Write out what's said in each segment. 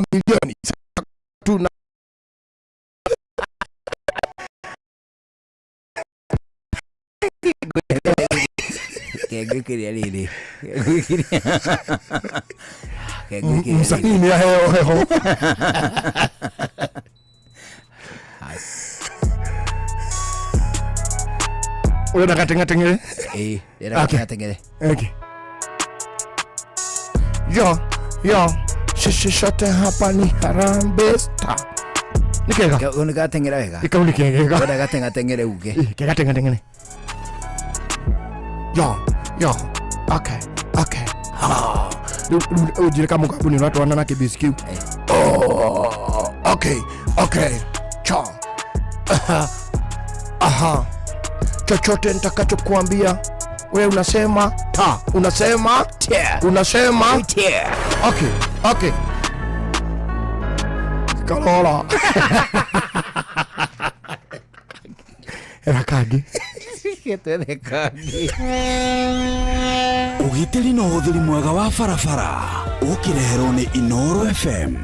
Mamilioni tuna Kengwĩkĩria rĩrĩ. Kengwĩkĩria. Kengwĩkĩria rĩrĩ. Msanii nĩ aheo heho. Ũrenda gateng'ateng'ere? Ĩĩ, ndĩrenda Okay. gateng'ateng'ere. Okay. Yo, yo, sisi sote hapa ni Harambee Star. Nĩ kega. Kau nĩ gateng'era wega. Kau nĩ kega. Ndĩrenda gateng'ateng'ere uge. Ĩ, kega teng'ateng'ere. Yo, yo, okay, okay. Ha. Rĩu rĩu ũnjĩre kamũgambo nĩ ũratwarana na kĩbĩci kĩu. Oh, okay, okay. Cha. Aha. Aha. Chochote nitakachokuambia we unasema ta, unasema Tia. unasema Tia. okay, okay. Kalora. Era kangĩ. Getwethe kangĩ. Ũgitĩri na ũhũthĩri mwega wa barabara ũkĩreherwo nĩ Inooro FM.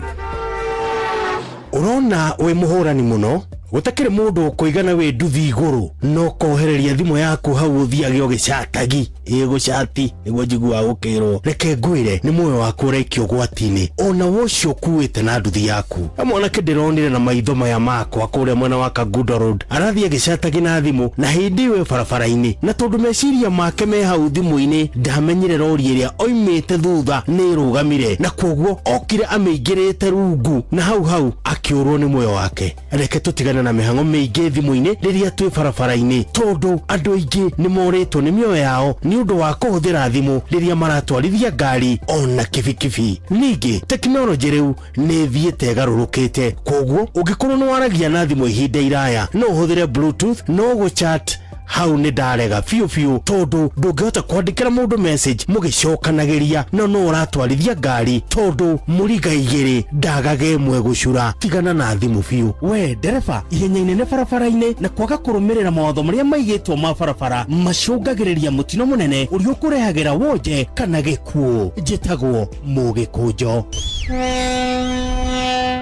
Ũrona wĩ mũhũrani mũno gũtakĩrĩ mũndũ ũkũigana wĩ nduthi igũrũ no kohereria thimũ yaku hau ũthiage ũgĩcatagi ĩ gũcati nĩguo njiguaga gũkĩrwo reke ngwĩre nĩ muoyo waku ũraikio ũgwati-inĩ ona wocio ũkuĩte na nduthi yaku. Na mwanake ndĩronire na maitho maya makwa kũrĩa mwena wa Kangundo Road arathiĩ agĩcatagi na thimũ na hĩndĩ ĩyo e barabara-inĩ na tondũ meciria make me hau thimũ-inĩ ndamenyire rori ĩrĩa oimĩte thutha nĩ ĩrũgamire na kwoguo okire amĩingĩrĩte rungu na hau hau akĩũrwo nĩ muoyo wake. Reke tũtigane na mĩhang'o mĩingĩ thimũ-inĩ rĩrĩa twĩ barabara-inĩ tondũ andũ aingĩ nĩ morĩtwo nĩ mĩoyo yao nĩ ũndũ wa kũhũthĩra thimũ rĩrĩa maratwarithia ngari ona kibikibi. Ningĩ tekinoronjĩ rĩu nĩ ĩthiĩte ĩgarũrũkĩte, kwoguo ũngĩkorwo nĩ waragia na thimũ ihinda iraya no ũhũthĩre bluetooth no gũchat hau nĩ ndarega biũ biũ tondũ ndũngĩhota kwandĩkĩra mũndũ message mũgĩcokanagĩria no no ũratwarithia ngari tondũ mũriga igĩrĩ ndagaga ĩmwe gũcura. Tigana na thimũ biũ. We ndereba, ihenya inene barabara-inĩ na kwaga kũrũmĩrĩra mawatho marĩa maigĩtwo ma barabara macũngagĩrĩria mũtino mũnene ũrĩa ũkũrehagĩra wonje kana gĩkuũ. Njĩtagwo Mũgĩkũnjo.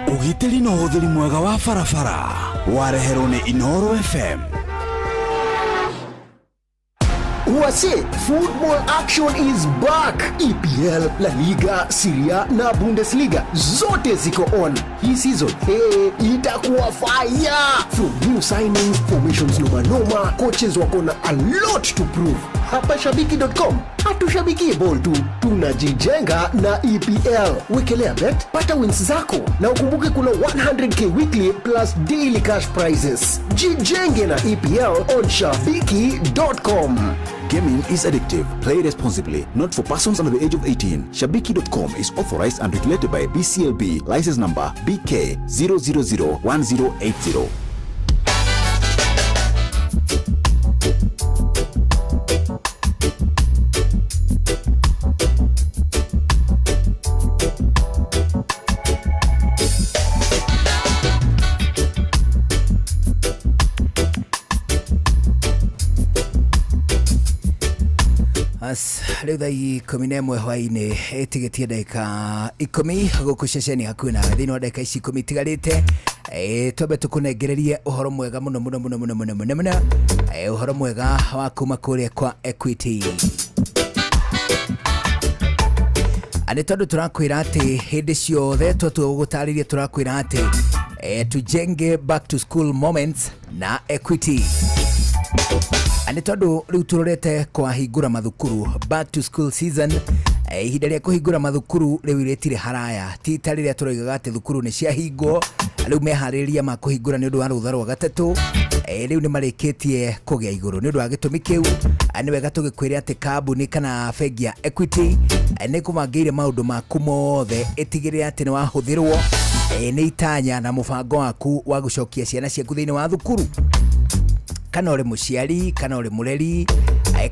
Ũgitĩri na ũhũthĩri mwega wa barabara wareherwo nĩ Inooro FM. Wase, football action is back. EPL, La Liga, Serie A na Bundesliga zote ziko on. Hii season, hey, itakuwa fire. From new signings, formations noma noma, coaches wako na a lot to prove. Hapa shabiki.com hatushabikie ball tu, tunajijenga na EPL. Wekelea bet, pata wins zako na ukumbuke kuna 100k weekly plus daily cash prizes. Jijenge na EPL on shabiki.com. Gaming is addictive. Play responsibly. Not for persons under the age of 18. Shabiki.com is authorized and regulated by BCLB. License number BK 0001080. As rĩu thaa 11 hwainĩ ĩtigĩtie ndagĩka 10 gũkũ ceceni hakuhĩ nawe thĩinĩ wa ndagĩka ici 10 itigarĩte, twambe tũkũnengererie ũhoro mwega mũno mũno mũno mũno mũno mũno mũno, ũhoro mwega wa kuma kũrĩa kwa Equity. Nĩ tondũ tũrakwĩra atĩ hĩndĩ ciothe twatua gũgũtarĩria tũrakwĩra atĩ tujenge back to school moments na Equity. Nĩ tondũ rĩu tũrorete kwahingũra mathukuru, back to school season, ihinda rĩa kũhingũra mathukuru rĩu rĩtirĩ haraya, ti ta rĩrĩa tũroigaga atĩ thukuru nĩ ciahingwo. Rĩu meharĩrĩria ma kũhingũra nĩ ũndũ wa rũtha rwa gatatũ, rĩu nĩ marĩkĩtie kũgĩa igũrũ. Nĩ ũndũ wa gĩtũmi kĩu, nĩ wega tũgĩkwĩre atĩ kambuni kana bengi ya Equity nĩ kũbangĩire maũndũ maku mothe ĩtigĩrĩre atĩ nĩ wahũthĩrwo nĩ itanya na mũbango waku wa gũcokia ciana ciaku thĩinĩ wa thukuru. Kana ũrĩ mũciari, kana ũrĩ mũreri,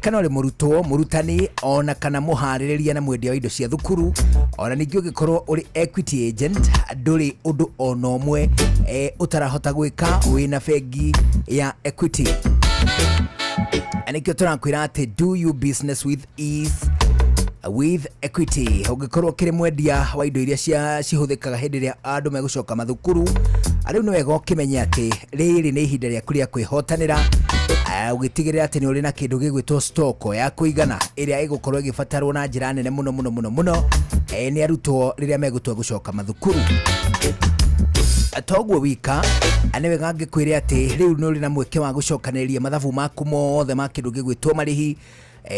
kana ũrĩ mũrutwo, mũrutani, ona kana mũharĩrĩria na mwendia wa indo cia thukuru, ona ningĩ ũngĩkorwo ũrĩ Equity agent, ndũrĩ ũndũ ona ũmwe ũtarahota gwĩka wĩna bengi ya Equity. Na nĩkĩo tũrakwĩra atĩ do you business with ease. With Equity. Ũngĩkorwo ũkĩrĩ mwendia wa indo iria cihũthĩkaga hĩndĩ ĩrĩa andũ megũcoka mathukuru, rĩu nĩ wega ũkĩmenye atĩ rĩrĩ nĩ ihinda rĩaku rĩa kwĩhotanĩra, ũgĩtigĩrĩra atĩ nĩ ũrĩ na kĩndũ gĩgwĩtwo stock ya kũigana ĩrĩa ĩgũkorwo ĩgĩbatarwo na njĩra nene mũno mũno mũno mũno nĩ arutwo rĩrĩa megũtua gũcoka mathukuru. Toguo wika, nĩ wega ngĩkwĩre atĩ rĩu nĩ ũrĩ na mweke wa gũcokanĩrĩria mathabu maku mothe ma kĩndũ gĩgwĩtwo marĩhi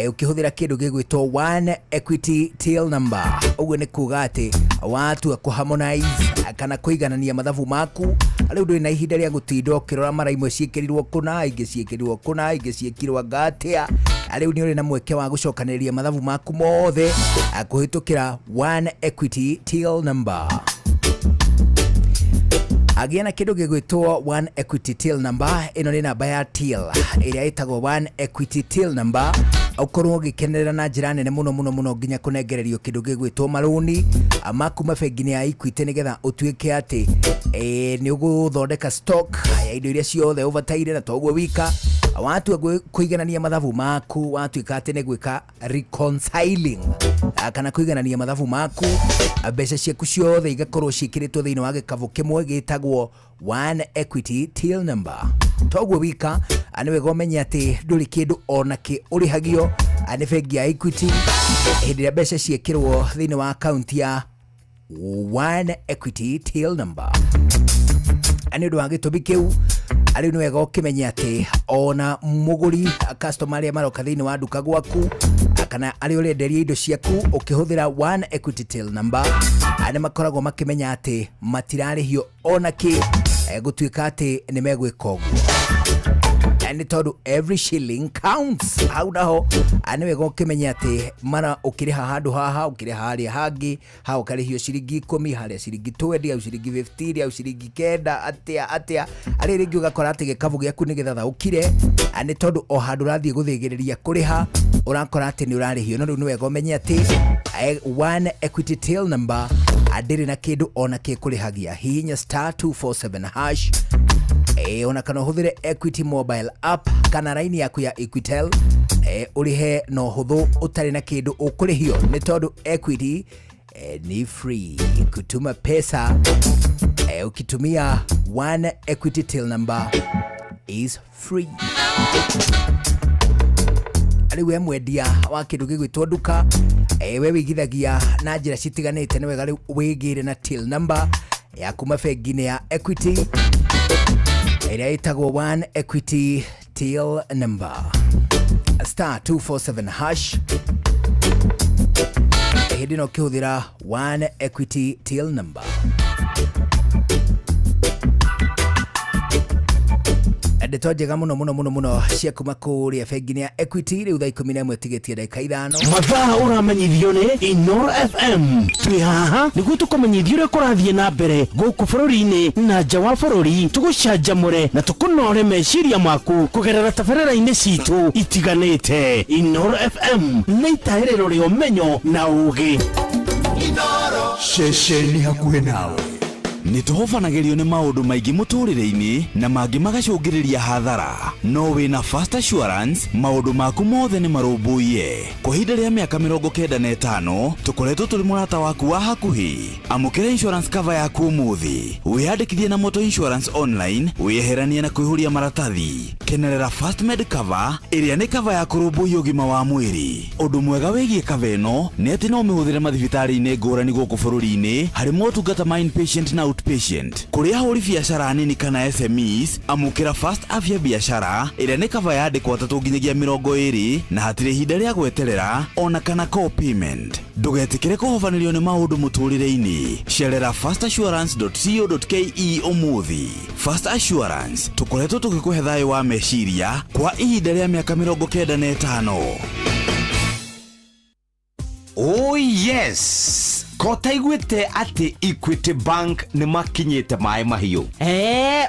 ũkĩhũthĩra kĩndũ gĩgwĩtwo One Equity Till Number. Ũguo nĩ kuga atĩ watua kũ harmonize kana kũiganania mathabu maku, rĩu ndũrĩ na ihinda rĩa gũtinda ũkĩrora mara imwe ciĩkĩrirwo kũna, ingĩ ciĩkĩrirwo kũna, ingĩ ciĩkirwo anga atĩa. Rĩu nĩ ũrĩ na mweke wa gũcokanĩrĩria mathabu maku mothe kũhĩtũkĩra One Equity Till Number. Agĩa na kĩndũ gĩgwĩtwo One Equity Till Number. Ĩno nĩ namba ya till ĩrĩa ĩtagwo One Equity Till Number, ũkorwo ũgĩkenerera na njĩra nene mũno mũno mũno nginya kũnengererio kĩndũ gĩgwĩtwo marũni ma kuma bengi-inĩ ya Equity, nĩgetha ũtuĩke atĩ nĩ ũgũthondeka stock ya indo iria ciothe ũbataire. Na toguo wika, watua kũiganania mathabu maku, watuĩka atĩ nĩ gwĩka reconciling kana kũiganania mathabu maku, mbeca ciaku ciothe igakorwo ciĩkĩrĩtwo thĩinĩ wa gĩkabũ kĩmwe gĩtagwo One Equity Till Number. Toguo wika, nĩ wega ũmenye atĩ ndũrĩ kĩndũ ona kĩ ũrĩhagio nĩ bengi ya Equity hĩndĩ ĩrĩa mbeca ciĩkĩrwo thĩinĩ wa akaunti ya One Equity Till Number. Nĩ ũndũ wa gĩtũmi kĩu, rĩu nĩ wega ũkĩmenye atĩ ona mũgũri, customer arĩa maroka thĩinĩ wa nduka gwaku kana arĩa ũrenderia indo ciaku ũkĩhũthĩra One Equity Till Number, nĩ makoragwo makĩmenya atĩ matirarĩhio ona kĩ gũtuĩka atĩ nĩ megwĩka ũguo, nĩ tondũ every shilling counts. Hau naho nĩ wega ũkĩmenye atĩ mara ũkĩrĩha handũ haha, ũkĩrĩha harĩa hangĩ, ha ũkarĩhio ciringi 10, harĩa ciringi 20, au ciringi 15, au ciringi 9, atĩa atĩa. Arĩ rĩngĩ ũgakora atĩ gĩkabũ gĩaku nĩ gĩthathaũkire, nĩ tondũ o handũ ũrathiĩ gũthĩgĩrĩria kũrĩha ũrakora atĩ nĩ ũrarĩhio. No rĩu nĩ wega ũmenye atĩ One Equity Till Number ndĩrĩ na kĩndũ ona kĩ kũrĩhagia. Hihinya *247# ona kana ũhũthĩre Equity mobile app kana raini yaku ya Equitel, ũrĩhe na ũhũthũ ũtarĩ na kĩndũ ũkũrĩhio, nĩ tondũ Equity ni free. Kutuma pesa ukitumia One Equity Till Number is free. Rĩu we mwendia wa kĩndũ gĩgwĩtwo nduka, we wĩigithagia na njĩra citiganĩte, nĩ wega rĩu wĩgĩre na till number ya kuma bengi-inĩ ya Equity ĩrĩa ĩtagwo One Equity Till Number, *247# hĩndĩ ĩno ũkĩhũthĩra One Equity Till Number. Ndeto njega mũno mũno mũno mũno cia kuma kũrĩa bengi-inĩ ya Equity. Rĩu thaa 11 tigĩtie ndagĩka 5. Mathaa ũramenyithio nĩ Inoro FM. Twĩ haha nĩguo tũkũmenyithia ũrĩa kũrathiĩ na mbere gũkũ bũrũri-inĩ na nja wa bũrũri, tũgũcanjamũre na tũkũnore meciria maku kũgerera tabarĩra-inĩ citũ itiganĩte. Inoro FM nĩ itahĩrĩro rĩa ũmenyo na ũgĩ. Ceceni hakuhĩ nawe. Nĩ tũhobanagĩrio nĩ maũndũ maingĩ mũtũrĩre-inĩ na mangĩ magacũngĩrĩria hathara, no wĩna Fast Assurance maũndũ maku mothe nĩ marũmbũiye. Kwa ihinda rĩa mĩaka 95 tũkoretwo tũrĩ mũrata waku wa hakuhĩ. Amũkĩra insurance cover yaku ũmũthĩ, wĩyandĩkithie na Motor Insurance Online, wĩyeheranie na kũihũria maratathi. Kenerera Fast Med Cover ĩrĩa nĩ cover ya kũrũmbũiya ũgima wa mwĩrĩ. Ũndũ mwega wĩgiĩ cover ĩno nĩ atĩ no ũmĩhũthĩre mathibitarĩ-inĩ ngũrani gũkũ bũrũri-inĩ harĩ motungata ma inpatient na outpatient. Kũrĩ ahũri biacara nini kana SMEs, amũkĩra Fast Afya Biashara ĩrĩa nĩ cover ya andĩkwo 3 nginyagia 20, na hatirĩ ihinda rĩa gweterera ona kana co-payment. Ndũgetĩkĩre kũhobanĩrio nĩ maũndũ mũtũrĩre-inĩ. Cerera fastassurance.co.ke ũmũthĩ. Fast Assurance, tũkoretwo tũgĩkũhe thayũ wa meciria kwa ihinda rĩa mĩaka 95. Oh yes, kotaiguĩte atĩ Equity Bank nĩ makinyĩte maĩ mahiũ?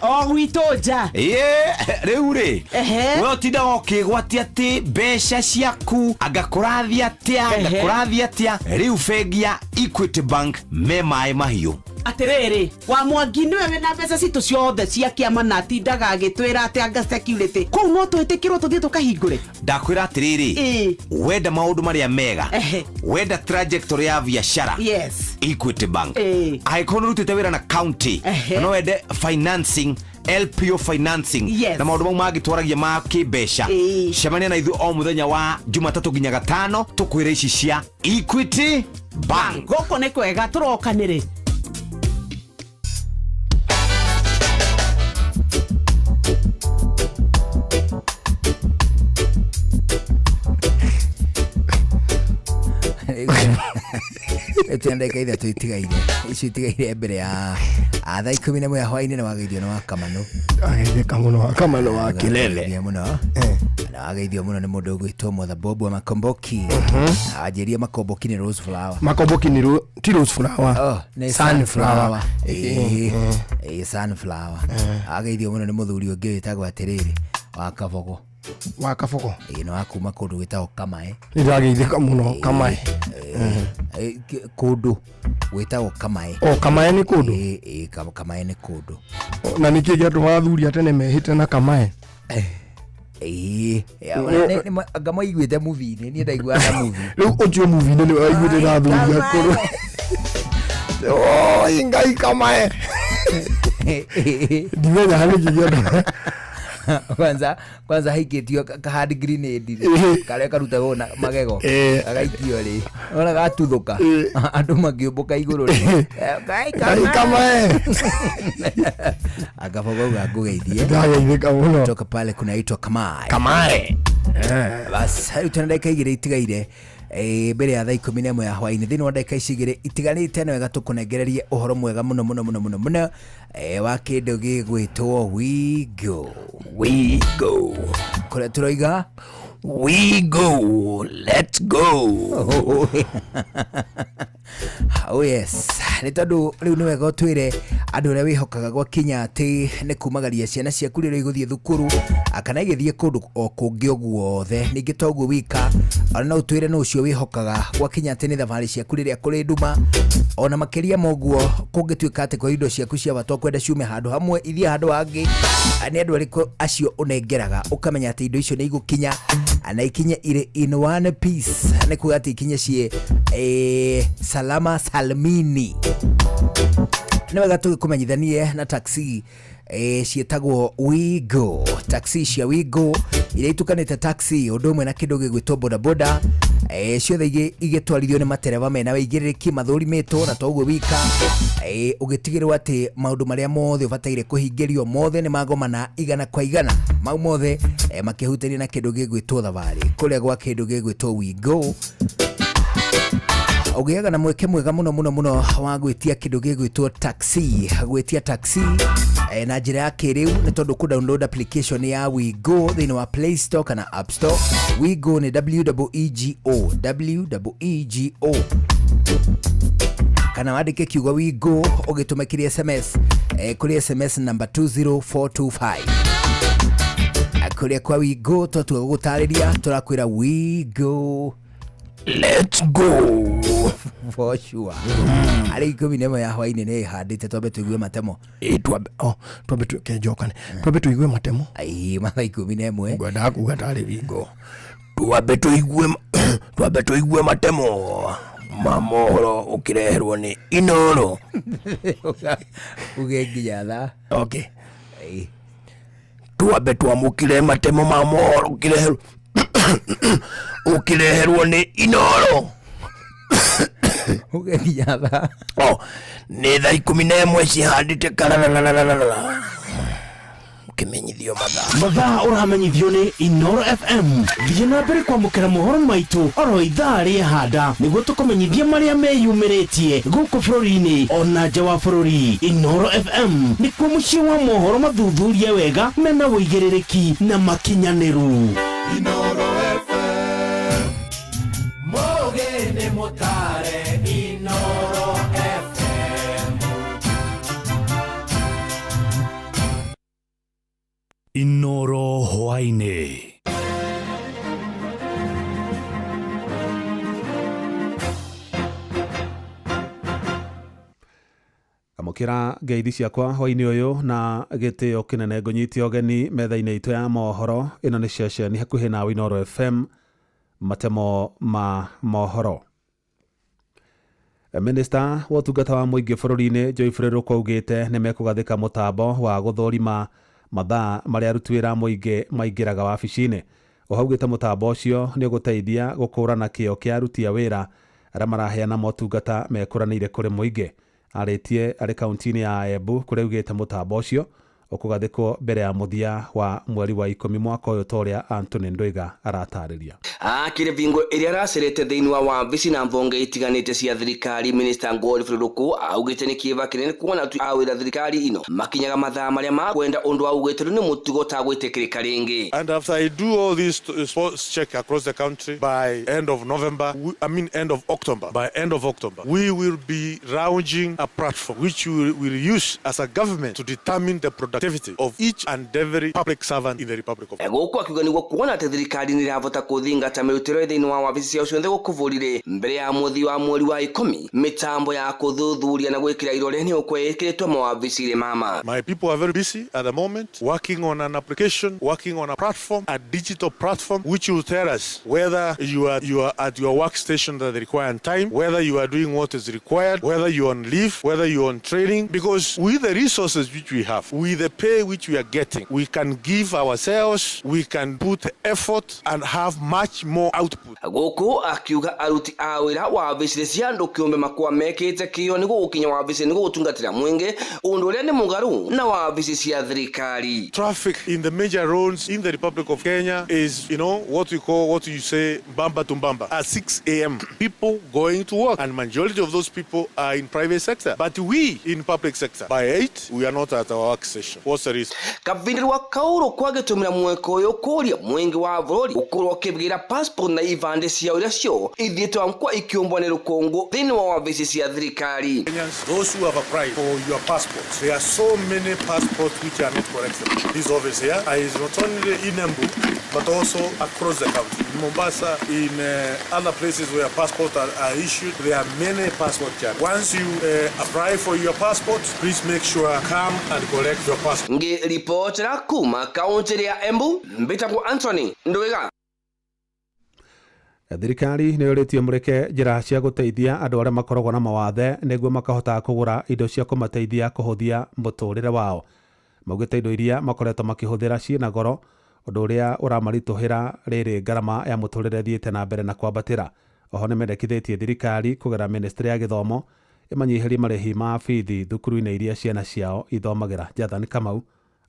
O gwitũ nja. Ĩĩ, rĩu rĩ, we ũtindaga ũkĩgwatia atĩ mbeca ciaku anga kũrathiĩ atĩa, anga kũrathiĩ atĩa. Rĩu bengi ya Equity Bank me maĩ mahiũ. Atĩrĩrĩ, wa Mwangi nĩwe wĩna mbeca citũ ciothe cia kĩama na atindaga agĩtwĩra atĩ anga security kũu no twĩtĩkĩrwo tũthiĩ tũkahingũre. Ndakwĩra atĩrĩrĩ, Ĩĩ. wenda maũndũ marĩa mega, Ehe. wenda trajectory ya biacara, Yes. Equity Bank. Ĩĩ. Angĩkorwo nĩ ũrutĩte wĩra na county, Ehe. na no wende financing, LPO financing, Yes. na maũndũ mau mangĩ twaragia ma kĩmbeca, Ĩĩ. cemania na ithuĩ o mũthenya wa Jumatatũ nginya Gatano, tũkwĩre ici cia Equity Bank. Gũkũ nĩ kwega, tũrokanĩrĩ. Rĩu ndagĩka 3 itigaire, icio itigaire mbere ya thaa 11 ya hwainĩ, na wageithio nĩ wa Kamano. Ageithĩka mũno Kamano wa Kilele. Wageithio mũno na wageithio mũno nĩ mũndũ ũgwĩtwo Mother Bob wa Makomboki. Anjĩrie Makomboki nĩ rose flower. Makomboki nĩ ti rose flower. Oh, nĩ sunflower. Ĩĩ, ĩĩ, sunflower. Ageithio mũno nĩ mũthuri ũngĩ wĩtagwo atĩrĩrĩ wa Kabogo. Wa Kabogo. Ĩĩ, nĩ wa kuma kũndũ gwĩtagwo Kamae. Nĩ ndageithĩka mũno Kamae. Ĩĩ, kũndũ gwĩtagwo Kamae. O Kamae nĩ kũndũ. Ĩĩ, ĩĩ, Kamae nĩ kũndũ. Na nĩkĩ gĩatũmaga athuri a tene mehĩte na Kamae? Ĩĩ, anga maiguĩte movie-inĩ, niĩ ndaiguaga movie. Rĩu ũcio movie-inĩ nĩ waiguĩte na athuri akũrũ. Oi Ngai, Kamae. Ndimenya nĩkĩ gĩatũmaga. Kwanza kwanza haikĩtio ka hand grenade rĩ, karĩa karutagwo na magego, gagaikio rĩ, ona gatuthũka, andũ makĩũmbũka igũrũ rĩ. Ngai. Ngai Kamae. Akabogo uga ngũgeithie. Ndageithĩka mũno. Toka pale kunaitwa Kamae. Kamae. Bas, rĩu tũna ndagĩka 2 itigaire mbere ya thaa 11 ya hwainĩ. Thĩinĩ wa ndagĩka ici 2 itiganĩte, nĩ wega tũkũnengererie ũhoro mwega mũno mũno mũno mũno mũno, wa kĩndũ gĩgwĩtwo Wigo. We go. Kũrĩa tũroiga We go. Let's go. Oh yes, nĩ tondũ rĩu nĩ wega ũtwĩre andũ arĩa wĩhokaga gwakinya atĩ nĩ kumagaria ciana ciaku rĩrĩa igũthiĩ thukuru kana igĩthiĩ kũndũ o kũngĩ o guothe. Ningĩ to ũguo wika, ona no ũtwĩre nũ ũcio wĩhokaga gwakinya atĩ nĩ thabarĩ ciaku rĩrĩa kũrĩ nduma. Ona makĩria ma ũguo, kũngĩtuĩka atĩ kwa indo ciaku cia bata ũkwenda ciume handũ hamwe ithiĩ handũ hangĩ, nĩ andũ arĩkũ acio ũnengeraga ũkamenya atĩ indo icio nĩ igũkinya na ikinye irĩ in one piece, nĩ kuga atĩ ikinye ciĩ salama salmini. Nĩ wega tũgĩkũmenyithanie na taxi ciĩtagwo Wigo. Taxi cia Wigo iria itukanĩte taxi ũndũ ũmwe na kĩndũ gĩgwĩtwo bodaboda, ciothe igĩtwarithio nĩ matereba mena wĩigĩrĩrĩki mathũrimĩtwo, na toguo wika, ũgĩtigĩrĩrwo atĩ maũndũ marĩa mothe ũbataire kũhingĩrio mothe nĩ magomana 100%, mau mothe makĩhutania na kĩndũ gĩgwĩtwo thabarĩ kũrĩa gwa kĩndũ gĩgwĩtwo Wigo. Ũgĩaga na mweke mwega mũno mũno mũno wa gwĩtia kĩndũ gĩgwĩtwo taxi, gwĩtia taxi na njĩra ya kĩrĩu, nĩ tondũ kũ download application ya Wigo thĩinĩ wa Play Store kana App Store. Wigo nĩ W E E G O, W E E G O, kana wandĩke kiugo Wigo ũgĩtũme kĩrĩ SMS, kũrĩ SMS number 20425. Kũrĩa kwa Wigo twatua gũgũtarĩria, tũrakwĩra Wigo. Let's go. For sure. Arĩ 11 ya hwainĩ nĩ ĩhandĩte, twambe tũigue matemo. Ĩ, twambe oh, twambe tuĩke njokane, twambe tũigue matemo. Ai, mathaa 11. Ngwendaga kuga tarĩ Wigo. Twambe tũigue twambe tũigue matemo ma mohoro ũkĩreherwo nĩ Inoro. Uge nginya thaa. Okay. Ĩ. Twambe twamũkĩre matemo ma mohoro ũkĩreherwo nĩ Inoro. Uge nginya thaa. Oh, nĩ thaa 11 cihandĩte karararararara, ũkĩmenyithio mathaa. Mathaa ũramenyithio nĩ Inoro FM. Thiĩ na mbere kwamũkĩra mohoro maitũ oro ithaa rĩehanda, nĩguo tũkũmenyithie marĩa meyumĩrĩtie gũkũ bũrũri-inĩ ona nja wa bũrũri. Inoro FM nĩkuo mũciĩ wa mohoro mathuthurie wega, mena ũigĩrĩrĩki na makinyanĩru. Inoro FM Mogene motare Inoro FM. Inoro hwainĩ. Kwamũkĩra ngeithi ciakwa hwainĩ ũyũ na gĩtĩo kĩnene ngũnyite ũgeni metha-inĩ itũ ya mohoro. Ĩno nĩ ceceni hakuhĩ nawe Inooro FM, matemo ma mohoro. Minista wa ũtungata wa mũingĩ bũrũri-inĩ Geoffrey Ruku augĩte nĩ mekũgathĩka mũtambo wa gũthũrima mathaa marĩa aruti wĩra a mũingĩ maingĩraga wabici-inĩ. Oho augĩte mũtambo ũcio nĩ ũgũteithia gũkũrana kĩo kĩa aruti a wĩra arĩa maraheana motungata mekũranĩire kũrĩ mũingĩ. Arĩtie arĩ kaunti-inĩ ya Embu kũrĩa augĩte mũtambo ũcio ũkũgathĩkwo mbere ya mũthia wa mweri wa 10 mwaka ũyũ ta ũrĩa Anthony Ndwiga aratarĩria. Akĩrĩ bingo ĩrĩa aracerete thĩinĩ wa wabici na mbonge itiganĩte cia thirikari, Minister Godfrey Ruku augĩte nĩ kĩeva kĩnene kuona aruti a wĩra thirikari ino makinyaga mathaa marĩa makwenda, ũndũ augĩte rĩu nĩ mũtugo ũtagwĩtĩkĩrĩka rĩngĩ. And after I do all these sports check across the country by end of November, end of October, by end of October, we will be launching a platform which we will use as a government to determine the productivity of each and every public servant in the Republic of Gũkũ akiuga nĩguo kuona atĩ thirikari nĩ ĩrahota kũthingata mĩrutĩro thĩinĩ wa wabici ciao ciothe gũkũ bũrũri mbere ya mũthia wa mweri wa 10, mĩtambo ya kũthuthuria na gwĩkĩra irore nĩ ũkwa ĩkĩrĩtwo mawabici-inĩ mama. My people are very busy at the moment working on an application, working on a platform, a digital platform which will tell us whether you are at your workstation at the required time, whether you are doing what is required, whether you are on leave, whether you are on training, because with the resources which we have, with the pay which we are getting, we can give ourselves, we can put effort and have much more output. Gũkũ akiuga aruti a wĩra wabici cia andũ kĩũmbe makwa mekĩte kĩo nĩguo gũkinya wabici nĩguo gũtungatĩra mũingĩ, ũndũ ũrĩa nĩ mũgarũ na wabici cia thirikari. Traffic in the major roads in the Republic of Kenya is, you know, what we call, what you say, bamba to bamba. At 6 a.m., people going to work, and majority of those people are in private sector. But we in public sector, by 8, we are not at our workstation. What's the reason? Kavindirwa kauro kwagĩtũmĩra mweke ũyũ kũria mũingĩ wa bũrũri gũkorwo ũkĩbwĩra passport na ibandĩ ciao iria cio ithiĩte kwa ikĩũmbwo nĩ rũkũngũ thĩinĩ wa wabici cia thirikari. Kenyans, those who have applied for your passports, there are so many passports which are not collected. This office here is not only in Embu but also across the country. In Mombasa, in other places where passports are issued, there are many passport charges. Once you apply for your passport, please make sure come and collect your passport. Ngĩribotera kuma kaunti ya Embu, mbĩtagwo Anthony Ndwiga. Thirikari nĩ yũrĩtie mũreke njĩra cia gũteithia andũ arĩa makoragwo na mawathe nĩguo makahota kũgũra indo cia kũmateithia kũhũthia mũtũrĩre wao. Maugĩte indo iria makoretwo makĩhũthĩra ciĩna goro, ũndũ ũrĩa ũramaritũhĩra rĩrĩ ngarama ya mũtũrĩre thiĩte na mbere na kwambatĩra. Oho nĩ mendekithĩtie thirikari kũgera ministry ya gĩthomo ĩmanyihĩrie marĩhi ma bithi thukuru-inĩ iria ciana ciao ithomagĩra. Jathani Kamau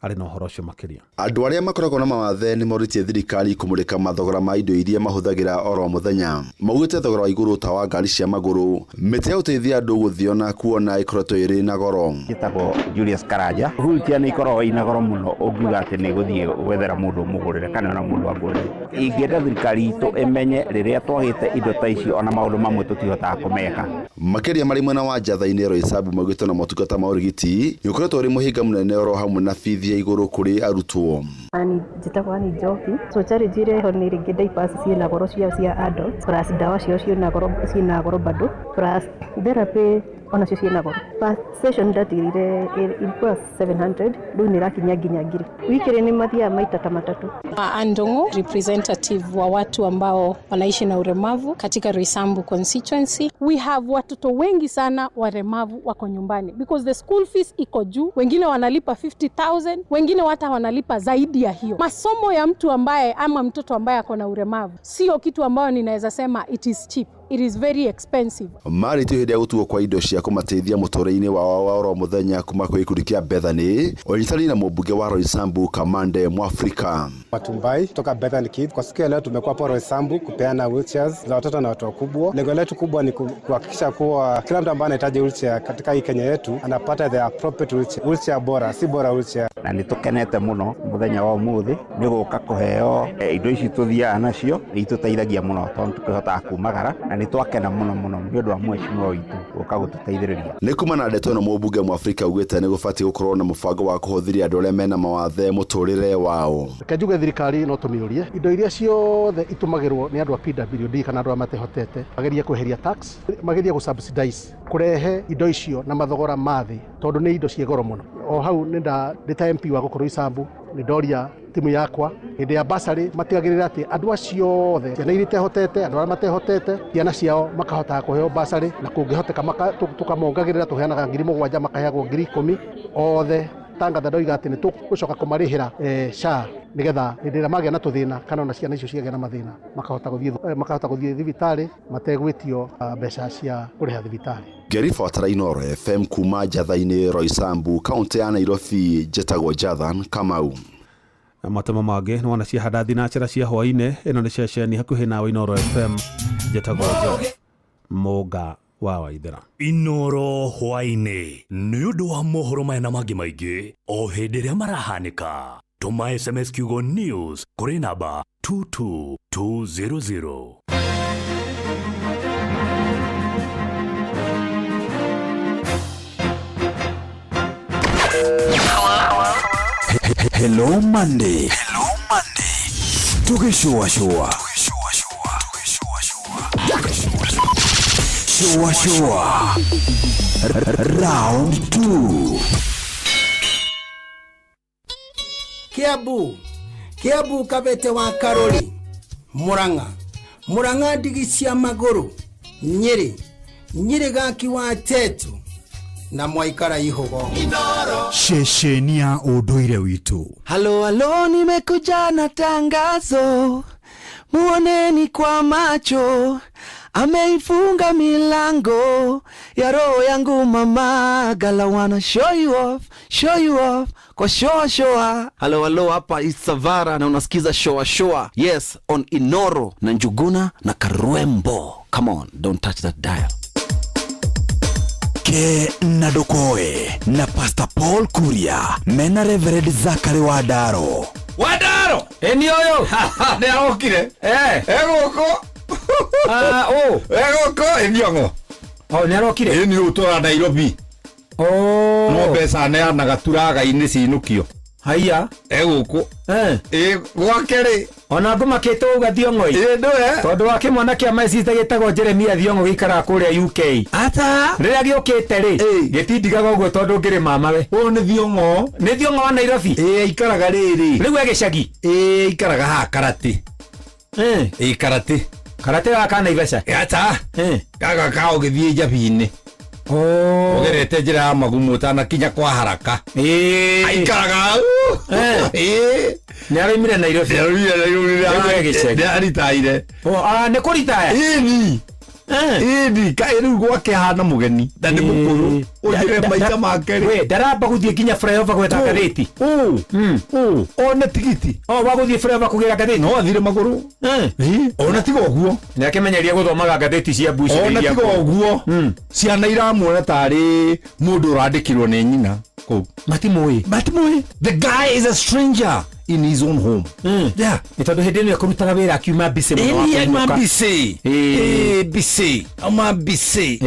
arĩ na ũhoro ũcio makĩria. Andũ arĩa makoragwo na mawathe nĩ morĩtie thirikari kũmũrĩka mathogora ma indo iria mahũthagĩra oro mũthenya. Maugĩte thogora wa igũrũ ta wa ngari cia magũrũ, mĩtĩ ya gũteithia andũ gũthiĩ ona kuona ĩkoretwo ĩrĩ na goro. Njĩtagwo Julius Karanja. Wheelchair nĩ ikoragwo ina goro mũno ũngiuga atĩ nĩ gũthiĩ gwethera mũndũ ũmũgũrĩre kana ona mũndũ angũrĩre. Ingĩenda thirikari itũ ĩmenye rĩrĩa twagĩte indo ta icio ona maũndũ mamwe tũtihotaga kũmeka. Makĩria marĩ mwena wa Njatha-inĩ Roysambu maugĩte na motungata ma ũrigiti nĩ ũkoretwo ũrĩ mũhĩnga mũnene oro hamwe na bithi ya igũrũ kũrĩ arutwo. Ani njĩtagwo Ani Njoki. So challenge ĩrĩa ĩho nĩ rĩngĩ diapers ciĩna goro cia adults plus ndawa ciao ciĩna goro bado plus therapy onacio ciĩna goro. Per session ndatigire ilikuwa 700 rĩu nĩ ĩrakinya nginya 1000. Wiki nĩ mathiaga maita ta matatu. Andongo, representative wa watu ambao wanaishi na ulemavu katika Roysambu constituency. We have watoto wengi sana walemavu wako nyumbani because the school fees iko juu, wengine wanalipa 50,000, wengine hata wanalipa zaidi ya hiyo. Masomo ya mtu ambaye ama mtoto ambaye ako na ulemavu sio kitu ambayo ninaweza sema it is cheap. It is very expensive. Marĩ tu hĩndĩ ya gũtuo kwa indo cia kũmateithia mũtũrĩre-inĩ wao wa oro mũthenya kuma kwĩ gĩkundi kĩa Bethany, ũnyitanĩri na mũmbunge wa Roysambu Kamande Mwafrika. Matumbai kutoka Bethany Kids. Kwa siku ya leo tumekuwa hapo Roysambu kupeana wheelchairs za watoto na watu wakubwa. Lengo letu kubwa ni kuhakikisha kuwa kila mtu ambaye anahitaji wheelchair katika hii Kenya yetu anapata the appropriate wheelchair. Wheelchair bora, si bora wheelchair. Na nĩ tũkenete mũno mũthenya wa ũmũthĩ nĩ gũka kũheo indo ici tũthiaga nacio nĩ itũteithagia mũno tondũ tũkĩhotaga kumagara na nĩ twakena mũno mũno nĩ ũndũ wa mheshimiwa witũ gũka gũtũteithĩrĩria. Nĩ kuma na ndeto ĩno mũmbunge Mwafrika augĩte nĩ gũbatiĩ gũkorwo na mũbango wa kũhũthĩria andũ arĩa mena mawathe mũtũrĩre wao. Reke njuge thirikari no tũmĩũrie indo iria ciothe itũmagĩrwo nĩ andũ a PWD kana andũ arĩa matehotete magerie kweheria tax, magerie gũ subsidize kũrĩ Kũrehe indo icio na mathogora ma thĩ tondũ nĩ indo ciĩ goro mũno. O hau nĩ ndĩ ta MP wa gũkũ Roysambu nĩ ndoria timu yakwa hĩndĩ ya basarĩ matigagĩrĩra atĩ andũ acio othe, ciana iria itehotete, andũ arĩa matehotete, ciana ciao makahotaga kũheo basarĩ, na kũngĩhoteka tũkamongagĩrĩra, tũheanaga 7,000 makaheagwo 10,000 othe. Tangatha ndoiga atĩ nĩ tũgũcoka kũmarĩhĩra SHA nĩgetha hĩndĩ ĩrĩa magĩa na tũthĩna kana ona ciana icio ciagĩa na mathĩna makahota gũthiĩ thibitarĩ mategwĩtio mbeca cia kũrĩha thibitarĩ. Ngĩribotera Inooro FM kuma Njatha-inĩ Roysambu, kaũntĩ ya Nairobi, njĩtagwo Jathan Kamau. Matemo mangĩ nĩ wona ciahanda thinacera cia hwaĩ-inĩ. Ĩno nĩ ceceni hakuhĩ nawe Inooro FM, njĩtagwo George Mũnga wa Waithera. Inooro hwaĩ-inĩ nĩ ũndũ wa mohoro maya na mangĩ maingĩ o hĩndĩ ĩrĩa marahanĩka. Tũma SMS kiugo news kũrĩ namba 22200. Hello Monday. Hello Monday. Tugĩcũacũa. Shua shua. Round 2. Kiambu, Kiambu Kabete wa Karori, Murang'a, Murang'a ndigi cia magũrũ, Nyĩrĩ, Nyĩrĩ gaki wa Tetu na mwaikara ihugo. Ceceni ya ũndũire witũ. Halo halo, nimekuja na tangazo, muoneni kwa macho, ameifunga milango ya roho yangu mama, gala wanna show you off, show you off kwa shoa shoa. Halo halo, hapa Isavara na unasikiza shoa shoa. Yes, on Inoro na Njuguna na Karwembo. Come on, don't touch that dial. Ke na Ndokoe na Pastor Paul Kuria mena Reverend Zachary Wadaro. Wadaro! Eni oyo! Nĩ arokire. Egũkũ. Ah, oh. Egũkũ ĩniong'o. Oh, nĩ arokire. Ĩni ũtũra Nairobi. Oh. No mbeca aneanaga turaga-inĩ cinũkio. Haiya. Egũkũ. Ĩ gwake rĩ. Ona ngũmakĩte uga Thiong'o. Ĩ ndũe. Tondũ wa kĩmwana kĩa my sister gĩtagwo Jeremia Thiong'o gĩikaraga kũrĩa UK. Ata. Rĩrĩa gĩũkĩte rĩ, gĩtindigaga ũguo tondũ ngĩrĩ mamawe. Ũyũ nĩ Thiong'o. Nĩ Thiong'o wa Nairobi. Ĩ aikaraga rĩrĩ. Rĩu e gĩcagi. Ĩ aikaraga haha Karati. Ĩ Karati. Karati gaka ka Naivasha. Ata. Gaka ka ũgĩthiĩ Njabi-inĩ. Oh. Ũgerete njĩra ya magumu ũtanakinya kwa haraka. Aikaraga hau. Ĩ. Nĩ araumire Nairobi. Nĩ araumire Nairobi. Rĩu e gĩcagi. Nĩ aritaire. Oh, ah, nĩ kũritaya. Ĩni. Ĩni kaĩ rĩu gwake hana mũgeni na nĩ mũkũrũ. Ũnjĩre maica make rĩ. We ndaramba gũthiĩ nginya flyover gwetha ngathĩti. One tigiti. O wa gũthiĩ flyover kũgĩra ngathĩti. No athire magũrũ. Ona tiga ũguo. Nĩ akĩmenyeria gũthomaga ngathĩti cia mbuci. Ona tiga ũguo. Ciana iramuona tarĩ mũndũ ũrandĩkirwo nĩ nyina kũu. Matimũĩ. Matimũĩ. The guy is a stranger in his own home. Yeah. Nĩ tondũ hĩndĩ ĩno ekũrutaga wĩra akiuma busy mũno wa Ĩni auma kũinũka. busy. Ĩ busy. Auma busy.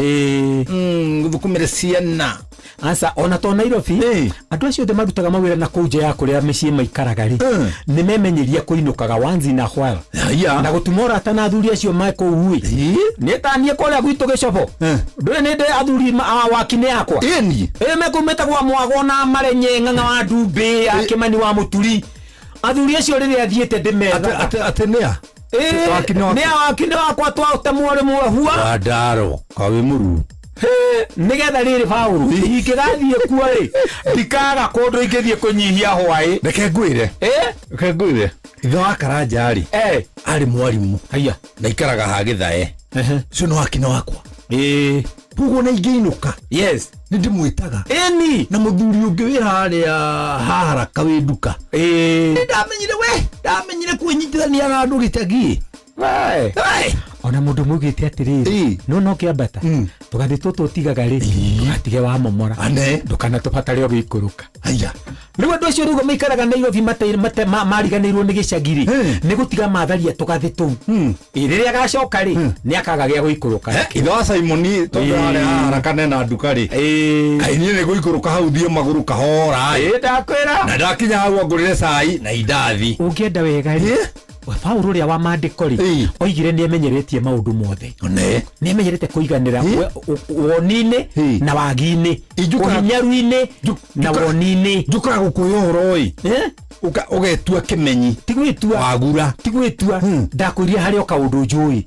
Gũthũkũmĩra ciana. Aca ona to Nairobi andũ acio othe marutaga mawĩra na kũu nja ya kũrĩa mĩciĩ maikaraga rĩ nĩ memenyeria kũinũkaga once in a while na gũtuma ũrata na athuri acio me kũu ĩ nĩ taniĩ kũrĩa gwitũ gĩcobo ndũĩ nĩ ndĩ athuri a wakinĩ yakwa ĩni ĩ mekũu metagwo Mwago na Marenye Ng'ang'a wa Ndumbĩ a Kĩmani wa Mũturi athuri acio rĩrĩa thiĩte ndĩmethaga Atĩ nĩa? Nĩ a wakinĩ wakwa twatemwo rĩmwe hua Wadaro kawĩ mũru. Nĩgetha rĩrĩ Paũlũ ingĩgathiĩ kuo rĩ ndikaga kũndũ ingĩthiĩ kũnyihia hwaĩ. Reke ngwĩre. Reke ngwĩre. Ithe wa Karanja rĩ arĩ mwarimũ. Haiya. Na ikaraga ha Gĩthae. Ũcio nĩ wakinĩ wakwa. Koguo na ingĩinũka. Yes. Nĩ ndĩmwĩtaga. Ĩni. Na mũthuri ũngĩ wĩ harĩa haharaka wĩ nduka. Nĩ ndamenyire we ndamenyire kwĩnyitithania na andũ gĩcagi. Ona mũndũ maugĩte atĩrĩrĩ no no kĩambata tũgathĩ tũtũ ũtigaga rĩ ndũgatige wa momora ndũkanatũbatare ũgĩikũrũka. Haiya. Rĩu andũ acio rĩu maikaraga Nairobi mariganĩirwo nĩ gĩcagi rĩ nĩ gũtiga matharia tũgathĩ tũu. Ĩ, rĩrĩa agacoka rĩ nĩ akaga gĩa gũikũrũka. Ithe wa Simoni tondũ harĩa haharaka nena nduka rĩ kaĩ niĩ nĩ gũikũrũka hau thiĩ magũrũ kahora ĩ ndakwĩra na ndakinya hau angũrĩre cai na indathi. Ũngĩenda wega rĩ Paulo ũrĩa wa maandĩko rĩ oigire nĩ emenyeretie maũndũ mothe, nĩ emenyerete kũiganĩra woni-inĩ na wagi-inĩ, ũhinyaru-inĩ na woni-inĩ. Njũkaga gũkũhe ũhoro ĩ, ũgetua kĩmenyi. Ti gwĩtua, wagura. Ti gwĩtua, ndakwĩrire harĩ o kaũndũ njũĩ.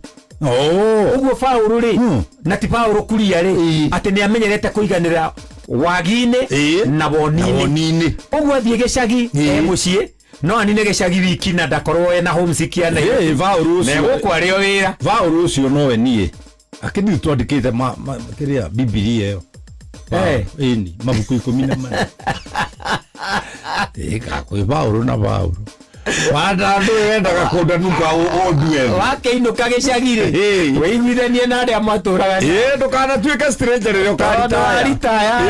Ũguo Paulo rĩ, na ti Paulo kuria rĩ, atĩ nĩ amenyerete kũiganĩra wagi-inĩ na woni-inĩ. Ũguo athiĩ gĩcagi e mũciĩ no anine gĩcagi wiki na ndakorwo ena homesick ya Nairobi. Megũkũ arĩ o wĩra. Paulo ũcio nowe niĩ akĩthiĩ twandĩkĩte kĩrĩa Bibilia ĩyo. Ĩni mabuku 14. Ĩka kwĩ Paulo na Paulo. Wanda andũ wendaga kũndanuka ũndue. Wakĩinũka gĩcagi rĩ, wĩiguithanie na arĩa matũraga. Ndũkanatuĩke stranger rĩrĩa ũkaritaya.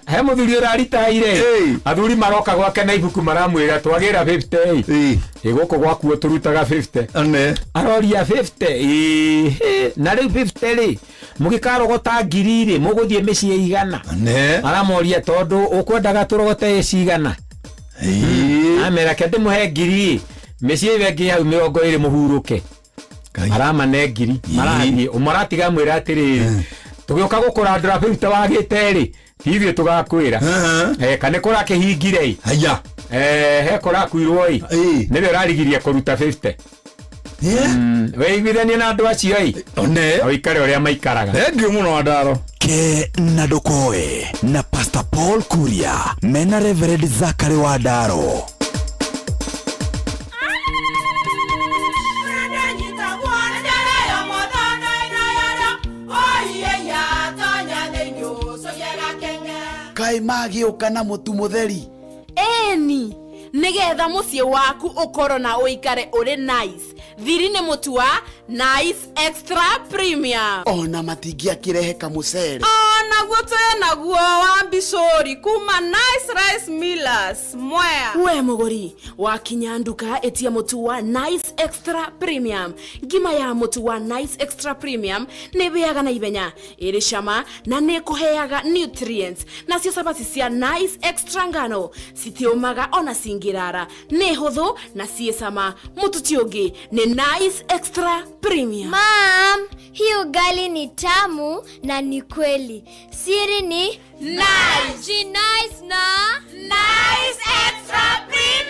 He mũthuri ũraritaire, athuri maroka gwake na ibuku maramwĩra twagĩra 50 ĩ gũkũ gwakuo tũrutaga 50. Aroria 50 na rĩu 50 rĩ mũgĩkarogota ngiri rĩ mũgũthiĩ mĩciĩ igana. Aramoria tondũ ũkwendaga tũrogote cigana. Amera ke ndĩmũhe ngiri mĩciĩ ĩyo ĩngĩ hau 20 mũhurũke. Aramane ngiri marathiĩ ũmaratiga mwĩra atĩrĩrĩ tũgĩũka gũkũrandũra 50 wagĩte rĩ ti ithuĩ tũgakwĩra kana kũrakĩhingire ĩ he kũrakuirwo ĩ nĩwe ũrarigirie kũruta 50. Wĩiguithanie na andũ acio ĩ ũikare ũrĩa maikaraga. Thengiũ mũno Andaro. Ke na ndũkoe na Pastor Paul Kuria mena Reverend Zachary Wandaro. Kaĩ magĩũka na mũtu mũtheri. Eni nigetha mũciĩ waku ũkorwo na ũikare ũrĩ nice. Thiri nĩ mũtu wa Nice Extra Premium. Ona matingĩakĩrehe kamũcere. Onaguo twĩ naguo wa mbicũri kuma Nice Rice Millers Mwea. We mũgũri wakinya nduka ĩtia mũtu wa Nice Extra Premium. Ngima ya mũtu wa Nice Extra Premium nĩ ĩhĩaga na ihenya, ĩrĩ cama na nĩ ĩkũheaga nutrients. Nacio cabaci cia Nice Extra ngano citiũmaga ona cingĩrara, nĩ hũthũ na ciĩ cama. Mũtu ti ũngĩ nĩ Nice Extra Premium. Mom, hii ugali ni tamu na ni kweli. Siri ni Nice. Nice na Nice Extra Premium.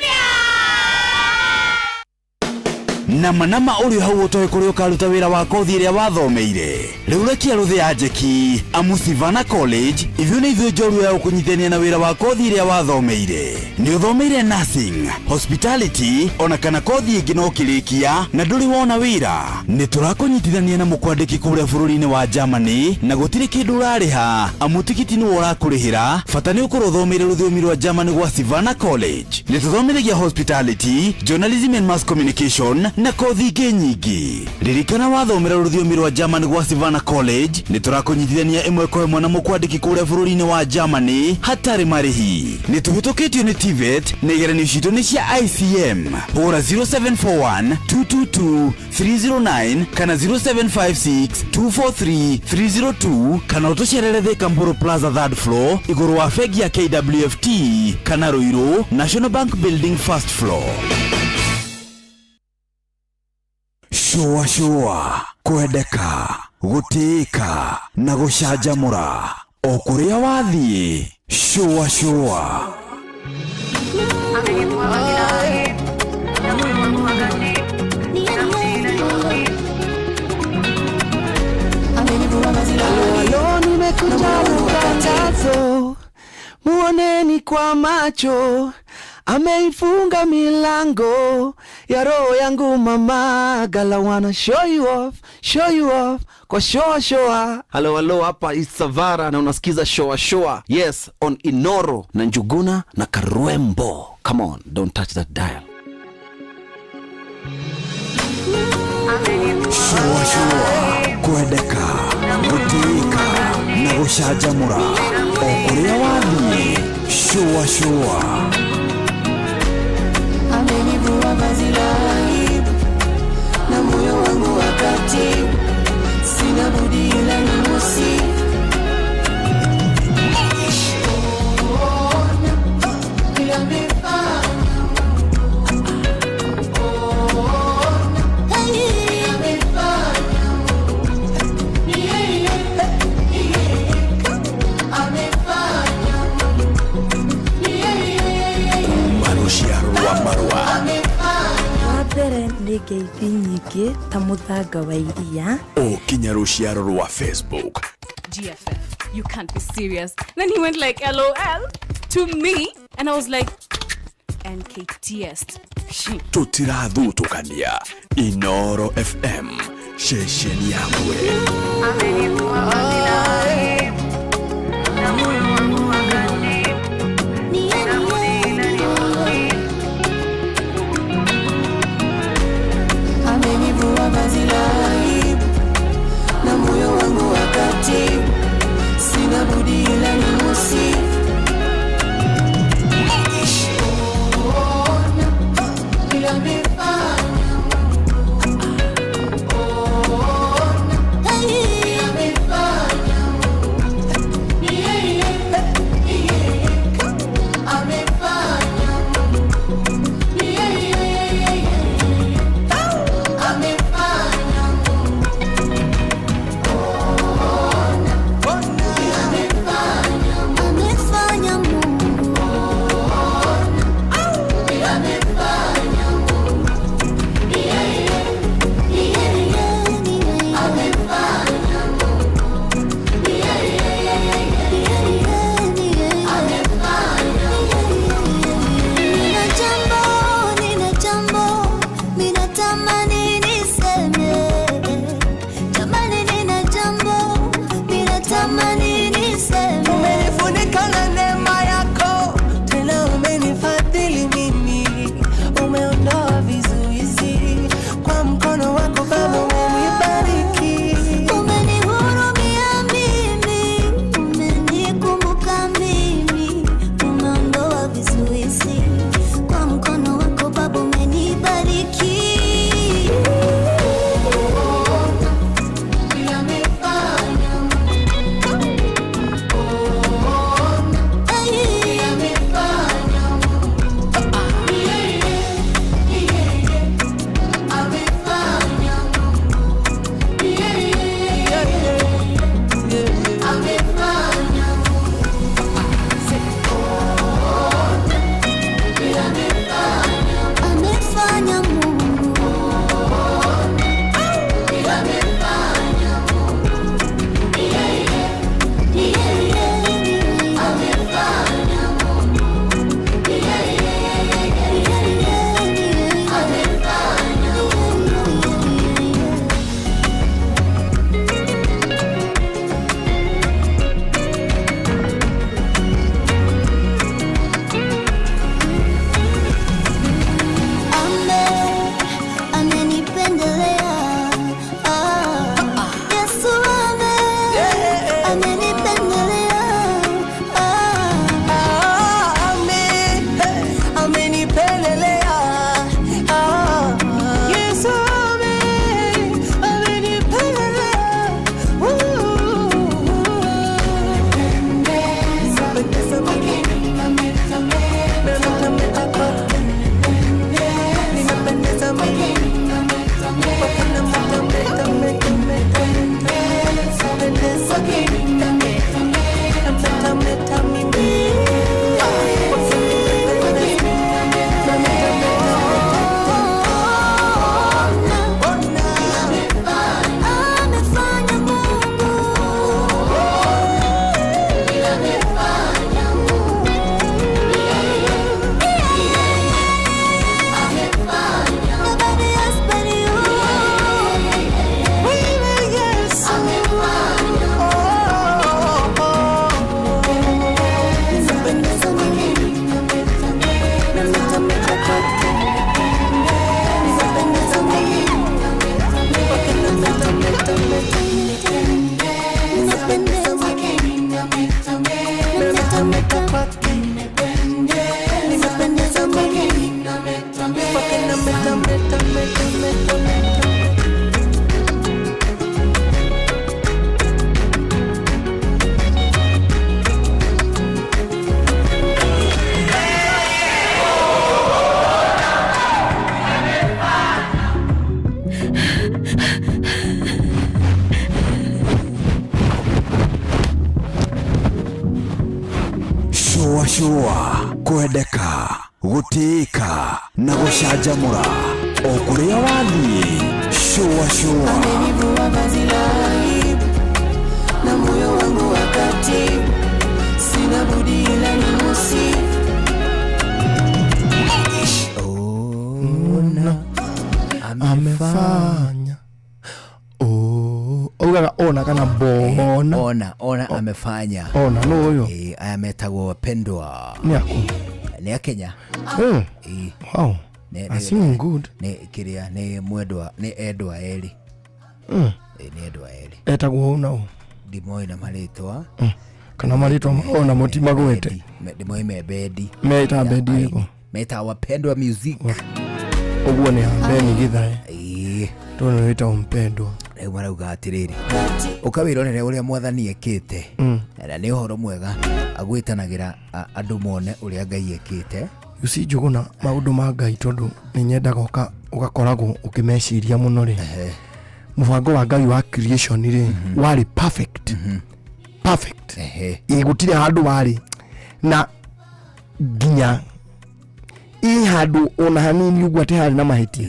Nama nama ũrĩ hau ũtoĩ kũrĩa ũkaruta wĩra wa kothi ĩrĩa wathomeire. Rĩu rekia rũthĩ ya njeki amu Sivana College ithuĩ nĩ ithuĩ njorua ya gũkũnyitithania na wĩra wa kothi ĩrĩa wathomeire. Nĩ ũthomeire nursing, hospitality ona kana kothi ĩngĩ no ũkĩrĩkia na ndũrĩ wona wĩra. Nĩ tũrakũnyitithania na mũkwandĩki kũrĩa bũrũri-inĩ wa Germany na gũtirĩ kĩndũ ũrarĩha amu tigiti nĩwe ũrakũrĩhĩra. Bata nĩ ũkorwo ũthomeire rũthiomi rwa Germany gwa Sivana College. Nĩ tũthomithagia hospitality, journalism and mass communication na kothi ingĩ nyingĩ. Ririkana wathomera rũthiomi rwa Germany gwa Sivana College nĩ tũrakũnyitithania ĩmwe kwa ĩmwe na mũkwandĩki kũrĩa bũrũri-inĩ wa Germany hatarĩ marĩhi. Nĩ tũhĩtũkĩtio nĩ TVET na igeranio citũ nĩ cia ICM. Hũra 0741 222 309 kana 0756 243 302 kana ũtũcerere Thika Mburu Plaza 3rd floor igũrũ wa bengi ya KWFT kana Ruiru National Bank Building 1st floor. Shua shua, kwendeka, gũtĩĩka na gũcanjamũra o kũrĩa wathiĩ. Shua shua. Halo, nimekuja tangazo, muoneni kwa macho, ameifunga milango ya roho yangu mama. Gala wanna show you off kwa shoa shoa. Halo halo, hapa Isavara na unasikiza shoa shoa. Yes, on Inoro na Njuguna na Karwembo. Come on, don't touch that dial. Shua shua, kwendeka, gũtĩĩka na gũcanjamũra o kũrĩa wathiĩ. Shua shua. Amenivua vazi la aibu na moyo wangu wakati, sina budi ila nimusifu. Ona kila amefanya Mungu, Ngeithi nyingĩ ta mũthanga wa iria. O kinya rũciaro rwa Facebook. GFF, you can't be serious. Then he went like, LOL to me. And I was like, NKTS. She. Tũtirathutũkania. Inoro FM, ceceni yakwe. Amenivua vazi la aibu na moyo wangu wakati, sina budi ila nimusifu. Amefanya Mungu. Nina jambo, nina jambo, ninatamani niseme. Jamani, nina jambo, ninatamani niseme. Umenifunika na neema yako, tena umenifadhili mimi, umeondoa vizuizi kwa mkono wako Baba, umenibariki. Umenihurumia mimi, umenikumbuka mimi, umeondoa vizuizi kwa mkono wako Baba, umenibariki. Amefanya Mungu. Ame, amenipendelea. Ah, Yesu ame, amenipendelea. Ah, Amenipendelea. Ah, Yesu amenipendelea. Amefanya Mungu. Nobody else but you. Shũa shũa, kwendeka, gũtĩĩka na gũcanjamũra. O kũrĩa wathiĩ, shũa shũa. Amenivua vazi la aibu na moyo wangu wakatibu, sina budi ila nimusifu. Ona amefanya. Oh, augaga ona kana bona. Ona, ona amefanya. Ona no uyu. Eh, aya metagwo wapendwa. Ni aku. Ni a Kenya. Eh. Eh. Wow. Ne, I sing good. Ne kiria ne mwendwa ne endwa eri. Eh, ni endwa eri. Etagwo una u. Ndimoi na maritwa. Kana maritwa ona mutimagwete. Ndimoi me bendi. Meta bendi iko. Meta wapendwa music. Uguo ni ambeni githae. Eh. Tono wita mpendwa. Rĩu marauga atĩrĩrĩ, ũkawĩrorere ũrĩa mwathani ekĩte. Na nĩ ũhoro mwega agwĩtanagĩra andũ mone ũrĩa Ngai ekĩte. You see Njũgũna, maũndũ ma Ngai tondũ nĩ nyendaga ũgakoragwo ũkĩmeciria mũno rĩ. Mũbango wa Ngai wa creation rĩ warĩ perfect. Perfect. Ĩ gũtirĩ handũ warĩ na nginya ĩ handũ ona hanini ũguo atĩ harĩ na mahĩtia.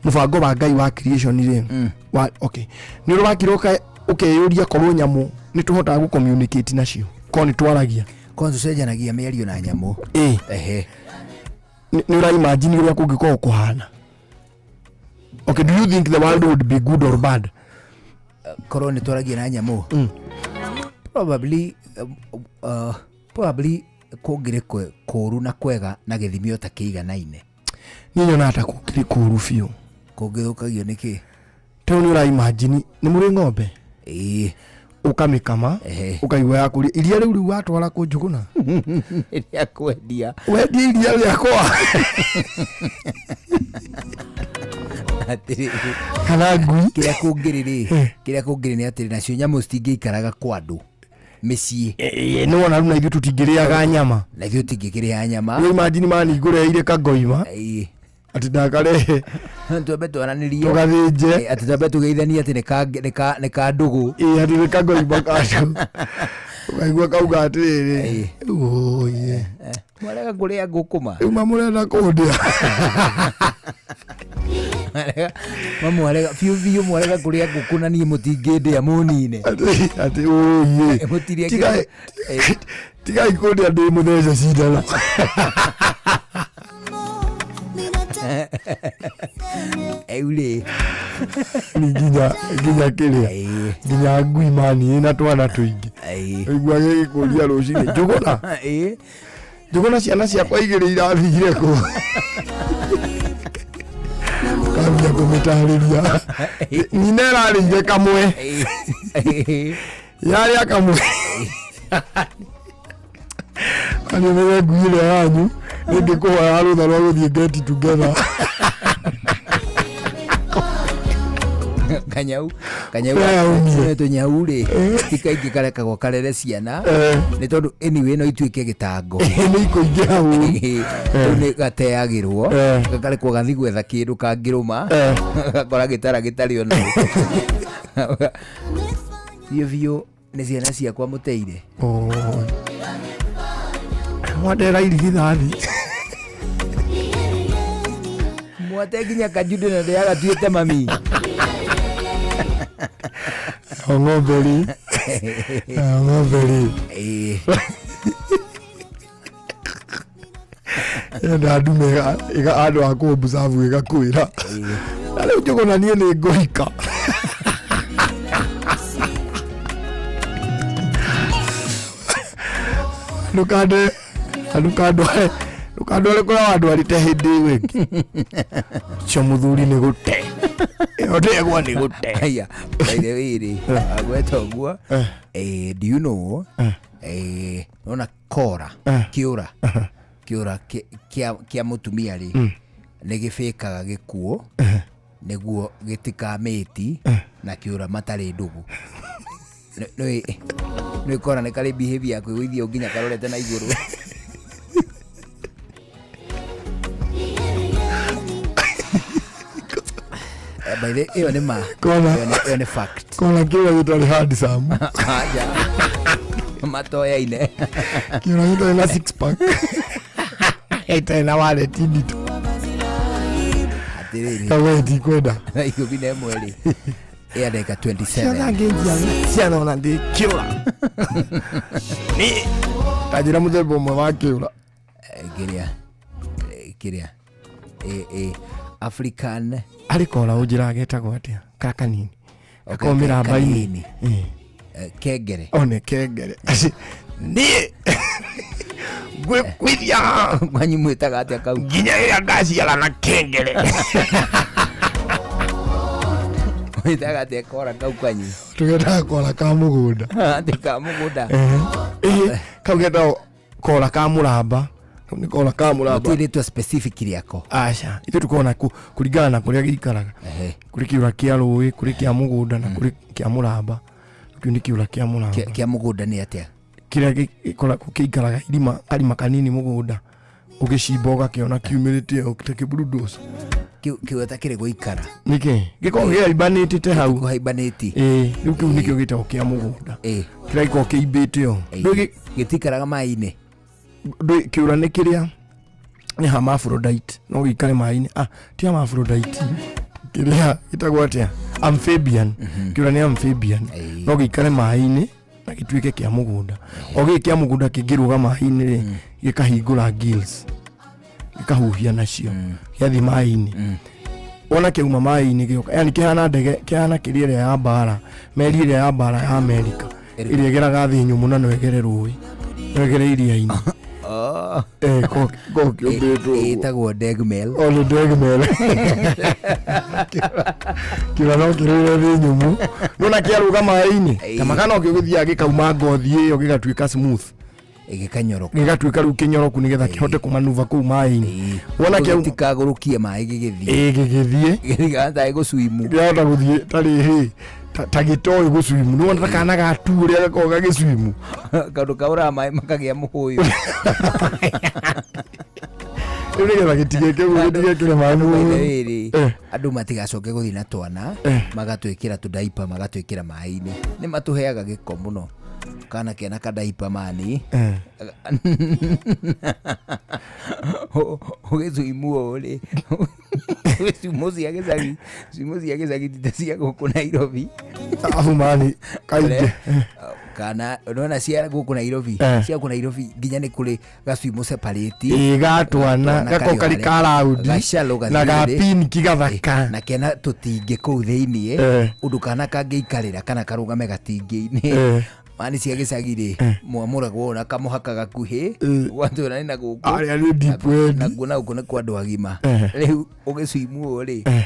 Mũbango wa Ngai wa creation rĩ wa okay nĩ ũrĩ wakĩroka ũkeyũria korwo nyamũ nĩ tũhotaga gũ communicate nacio korwo nĩ twaragia kwanza ũcenjanagia mĩario na nyamũ. Ehe. Nĩ ũra imagine ũrĩa kũngĩkorwo kũhana. Okay, do you think the world would be good or bad? Korwo nĩ twaragia na nyamũ? Probably probably kũngĩrĩ kũũru na kwega na gĩthimio ta kĩiganaine. Niĩ nyonaga ta kũngĩrĩ kũũru biũ. Kũngĩthũkagio nĩkĩ? Tondũ nĩ ũra imagine nĩ mũrĩ ng'ombe? Ĩĩ. Ũkamĩkama, ũkaigua ya kũrĩa. Iria rĩu rĩu watwara kũ Njũgũna? Rĩa kwendia. Wendie iria rĩakwa. Atĩrĩrĩ. Kana ngui. Kĩrĩa kũngĩrĩ rĩ, kĩrĩa kũngĩrĩ nĩ atĩrĩ, nacio nyamũ citingĩikaraga kwa andũ mĩciĩ. Nĩ wona rĩu na ithuĩ tũtingĩrĩaga nyama. Na ithuĩ tũtingĩkĩrĩa nyama. Rĩu imagine mani ngũreheire kangoima. Ĩĩ. Ati ndakarehe. Twambe twaranĩrie. Tũgathĩnje. Atĩ twambe tũgeithanie atĩ nĩ ka ndũgũ. Ĩĩ, atĩ nĩ kangoima ka ndũgũ. Ũkaigua kauga atĩrĩrĩ. Ũũĩ. Mwarega kũrĩa ngũkũma. Rĩu mamũrenda kũndĩa. Mamwarega biũ biũ mwarega kũrĩa ngũkũ na niĩ mũtingĩndĩa mũnine. Atĩ ũũĩ. Mũtirĩa Tigai kũndĩa ndĩ mũthece cindano. Eule. Ni nginya kĩrĩa. Nginya ngui mani ĩna twana tũingĩ. Ũigua gĩgĩkũria rũcinĩ Njũgũna. Njũgũna ciana ciakwa igĩrĩ irathire kũ. Kambia kũmĩtarĩria. Nyina ĩrarĩire kamwe. Yarĩa kamwe. Ani ũmenye ngui ĩrĩa yanyu nĩngĩkũhoya rũtha rwa gũthiĩ get together. Kanyau kanyau tũnyau rĩ ti kaingĩ karekagwo karere ciana nĩ tondũ anyway no ituĩke gĩtango. Nĩ ikũingĩra ũru. Rĩu nĩ gateagĩrwo gakarekwo gathiĩ gwetha kĩndũ kangĩrũma gakora gĩtara gĩtarĩ ona biũ biũ nĩ ciana ciakwa mũteire. Mwatera irigithathi. Mwate nginya kajude na ndĩagatuĩte mami. Ng'ombe rĩ. Ng'ombe rĩ. Enda ndume andũ a kũmbucabu ĩgakwĩra. Na rĩu Njũgũna niĩ nĩ ngũhika. Ndũkande ndũkandware kũrĩa wandwarĩte hĩndĩ ĩyo ĩngĩ. Ũcio mũthuri nĩ gũte. Ĩyo ndegwa nĩ gũte. Aya, by the way rĩ, agweta ũguo, do you know, nona kora, kĩũra, kĩũra kĩa mũtumia rĩ, nĩ gĩbĩkaga gĩkuũ nĩguo gĩtikamĩti na kĩũra matarĩ ndũgũ. Nĩ kora nĩ karĩ behavior ya kwĩgũithia nginya karorete na igũrũ. By the ĩyo nĩ ma. Ĩyo nĩ fact. Kona kĩũra gĩtarĩ handsome. Aja. Matoyaine. Kĩũra gĩtarĩ na six pack. Gĩtarĩ na wallet nditũ. Atĩrĩrĩ. Kawe ndikwenda. Thaa 11 rĩ ĩa ndagĩka 27. Ciana ngĩnjia ciana ona ndĩkĩũra. Nĩ tanjĩra mũthemba ũmwe wa kĩũra. Kĩrĩa kĩrĩa African Arĩ kora ũnjĩraga getagwo atĩa? Ka kanini. Gakoragwo mĩramba-inĩ. Kanini. Kengere. One kengere. Niĩ ngwĩkwithia kwanyu mwĩtaga atĩa kau nginya rĩrĩa ngaciara na kengere. Mwĩtaga atĩa kora kau kwanyu? Tũgetaga kora ka mũgũnda. Atĩ ka mũgũnda. Kau getagwo kora ka mũramba. Kau nĩ kora ka mũramba. Gũtirĩ rĩtwa specific rĩako. Aca, ithuĩ tũkoragwo na kũringana na kũrĩa gĩikaraga. Kũrĩ kĩũra kĩa rũĩ, kũrĩ kĩa mũgũnda na kũrĩ kĩa mũramba. Kĩu nĩ kĩũra kĩa mũramba. Kĩa mũgũnda nĩ atĩa? Kĩrĩa gĩkoragwo kĩikaraga irima, karima kanini mũgũnda. Ũgĩcimba ũgakĩona kiumĩrĩte o ta kĩburunducu. Kĩu ta kĩrĩ gũikara. Nĩkĩ? Gĩkoragwo kĩhaimbanĩte hau. Kũhaimbanĩtie. Ĩĩ, rĩu kĩu nĩkĩo gĩtagwo kĩa mũgũnda. Kĩrĩa gĩkoragwo kĩimbĩte o. Gĩtikaraga maĩ-inĩ. Kĩũra nĩ kĩrĩa nĩ hermaphrodite, no gĩikare maĩ-inĩ. Ah, ti hermaphrodite. Kĩrĩa gĩtagwo atĩa? Amphibian. Kĩũra nĩ amphibian. No gĩikare maĩ-inĩ na gĩtuĩke kĩa mũgũnda. O gĩkĩ kĩa mũgũnda kĩngĩrũga maĩ-inĩ rĩ, gĩkahingũra gills. Gĩkahuhia nacio. Gĩathiĩ maĩ-inĩ. Wona kĩauma maĩ-inĩ gĩoka, yani kĩhana ndege, kĩhana kĩrĩa ĩrĩa ya mbara, meri ĩrĩa ya mbara ya Amerika, ĩrĩa ĩgeraga thĩ nyũmũ na no ĩgere rũĩ, no ĩgere iria-inĩ. Ko kĩũmbĩtwo ũguo. Ĩtagwo Degmel. O nĩ Degmel. Kĩũra no kĩrũire thĩ nyũmũ. Nona kĩarũga maĩ-inĩ, kamaka no kĩgũthiaga gĩkauma ngothi ĩyo gĩgatuĩka smooth. Gĩkanyoroka. Gĩgatuĩka rĩu kĩnyoroku nĩgetha kĩhote kũmanuva kũu maĩ-inĩ. Wona kĩauma Gĩtikagũrũkie maĩ gĩgĩthiĩ. Ĩĩ, gĩgĩthiĩ. Gĩtigahota gũcuimu. Gĩahota gũthiĩ ta rĩrĩ, ta gĩtoĩ gũcuimu. Nĩwona ta kana ga tu ũrĩa gakoragwo gagĩcuimu. Kaũndũ kaũraga maĩ makagĩa mũhũyũ. Rĩu nĩgetha gĩtigeke ũguo, gĩtigekĩre maĩ mũhũyũ. Rĩrĩ, andũ matigacoke gũthiĩ na twana, magatwĩkĩra tũdaipa, magatwĩkĩra maĩ-inĩ. Nĩ matũheaga gĩko mũno. Kana kena kadaipa mani. Ũgĩcuimu ũũ rĩ, cuimu cia gĩcagi, cuimu cia gĩcagi ti ta cia gũkũ Nairobi. Arabu mani, kaingĩ. Kana nona cia gũkũ Nairobi, cia gũkũ Nairobi nginya nĩ kũrĩ gacuimu separate. Ĩĩ, ga twana, gakoragwo karĩ ka raundi, Gacalũ na ga gathiũrũrĩ. pinki gathaka. Na kena tũtingĩ kũu thĩiniĩ, ũndũ kana kangĩikarĩra kana karũgame gatingĩ-inĩ. Mani cia gĩcagi rĩ, mwamũragwo na kamũhaka gakuhĩ, gwatũra na gũkũ. Arĩa nĩ deep end. Nakuo na gũkũ nĩ kwa andũ agima. Rĩu ũgĩcuimu ũũ rĩ,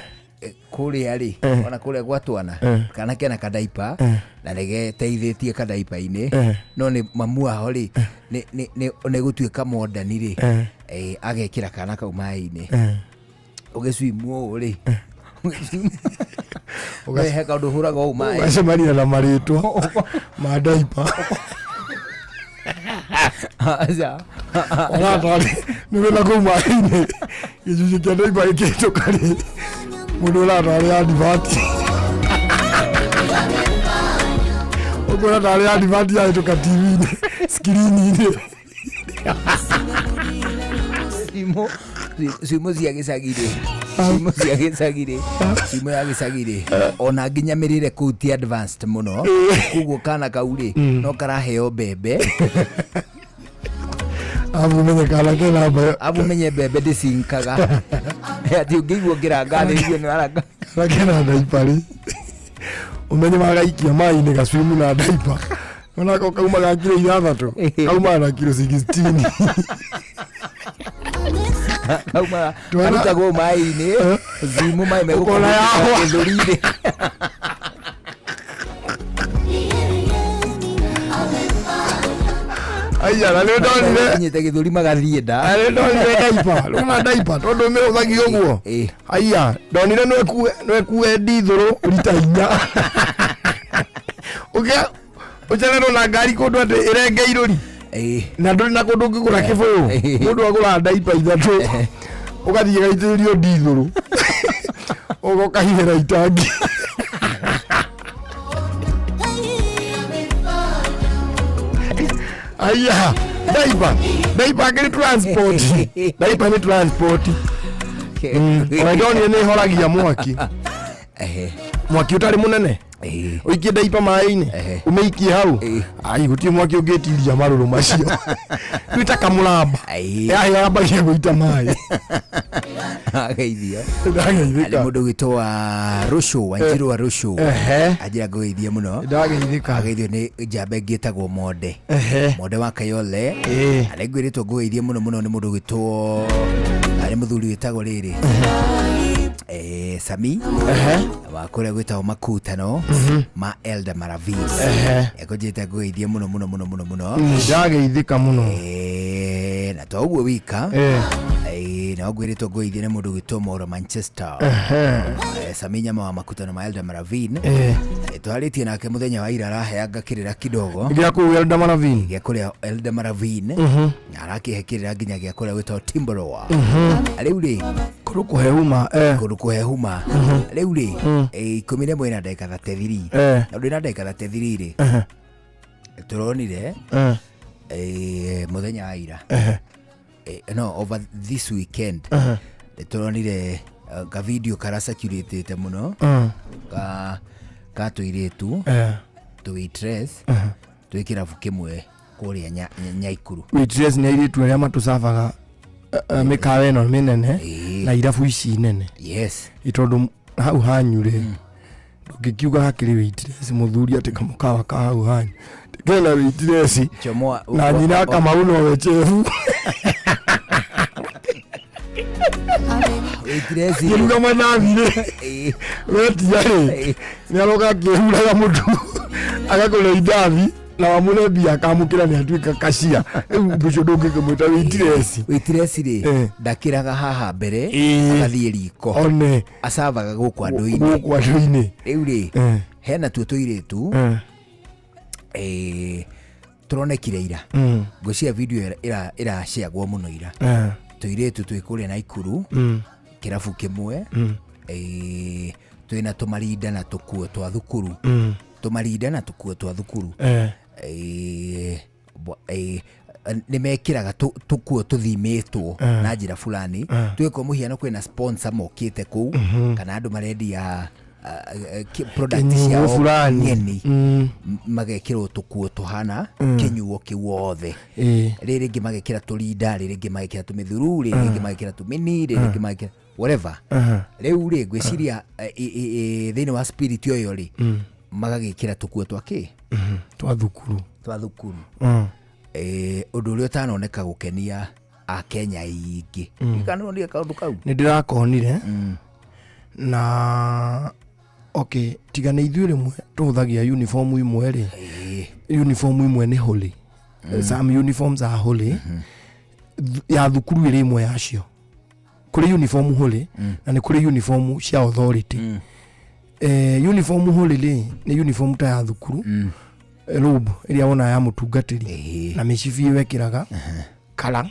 kũrĩa rĩ, ona kũrĩa gwa twana, kana kena kadaipa, na nĩgeteithĩtie kadaipa-inĩ, no nĩ mamu wao rĩ, nĩ gũtuĩka mondani rĩ, agekĩra kana kau maĩ-inĩ. Ũgĩcuimu ũũ rĩ, ũgĩcuimu. He kaũndũ ũhũraga ũũ maĩ. Ũgacemania na marĩtwa ma daipa. Aca. Ũratarĩ, nĩ wĩna kũu maĩ-inĩ, gĩcunjĩ kĩa daipa gĩkĩhĩtũka rĩ, mũndũ ũratarĩ advert. Ũkona tarĩ advert yahĩtũka TV-inĩ, screen-inĩ. Ciumo cia gĩcagi rĩ, ciumo cia gĩcagi rĩ, ciumo ya gĩcagi rĩ, ona nginya mĩrĩre kũu ti advanced mũno, koguo kana kau rĩ, no karaheo mbembe. Abu menye kana kena mbembe. Abu menye mbembe ndĩcinkaga. Atĩ ũngĩigua ũngĩranga thĩ igue nĩ waranga. Kana kena ndaipa rĩ, ũmenye magaikia maĩ-inĩ gacuimu na ndaipa. Onako kauma ga kiro 6, kauma na kiro 16. Kauma Twana- karutagwo maĩ-inĩ, cuimu maĩ Ũkona yahwa. gĩthũri-inĩ. Aya, na nĩ ndonire. Nyite gĩthũri magathiĩ nda. Na nĩ ndonire ndaipa. Nĩwona ndaipa, tondũ mĩhũthagio ũguo. Aya, ndonire no ĩkue ndithũrũ rita 4. Ũkĩa ũcererwo na ngari kũndũ atĩ ĩrenge irũri. Na ndũrĩ na kũndũ ũngĩgũra kĩbũyũ. Mũndũ agũraga ndaipa 3. Ũgathiĩ gaitĩrĩrio ndithũrũ. Ũgoka hihĩra itangi. Aya, daipa. Daipa nĩ transport. Daipa nĩ transport. Ona ndonire nĩ ĩhoragia mwaki. Mwaki ũtarĩ mũnene ũikie ndaipa maĩ-inĩ, ũmĩikie hau, ai, gũtirĩ mwaki ũngĩtiria marũrũ macio. Rĩu ta kamũramba yahĩa yambagia gũita maĩ. Ageithio. Ndageithĩka. Nĩ mũndũ witũ wa Rũcũ, Wanjiru wa Rũcũ. Anjĩra ngũgeithie mũno. Ndageithĩka. Ageithio nĩ njamba ĩngĩ ĩtagwo Monde. Monde wa Kayole. Na nĩngwĩrĩtwo ngũgeithie mũno mũno nĩ mũndũ wĩtwo, nĩ mũthuri wĩtagwo rĩrĩ, Sami wa kũrĩa gwĩtagwo Makutano ma Elder Maravis. Ekũnjĩte ngũgeithie mũno mũno mũno mũno mũno. Ndageithĩka mũno. Na to ũguo wika, no ngwĩrĩtwo ngũgeithie nĩ mũndũ gwĩtwo Moro Manchester. Sami Nyama wa Makutano ma Elder Maravin. Twarĩtie nake mũthenya wa ira, araheanga kĩrĩra kidogo. Gĩa kũu Elder Maravin. Gĩa kũrĩa Elder Maravin. Na arakĩhe kĩrĩra nginya gĩa kũrĩa gwĩtagwo Timboroa. Rĩu rĩ, kũndũ kũhehuma. Kũndũ kũhehuma. Rĩu rĩ, 11 na ndagĩka 33. Na ndĩ na ndagĩka 33 rĩ, tũronire mũthenya wa ira, no, over this weekend, tũronire ka video karacirculatĩte mũno ka tũirĩtu tũ waitress twĩ kĩrabu kĩmwe kũrĩa Nyaikuru. Waitress nĩ airĩtu arĩa matũcavaga mĩkawa ĩno mĩnene na irabu ici nene. Tondũ hau hanyu rĩ, ndũngĩkiuga hakĩrĩ waitress mũthuri atĩ kamũkawa ka hau hanyu kena waitress Chomoa, na nyina Kamau nowe chefu. Waitress. Akĩruga manathi rĩ, wetia rĩ, nĩ aroka akĩhuraga mũtu, agakũre indathi na wamũne mbia akamũkĩra, nĩ atuĩka kacia. Rĩu ũndũ ũcio ndũngĩkĩmwĩta waitress. Waitress rĩ, ndakĩraga haha mbere, agathiĩ riko. One. Acavaga gũkũ andũ-inĩ. Gũkũ andũ-inĩ. Rĩu rĩ, hena tuo tũirĩtu, tũronekire ira. Ngwĩciria video ĩraciagwo mũno ira. Tũirĩtu twĩ kũrĩa Naikuru, kĩrabu kĩmwe, twĩna tũmarinda na tũkuo twa thukuru. Tũmarinda na tũkuo twa thukuru. Nĩ mekĩraga tũkuo tũthimĩtwo na njĩra fulani. Tuge kwa mũhiano kwĩna sponsor mokĩte kũu, kana andũ marendia product Kĩnyuo ciao fulani. ng'eni, magekĩrwo tũkuo tũhana kĩnyuo kĩu wothe. Rĩrĩ rĩngĩ magekĩra tũrinda, rĩrĩ rĩngĩ magekĩra tũmĩthuru, rĩrĩ rĩngĩ magekĩra tũmini, rĩrĩ rĩngĩ magekĩra whatever. Rĩu rĩ, ngwĩciria, thĩinĩ wa spirit ũyũ rĩ, magagĩkĩra tũkuo twa kĩ? Twa thukuru. Twa thukuru. Ũndũ ũrĩa ũtanoneka gũkenia Akenya aingĩ. Kana nĩ kaũndũ kau? Nĩ ndĩrakonire. Na okay, tiga nĩ ithuĩ rĩmwe tũhũthagia uniform imwe rĩ. Uniform imwe nĩ holy. Some uniforms are holy. Ya thukuru ĩrĩ ĩmwe yacio. Kũrĩ uniform holy, na nĩ kũrĩ uniform cia authority. Uniform holy rĩ, nĩ uniform ta ya thukuru. Robe ĩrĩa wona ya mũtungatĩri na mĩcibi wekĩraga kara.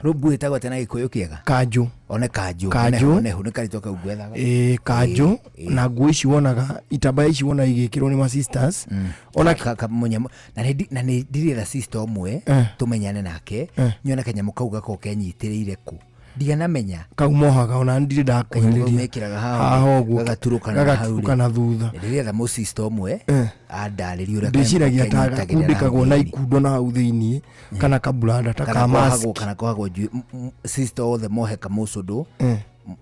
Robe ĩtagwo atĩa na Gĩkũyũ kĩega? Kanjũ. One kanjũ. Kanjũ. One nĩ karĩtwa kau ngwethaga. Kanjũ. Na nguo ici wonaga, itambaya ici wonaga igĩkĩrwo nĩ ma sisters. Ona Ka mũnyamũ. Na nĩ ndirĩetha sister ũmwe, tũmenyane nake, nyone kanyamũ kau gakoragwo kenyitĩrĩire kũ. Ndiganamenya. Kau mohaga, ona ndirĩ ndakuhĩrĩria. Kanyamũ kau mekĩraga haha Haha ũguo. Gagaturũkana na hau rĩ. Gagaturũkana thutha. Ndĩretha mũsister ũmwe, andarĩrie ũrĩa Ndĩciragia ta kanyamũ kenyitagĩrĩra gakundĩkagwo hau na thĩinĩ. ikundo na hau thĩinĩ, kana kaburanda ta Kana ka mask. kohagwo, kana kohagwo njuĩ, sister othe mohe kamũcũndũ,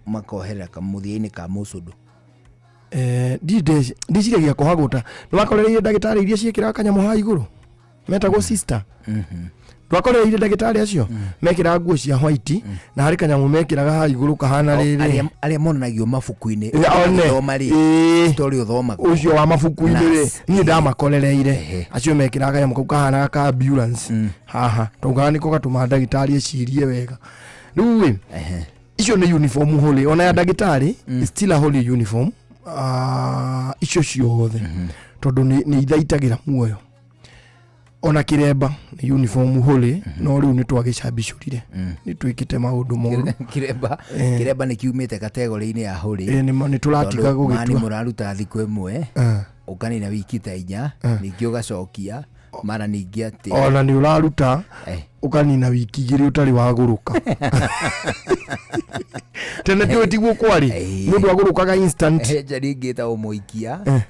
makoherera kamũthia-inĩ ka mũcũndũ. Ndĩciragia kohagwo ta nĩwakorereire ndagĩtarĩ iria ciĩkĩraga kanyamũ haha igũrũ metagwo sister. Ndwakorereire ndagĩtarĩ acio mekĩraga nguo cia white, na harĩ kanyamũ mekĩraga haha igũrũ kahana rĩrĩ. Arĩa monanagio mabuku-inĩ, One. ũgĩthoma rĩ, story ũthomagwo. Ũcio wa mabuku-inĩ rĩ, Nurse. niĩ ndamakorereire acio mekĩraga kanyamũ kau kahanaga ka ambulance haha, taugaga nĩko gatũmaga ndagĩtarĩ ecirie wega. Rĩu rĩ, icio nĩ uniform holy, ona ya ndagĩtarĩ is still a holy uniform. Icio ciothe tondũ nĩ ithaitagĩra muoyo. Ona kĩremba nĩ uniform holy, no rĩu nĩ twagĩcambicũrire, nĩ twĩkĩte maũndũ moru. Kĩremba nĩ kiumĩte kategori-inĩ ya holy. Nĩ tũratiga Tondũ gũgĩtua. mani mũraruta thikũ ĩmwe, ũkanina wiki ta inya, ningĩ ũgacokia. Mara ningĩ atĩ Ona nĩ ũraruta ũkanina wiki 2 ũtarĩ wagũrũka. Tene tiwe tiguo kwarĩ, mũndũ agũrũkaga instant. He njari ĩngĩ ĩtagwo mũikia.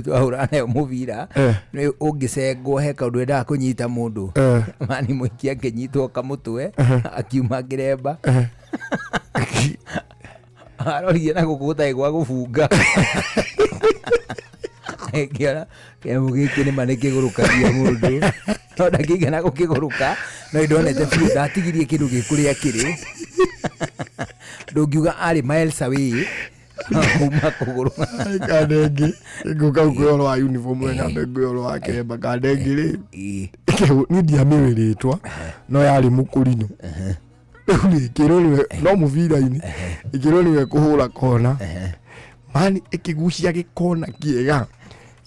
Twahũra nayo mũbira, nĩ ũngĩcengwo he kaũndũ endaga kũnyita mũndũ. Mani mũikia akĩnyitwo kamũtwe, akiuma kĩremba. Arorire na gũkũ gũtarĩ gwa gũbunga. Ngĩona kĩnyamũ gĩkĩ nĩma nĩkĩgũrũkagia mũndũ. No ndakĩigana gũkĩgũrũka, no nĩndonete biũ ndatigirie kĩndũ gĩkũrĩa kĩrĩ. Ndũngiuga arĩ miles away kuma kũgũrũ. Kandenge ngũka kwĩ ũhoro wa uniform wega, ngambe ngwĩ ũhoro wa kĩremba. Kandenge rĩ, niĩ ndiamĩũĩ rĩtwa, no yarĩ mũkũrinũ. Rĩu rĩ, ĩkĩrwo nĩwe no mũbira-inĩ, ĩkĩrwo nĩwe kũhũra kona. Mani ĩkĩgucia gĩkona kĩega,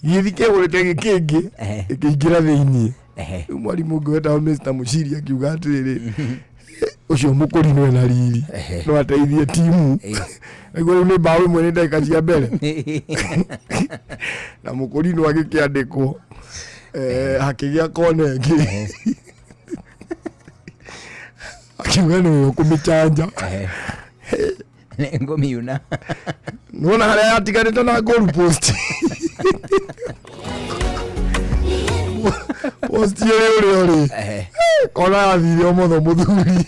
gĩthi kĩhũrĩte gĩkĩngĩ, ĩkĩingĩra thĩiniĩ. Rĩu mwarimũ ũngĩ wetagwo Mr. Mũciri akiuga atĩrĩrĩ, ũcio mũkũrinũ ena riri, no ateithie timu. Nĩguo rĩu nĩ mbaũ 1 nĩ ndagĩka cia mbere. Na mũkũrinũ agĩkĩandĩkwo, hakĩgĩa kona ĩngĩ. Akiuga nĩwe ũkũmĩchanja. Nĩ ngũmiuna. Nĩwona harĩa yatiganĩte na goal post. Post ĩrĩ ũrĩa ũrĩ. Kona yathire ũmotho mũthuri.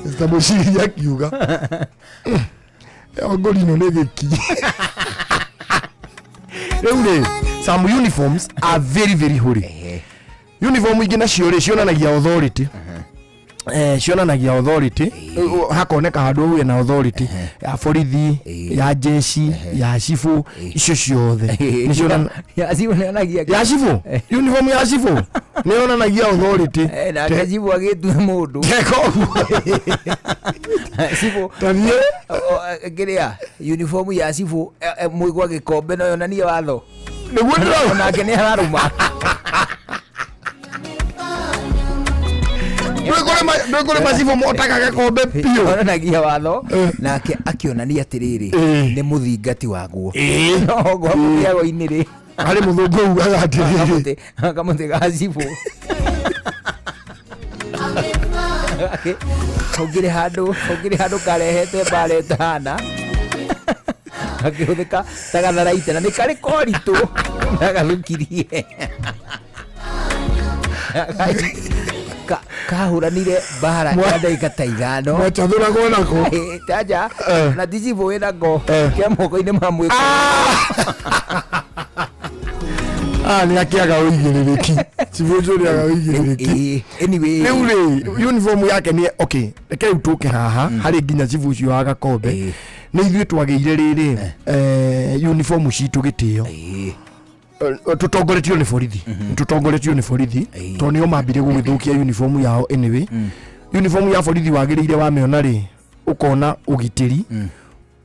Mr. Mũciri akiuga, ĩyo ngũrinũ nĩ gĩki. Rĩu rĩ, some uniforms are very very holy. Uniform ingĩ nacio rĩ, cionanagia authority. Cionanagia authority, hakoneka handũ hau na authority ya borithi, ya jeshi, ya cibũ, icio ciothe nĩ Ya cibũ nĩyonagia ya cibũ, uniform ya cibũ nĩ yonanagia authority. Nake cibũ agĩtue mũndũ. Teka ũguo. Cibũ Tathiĩ. Kĩrĩa uniform ya cibũ, mũigua gĩkombe no yonanie watho. Nĩguo ndĩrauga. Onake nĩ ararũma. Ndwĩ kũrĩ macibũ motaga gakombe biũ. Onanagia watho nake akĩonania atĩrĩrĩ, nĩ mũthingati waguo. No gwa mũgĩago-inĩ rĩ, Harĩ mũthũngũ ugaga atĩrĩrĩ, kamũtĩ ga cibũ ũngĩrĩ handũ karehete mbara ĩtahana, gakĩhũthĩka ta gatharaita, na nĩ karĩ koritũ nagathũkirie. Kahũranire mbara ya ndagĩka ta 5. Mwachathũragwo nako. Tanja na ti cibũ wĩnako ke moko-inĩ ma mwĩkũ. Ah, nĩ akĩaga ũigĩrĩrĩki, cibũ ũcio nĩ aga ũigĩrĩrĩki. Anyway, Rĩu rĩ, uniform yake nĩ okay, reke rĩu tũke haha harĩ nginya cibũ ũcio wa gakombe. Nĩ ithuĩ twagĩire rĩrĩ, uniform citũ gĩtĩo, tũtongoretio nĩ borithi, tũtongoretio nĩ borithi, tondũ nĩo mambire gũgĩthũkia uniform yao. Anyway, uniform ya borithi wagĩrĩire wamĩona rĩ, ũkona ũgitĩri,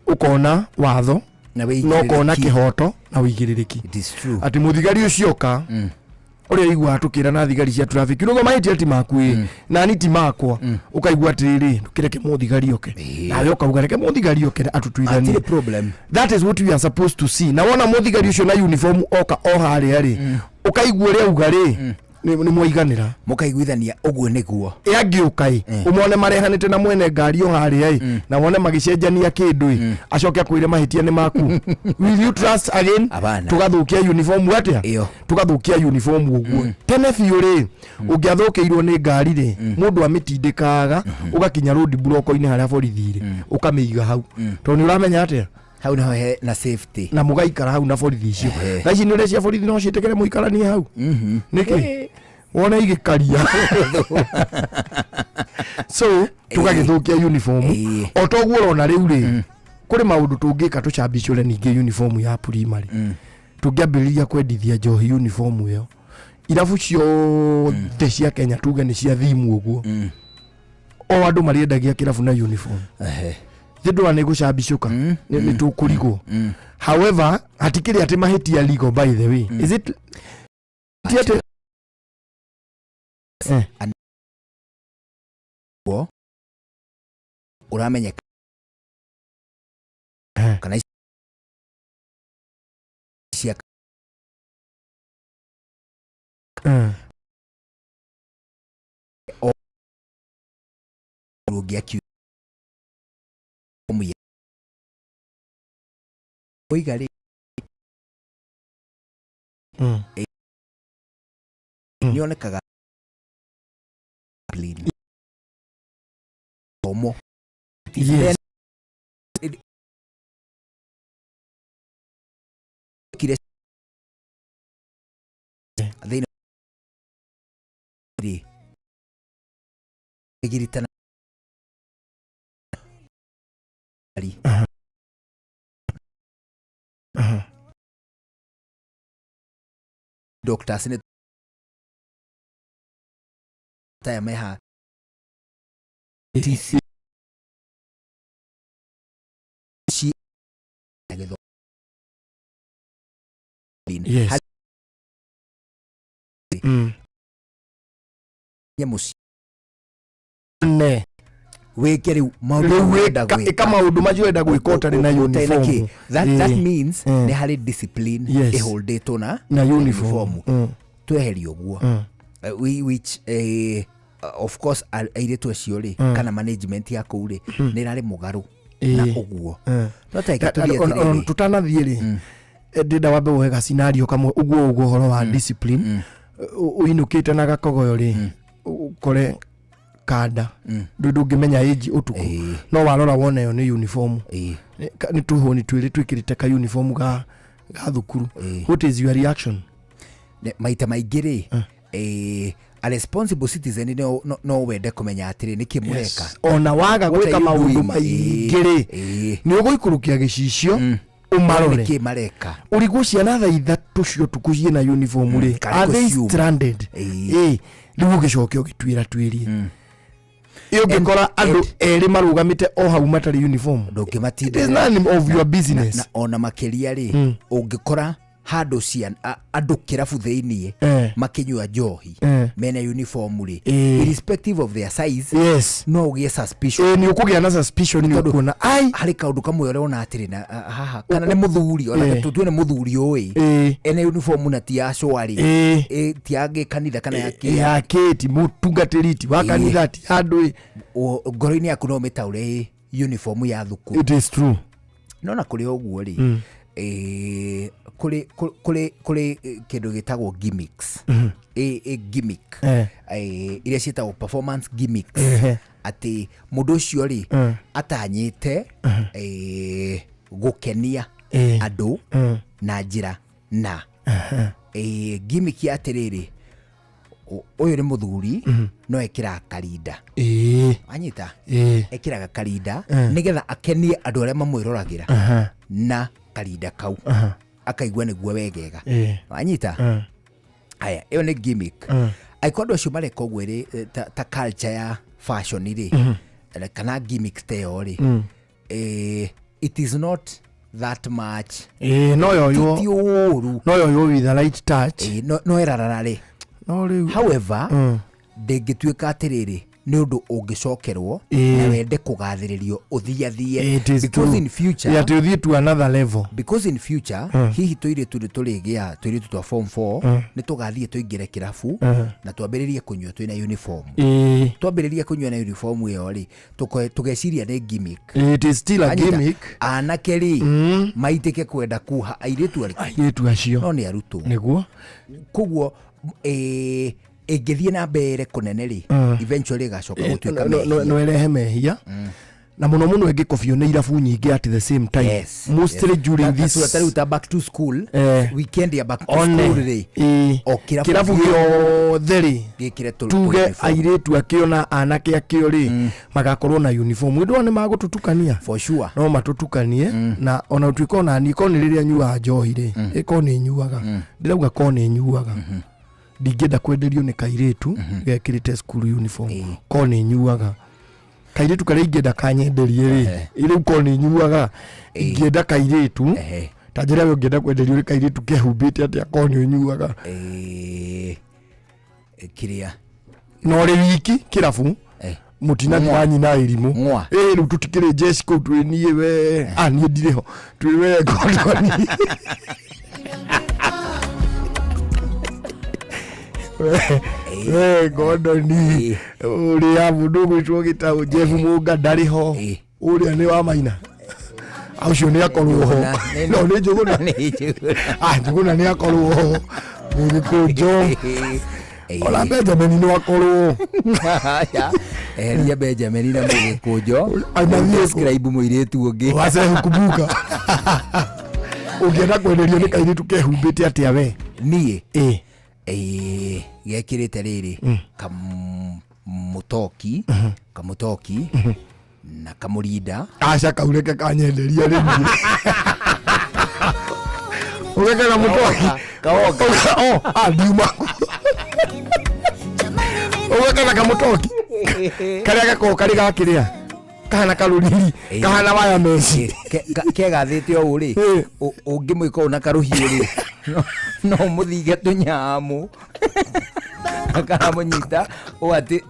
ũkona watho, na na ũkona wĩigĩrĩrĩki. Kĩhoto na ũigĩrĩrĩki. It is true. Atĩ mũthigari ũcio oka, ũrĩa iguaga tũkĩra na thigari cia traffic nĩguo mahĩtia ti maku ĩ nani ti makwa, ũkaigua atĩrĩrĩ, ndũkĩreke mũthigari oke, nawe ũkauga reke mũthigari oke atũtuithanie. Hatirĩ problem. That is what we are supposed to see. Na wona mũthigari ũcio na uniform oka o harĩa rĩ, ũkaigua ũrĩa auga rĩ, nĩ mwaiganĩra. Mũkaiguithania ũguo nĩguo. Ĩ angĩũka ĩ, ũmone marehanĩte na mwene ngari o harĩa ĩ, na wone magĩcenjania kĩndũ ĩ, acoke akwĩre mahĩtia nĩ maku, will you trust again? Hapana. Tũgathũkia uniform atĩa? Ĩyo. Tũgathũkia uniform ũguo. Tene biũ rĩ, ũngĩathũkĩirwo nĩ ngari rĩ, mũndũ amĩtindĩkaga ũgakinya road block-inĩ harĩa borithi rĩ, ũkamĩiga hau, tondũ nĩ ũramenya atĩa, hau niho he na safety. Na mũgaikara hau na borithi icio. Thaa ici nĩ ũrĩa cia borithi no ciĩtĩkĩre mũikaranie hau nĩkĩ wone igĩkaria. So tũgagĩthũkia uniform o toguo ũrona rĩu rĩ. Kũrĩ maũndũ tũngĩka tũcambicũre ningĩ uniform ya primary. Tũngĩambĩrĩria kwendithia njohi uniform ĩyo, irabu ciothe cia Kenya tuge nĩ cia thimu ũguo, o andũ marĩendagia kĩrabu na uniform, thĩ ndũra nĩ gũcambicũka, nĩ tũkũrigwo. However, hatikĩrĩ atĩ mahĩtia legal, by the way. Is it ti atĩ Guo ũramenyeka kana cia O ũngĩ akiuga oiga rĩ nĩ onekaga discipline. Gĩthomo. Yes. Kire thĩinĩ rĩ ĩgiritana ri doctors nĩ taya meha TC ci gĩthomo Yes. Nyamũ ci ne wĩke rĩu maũndũ Rĩu marĩa ũrenda wĩka ĩka maũndũ macio ũrenda gwĩka ũtarĩ na Ũtarĩ na uniform. kĩ. That Ĩĩ. means nĩ harĩ discipline Yes. ĩholdĩtwo na Na uniform. Tweherie ũguo. Which of course airĩtu acio rĩ kana management ya kũu rĩ nĩ ĩrarĩ mũgarũ na ũguo no ta reke tũthiĩ atĩrĩrĩ. Tũtanathiĩ rĩ, ndĩrenda wambe woe gacinariũ kamwe ũguo ũguo ũhoro wa discipline. Ũinũkĩte na gakogoyo rĩ, ũkore kanda ndũ ndũngĩmenya ĩnji ũtukũ, no warora wona ĩyo nĩ uniform. Nĩ tũhũni twĩrĩ twĩkĩrĩte ka uniform ga thukuru. What is your reaction? Maita maingĩ rĩ, a responsible citizen no wende kũmenya atĩrĩ, nĩkĩ mũreka? Ona waga What are gwĩka you maũndũ doing? maingĩ rĩ, nĩ ũgũikũrũkia gĩcicio ũmarore. Nĩkĩ mareka? Ũrigwo ciana thaa 3 cia ũtukũ ciĩna uniform rĩ, Karĩ are they costume. stranded? Ĩ rĩu ũgĩcoke ũgĩtuĩra tuĩrie ĩ ũngĩkora andũ erĩ marũgamĩte o hau matarĩ uniform. Ndũngĩmatinda. It is none of your business. Na ona makĩria rĩ, ũngĩkora handũ ciana andũ kĩrabu thĩiniĩ makĩnyua njohi mena uniform rĩ, irrespective of their size, no ũgĩe suspicion. Ĩ nĩ ũkũgĩa na suspicion, nĩ ũkuona ai harĩ kaũndũ kamwe ũrona atĩrĩ na haha kana nĩ mũthuri ona tũtue nĩ mũthuri ũĩ ena uniform na ti ya cwarĩ, ti ya gĩkanitha kana ya kĩ ya kĩ, ti mũtungatĩri, ti wa kanitha, ti andũ ĩ. Ngoro-inĩ yaku no ũmĩtaũre ĩ uniform ya thukuru. It is true. No na kũrĩ ũguo rĩ, kũrĩ kĩndũ gĩtagwo gimmicks. Gimmick iria ciĩtagwo performance gimmicks, atĩ mũndũ ũcio rĩ atanyĩte gũkenia andũ na njĩra na gimmick ya atĩrĩrĩ, ũyũ nĩ mũthuri no ekĩraga karinda. Wanyita? Ekĩraga karinda nĩgetha akenie andũ arĩa mamwĩroragĩra na karinda kau, akaigua nĩguo wegega. Wanyita? Aya, ĩyo nĩ gimmick. Angĩkorwo andũ acio mareka ũguo ĩrĩ ta culture ya fashion rĩ, kana gimmick ta ĩyo rĩ, it is not that much. Ĩ no yoywo. Ti ũũru. No yoywo with the right touch. No ĩrarara rĩ. No rĩu however ndĩngĩtuĩka atĩrĩrĩ nĩ ũndũ ũngĩcokerwo na wende kũgathĩrĩrio ũthiathie It is because true. in future Atĩ ũthiĩ to another level. Because in future hihi tũirĩtu nĩ tũrĩgĩa tũirĩtu twa form 4 nĩ tũgathiĩ tũingĩre kĩrabu na twambĩrĩrie kũnyua twĩna uniform. Twambĩrĩrie kũnyua na uniform ĩyo rĩ, tũgeciria nĩ gimmick. It is still a Anyita, gimmick. Anake rĩ maitĩke kwenda kuha airĩtu arĩkũ? Airĩtu acio. No nĩ arutwo. Nĩguo. Koguo ĩngĩthiĩ na mbere kũnene rĩ, eventually ĩgacoka gũtuĩka mehia. No ĩrehe mehia na mũno mũno ĩngĩkobio nĩ irabu nyingĩ at the same time, mostly during this Ta rĩu ta back to school, weekend ya back to One. school rĩ, o kĩrabu kĩrabu gĩothe rĩ gĩkĩre tuge uniform. Airĩtu akĩo na anake akĩo rĩ magakorwo na uniform ĩndĩ nĩ magũtũtukania. For sure. No matũtukanie na ona ũtuĩka ona niĩ korwo nĩ rĩrĩa nyuaga njohi rĩ, ĩkorwo nĩ nyuaga, ndĩrauga korwo nĩ nyuaga, ndingĩenda kwenderio nĩ kairĩtu gekĩrĩte school uniform. Korwo nĩ nyuaga, kairĩtu karĩa ingĩenda kanyenderie rĩ, rĩu korwo nĩ nyuaga ingĩenda kairĩtu ta njĩra we ũngĩenda kwenderio nĩ kairĩtu kehumbĩte atĩa korwo nĩ ũnyuaga? Kĩrĩa Na ũrĩ wiki kĩrabu mũtinathi wa nyina irimũ. Ng'wa. Ĩ rĩu tũtikĩrĩ jeshi kũu twĩ niĩ we, niĩ ndirĩ ho, twĩ we ngondoni. We Gordon ũrĩa mũndũ ũgwĩtwo gĩtaũ Jeff Mũnga ndarĩ ho, ũrĩa nĩ wa Maina, ũcio nĩ akorwo ho. No nĩ Njũgũna. Ah, Njũgũna nĩ akorwo ho, Mũgĩkũnjũ ona Benjamin no akorwo. Eheria Benjamin na Mũgĩkũnjo. Amathiĩ describe mũirĩtu ũngĩ. Wacehu kumbuka. Ũngĩenda kwenderio nĩ kairĩtu kehumbĩte atĩa we? Niĩ? Ĩ. Ĩĩ, gekĩrĩte rĩrĩ kamũtoki, kamũtoki na kamũrinda. Aca, kaureke kanyenderia rĩmwe ũgeke na mũtoki. Kaoka. Oh, ah, ndiuma ũgeke na kamũtoki karĩa gakoragwo karĩ gakĩrĩa kahana karũriri, kahana waya meci. Kegathĩte ũũ rĩ, ũngĩmwĩka ũũ na karũhiũ rĩ, no mũthinge tũnyamũ akaramũnyita ũ atĩ.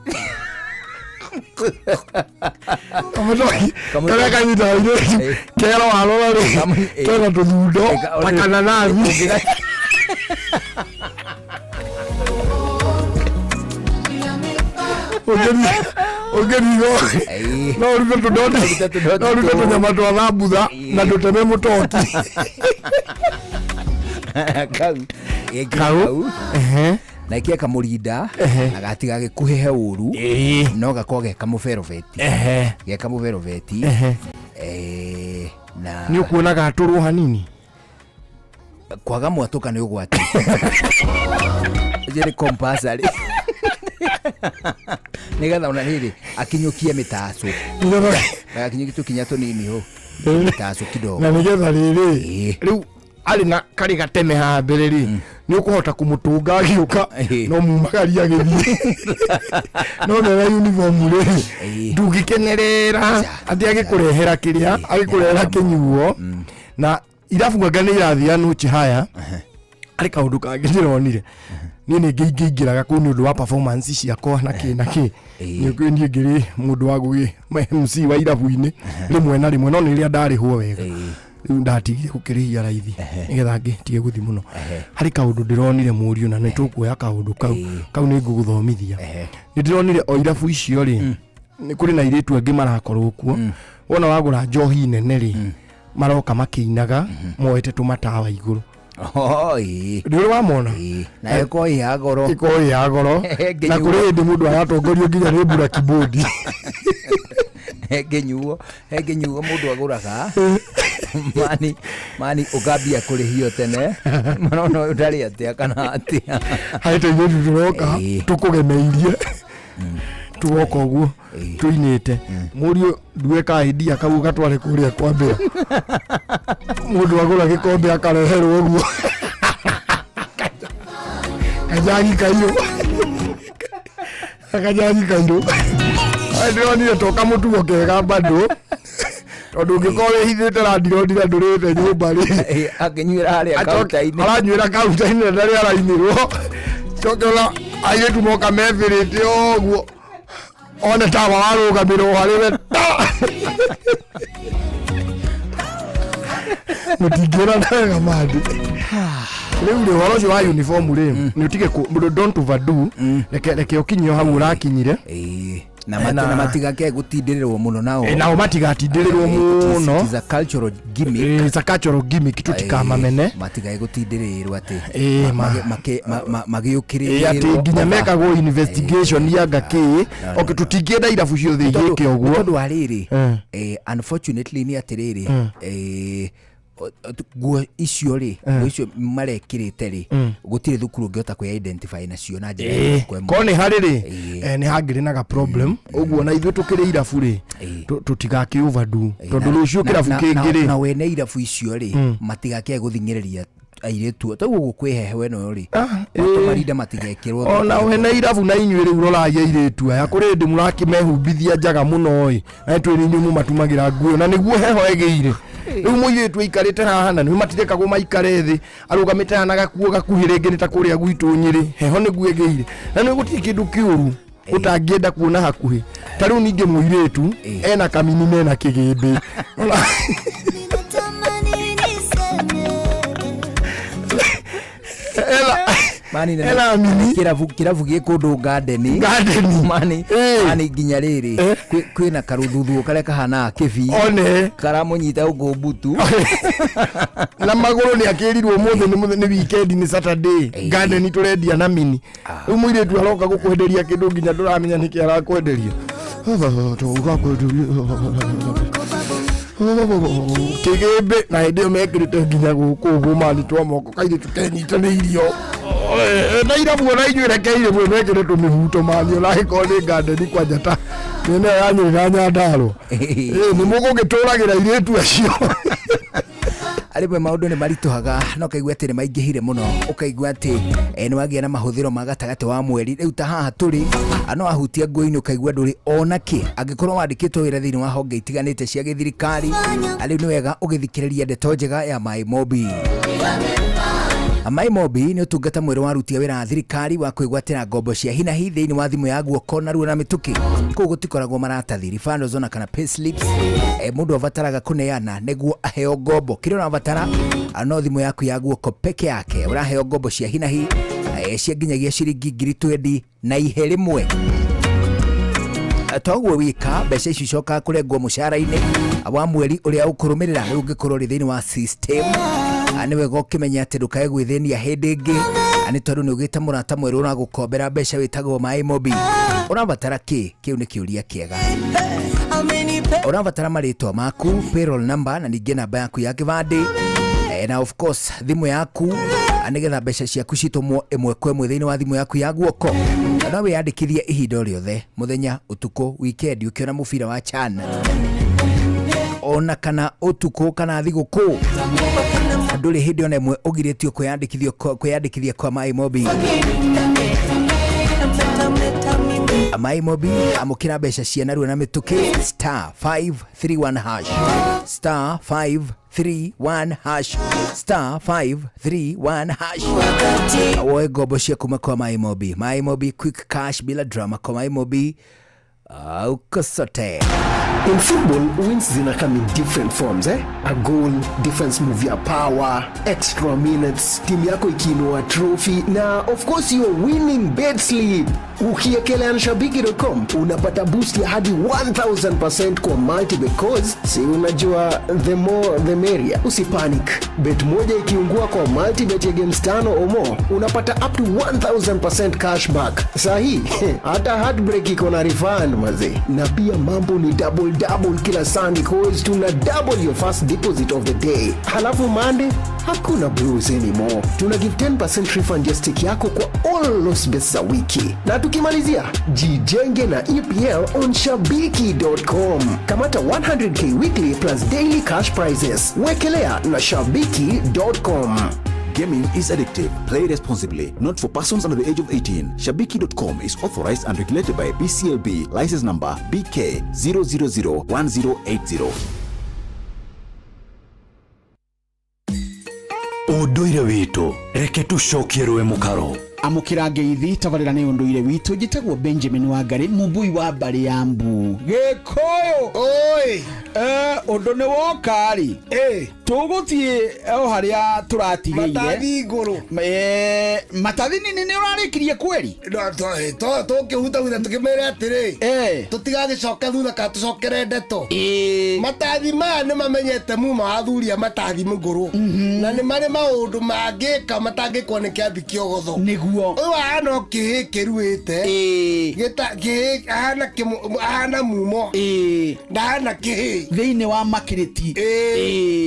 Kamũtoki karĩa kanyitaga airĩtu kero warora rĩ, kena tũthundo ta kananathi. Ũngĩrigo no ũrute tũdoti, no ũrute tũnyama twa thambutha na ndũteme mũtoki. Kau gekĩra. Kau. Kau na ĩkĩre kamũrinda na gatigagĩkuhĩhe ũru, no gakorwo ge kamũberoveti, ge kamũberoveti. Na Nĩ ũkuona gatũrwo hanini. Kwaga mwatũka nĩ ũgwati, njĩrĩ compulsory nĩgetha ona rĩrĩ akinyũkie mĩtacũ, agakinyũkie tũkinya tũnini hũ mĩtacũ kidogo. Na nĩgetha rĩrĩ rĩu arĩ na karĩ gateme haha mbere rĩ, nĩ ũkũhota kũmũtũnga agĩũka, no mumagaria agĩthiĩ, no mena uniform rĩ, ndũngĩkenerera atĩ agĩkũrehera kĩrĩa agĩkũrehera kĩnyuo. Na irabu anga nĩ irathiĩ anuchi haya. Harĩ kaũndũ kangĩ ndĩronire niĩ, nĩ ngĩingĩraga kũu nĩ ũndũ wa performance ciakwa na kĩ na kĩ. Nĩ niĩ ngĩrĩ mũndũ wa gũgĩ MC wa irabu-inĩ rĩmwe na rĩmwe, no nĩ rĩrĩa ndarĩhwo wega. Rĩu ndatigire gũkĩrĩhia raithi nĩgetha ngĩtige gũthiĩ mũno. Harĩ kaũndũ ndĩronire mũriũ, na nĩ tũkuoya kaũndũ kau kau nĩ ngũgũthomithia. Nĩ ndĩronire o irabu icio rĩ, nĩ kũrĩ na airĩtu angĩ marakorwo kuo. Wona wagũra njohi nene rĩ, maroka makĩinaga moete tũmatawa igũrũ. Oh, ĩĩ. Ndĩ ũrĩ wamona? Na ĩkorwo ĩ ya goro. Ĩkorwo ĩ ya goro. Na kũrĩ hĩndĩ mũndũ aratongorio nginya nĩ mbura kibodi. He kĩnyuo mũndũ agũraga mani mani, ũkambia kũrĩhio tene, marona ũyũ ndarĩ atĩa kana atĩa. Harĩ tũirĩtu tũroka tũkũgemeirie, tugoka ũguo tũinĩte. Mũriũ, ndue kaindia kau gatware kũrĩa kwambĩra mũndũ agũra gĩkombe akareherwo ũguo kajagi kairũ, kajagi kairũ. Ai, ndĩronire to kamũtugo kega bado, tondũ ũngĩkorwo wĩhithĩte landirodi na ndũrĩte nyũmba rĩ, Akĩnyuĩra harĩa kaunta-inĩ. Aranyuĩra kaunta-inĩ na ndarĩ arainĩrwo. Coke ona airĩtu moka mebĩrĩte ũguo, one tawa warũgamĩrwo harĩ we ta mũtingĩrana wega mandi. Rĩu rĩ, ũhoro ũcio wa uniform rĩ, nĩ ũtige don't overdo. Reke ũkinyio hau ũrakinyire. Na matigake gũtindĩrĩrwo mũno nao. Nao matigatindĩrĩrwo mũno. It is a cultural gimmick. It's a cultural gimmick, tũtikamamene. Matigae gũtindĩrĩrwo atĩ Ĩ, magĩũkĩrĩrwo. Atĩ nginya mekagwo investigation yanga kĩ. Okay, tũtingĩenda irabu ciothe igĩke ũguo. Tondũ wa rĩrĩ, unfortunately nĩ atĩrĩrĩ, nguo icio rĩ, nguo icio marekĩrĩte rĩ, gũtirĩ thukuru ũngĩhota kwĩ identify nacio na njĩra ĩmwe kwa ĩmwe. Ko nĩ harĩ rĩ, nĩ hangĩrĩ na ga problem ũguo. Na ithuĩ tũkĩrĩ irabu rĩ, tũtigakĩ overdo, tondũ rũciũ kĩrabu kĩngĩ rĩ Na wene irabu icio rĩ, matigakĩe gũthing'ĩrĩria airĩtu ta ũguo kwĩ heho ĩno rĩ, marinda matigekĩrwo. Ona wene irabu na inyuĩ rĩu rorai airĩtu aya. Kũrĩ hĩndĩ mũrakĩmehumbithia njaga mũno ĩ, na twĩ nĩ inyuĩ mũmatumagĩra nguo, na nĩguo heho ĩgĩire. Rĩu mũirĩtu aikarĩte haha na nĩ matirekagwo maikare thĩ, arũgamĩte haha na gakuo gakuhĩ, rĩngĩ nĩ ta kũrĩa gwitũ Nyĩrĩ, heho nĩguo ĩgĩire, na nĩ gũtirĩ kĩndũ kĩũru ũtangĩenda kuona hakuhĩ ta rĩu. Ningĩ mũirĩtu ena kamini mena kĩgĩmbĩ. Ena Mani na Ena mini. Kirabu kirabu gĩ kũndũ garden. Garden. Mani mani nginya rĩrĩ kwĩna karuthuthuũ karĩa kahanaga kĩbii. One. Karamũnyita ũguo mbutu. Na magũrũ nĩ akĩrirwo ũmũthĩ nĩ weekend, nĩ Saturday, garden tũrendia na mini. Rĩu mũirĩtu aroka gũkwenderia kĩndũ nginya ndũramenya nĩkĩ arakwenderia. Kĩgĩmbĩ na hĩndĩ ĩyo mekĩrĩte nginya gũkũ ũguo mani twa moko kairĩtu kenyitanĩirio na irabu ona inyuĩ reke irĩmwe mekĩre tũmĩhuto mani onagĩkorwo nĩ garden kwanja ta mĩena ĩyo ya Nyĩrĩ na Nyandarũa. Nĩ mũgũgĩtũragĩra airĩtu acio. Rĩmwe maũndũ nĩ maritũhaga na ũkaigua atĩ nĩ maingĩhire mũno, ũkaigua atĩ nĩ wagĩa na mahũthĩro ma gatagatĩ wa mweri. Rĩu ta haha tũrĩ no ahutia nguo-inĩ ũkaigua ndũrĩ ona kĩ angĩkorwo wandĩkĩtwo wĩra thĩinĩ wa honge itiganĩte cia gĩthirikari. Rĩu nĩ wega ũgĩthikĩrĩria ndeto njega ya Maĩ Mobi. Maĩ Mobi nĩ ũtungata mwerũ wa aruti a wĩra a thirikari wa kwĩgwatĩra ngombo cia hinahi thĩinĩ wa thimũ ya guoko narua na mĩtũkĩ. Kũu gũtikoragwo maratathi, refunds ona kana pay slips. Mũndũ abataraga kũneana nĩguo aheo ngombo. Kĩrĩa ũrabatara no thimũ yaku ya guoko peke yake. Ũraheo ngombo cia hinahi cia nginyagia ciringi 20,000 na ihe rĩmwe. Toguo wika mbeca ici icokaga kũrengwo mũcara-inĩ wa mweri ũrĩa ũkũrũmĩrĩra. Rĩu ũngĩkorwo ũrĩ thĩinĩ wa system nĩ wega ũkĩmenya atĩ ndũkae gwĩthĩnia hĩndĩ ĩngĩ nĩ tondũ nĩ ũgĩte mũrata mwerũ ũragũkombera mbeca wĩtagwo Maĩ Mobi. Ũrabatara kĩ? Kĩu nĩ kĩũria kĩega. Ũrabatara marĩtwa maku, payroll number na ningĩ namba yaku ya kĩbandĩ na of course thimũ yaku nĩgetha mbeca ciaku citũmwo ĩmwe kwa ĩmwe thĩinĩ wa thimũ yaku ya guoko. No wĩyandĩkithie ihinda o rĩothe, mũthenya, ũtukũ, weekend, ũkĩona mũbira wa CHAN ona kana ũtukũ kana thigũkũ, ndũrĩ hĩndĩ ona ĩmwe ũgirĩtio kwĩyandĩkithia kwa Maĩ Mobi. Maĩ Mobi, amũkĩra mbeca cia narua na mĩtũkĩ star 531 hash, star 531 hash, star 531 hash. Woe ngombo cia kuma kwa Maĩ Mobi. Maĩ Mobi quick cash bila drama kwa Maĩ Mobi. Uko sote. In football, wins zina come in different forms, eh? A goal, defense move ya power, extra minutes, timu yako ikiinua trophy na of course your winning bet slip. Ukiekelea na shabiki.com unapata boost ya hadi 1000% kwa multibet cause si unajua the more the merrier. Usipanic. Bet moja ikiungua kwa multibet ya games 5 or more unapata up to 1000% cashback. Sahi, hata heartbreak iko na refund maze. Na pia mambo ni double double kila Sunday cause tuna double your first deposit of the day. Halafu Monday hakuna blues anymore. Tuna give 10% refund ya stake yako kwa all loss bets za wiki. Na tukimalizia, jijenge na EPL on shabiki.com. Kamata 100k weekly plus daily cash prizes. Wekelea na shabiki.com. Gaming is addictive. Play responsibly. Not for persons under the age of 18. Shabiki.com is authorized and regulated by BCLB. License number BK 0001080. Ũndũire witũ reke tũcokie rũĩ mũkaro. Amũkĩra ngeithi tabarĩra nĩ ũndũire witũ. Njĩtagwo Benjamin Wangari, mũmbui wa mbarĩ ya Mbu Gĩkũyũ. Oi, ũndũ nĩ woka rĩ, tũgũthiĩ o harĩa tũratigĩire. Matathi igũrũ. Matathi nĩ ũrarĩkirie kweri? Tũkĩhutahuta tũkĩmere atĩrĩ, tũtigagĩcoke thutha kana tũcokere ndeto. Matathi maya nĩ mamenyete muma athuri a matathi mũgũrũ na nĩ marĩ maũndũ mangĩka matangĩkwo nĩ kĩambi kĩogotho. Nĩguo ũyũ ahana o kĩhĩ kĩruĩte, ahana mumo, ndahana kĩhĩ thĩinĩ wa makĩrĩti,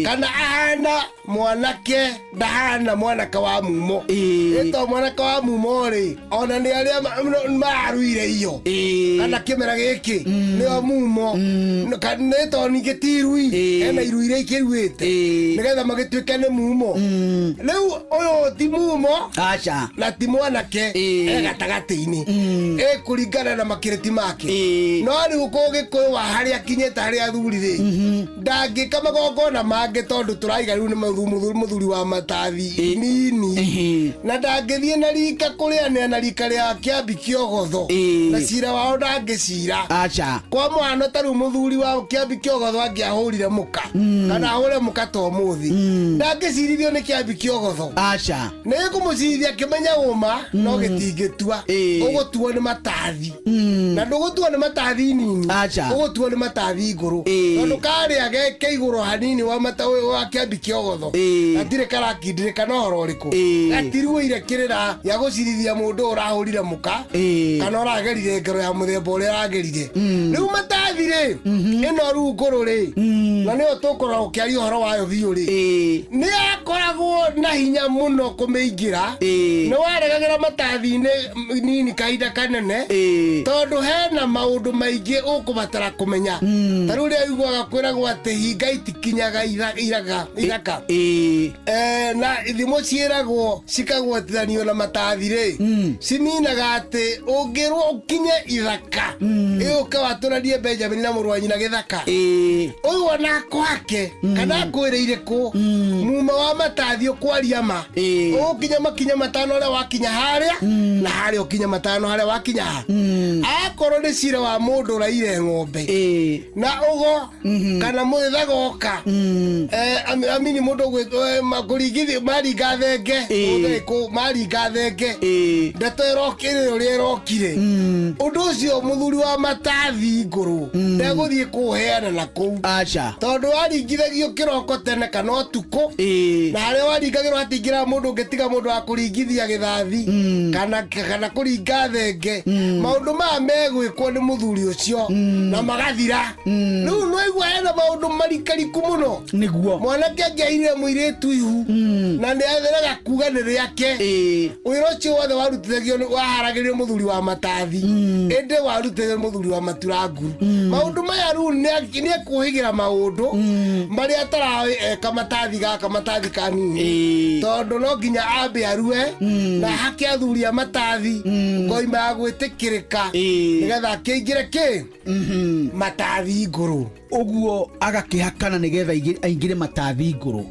kana ahana mwanake, ndahana mwanake wa mumo. Ĩto mwanake wa mumo rĩ, ona nĩ arĩa maruire iyo kana kĩmera gĩkĩ nĩo mumo, nĩ to ningĩ ti irui, hena irui iria ikĩruĩte nĩgetha magĩtuĩke nĩ mumo. Rĩu ũyũ ti mumo aca na ti mwanake, e gatagatĩ-inĩ, ĩkũringana na makĩrĩti make. No rĩu kũgĩkũyũ wa harĩa akinyĩte harĩa athuri rĩ, ndangĩka magongona mangĩ tondũ tondũ tũraiga rĩu nĩ mũthuri wa matathi nini na ndangĩthiĩ na rika kũrĩa nĩ na rika rĩa kĩambi kĩogotho na cira wao ndangĩcira. Aca. Kwa mũhano ta rĩu mũthuri wa kĩambi kĩogotho angĩahũrire mũka kana ahũre mũka ta ũmũthĩ, ndangĩcirithio nĩ kĩambi kĩogotho. Aca. Nĩ kũmũcirithia akĩmenya ũma no gĩtingĩtua, ũgũtuo nĩ matathi na ndũgũtuo nĩ matathi nini, ũgũtuo nĩ matathi ngũrũ, tondũ karĩa ke igũrũ hanini wa mata wa kĩambi kĩogotho gatirĩ karakindĩrĩka na ũhoro ũrĩkũ, gatiruĩire kĩrĩra gĩa gũcirithia mũndũ ũrahũrire mũka kana ũragerire ngero ya mũthemba ũrĩa aragerire. Rĩu matathi rĩ, ĩno rĩu ngũrũ rĩ, na nĩyo tũkoragwo ũkĩaria ũhoro wayo biũ rĩ, nĩ yakoragwo na hinya mũno kũmĩingĩra. Nĩ waregagĩra matathi-inĩ nini kahinda kanene, tondũ hena maũndũ maingĩ ũkũbatara kũmenya. Ta rĩu rĩrĩa ũiguaga kwĩragwo atĩ hinga itikinyaga iraka, na ithimo ciĩragwo cikagwatithanio na matathi rĩ, ciminaga atĩ ũngĩrwo ũkinye ithaka ĩũke watũranie Benjamin na mũrũ wa nyina gĩthaka, ũyũ ona kwake kana akwĩrĩire kũ muma wa matathi ũkwaria ma, ũgũkinya makinya matano harĩa wakinya harĩa na harĩa ũkinya matano harĩa wakinya ha. Akorwo nĩ cira wa mũndũ ũraire ng'ombe na ũgo kana mũthagoka, amini mũndũ kũringithio maringa thenge, maringa thenge, ndeto ĩrokire ũrĩa ĩrokire, ũndũ ũcio mũthuri wa matathi ngũrũ ndegũthiĩ kũũheana na kũu. Aca. Tondũ waringithagio kĩroko tene kana ũtukũ, na harĩa waringagĩrwo hatingĩra mũndũ ũngĩtiga mũndũ wa kũringithia gĩthathi kana kũringa thenge. Maũndũ maya megwĩkwo nĩ mũthuri ũcio na magathira. Rĩu nĩwaigua hena maũndũ marikariku mũno. Nĩguo. Mwanake angĩairire mũirĩtu ihu na nĩ atheraga kuga nĩ rĩake, wĩra ũcio wothe warutithagio waharagĩrio mũthuri wa matathi, ĩndĩ warutithagio mũthuri wa maturanguru. Maũndũ maya rĩu nĩ ekũhĩgĩra maũndũ marĩa ataraĩ eka matathi gaka matathi kanini, tondũ no nginya ambe arue na hake athuri a matathi ngoima ya gwĩtĩkĩrĩka nĩgetha akĩingĩre kĩ matathi ngũrũ. Ũguo agakĩhakana nĩgetha aingĩre matathi ngũrũ.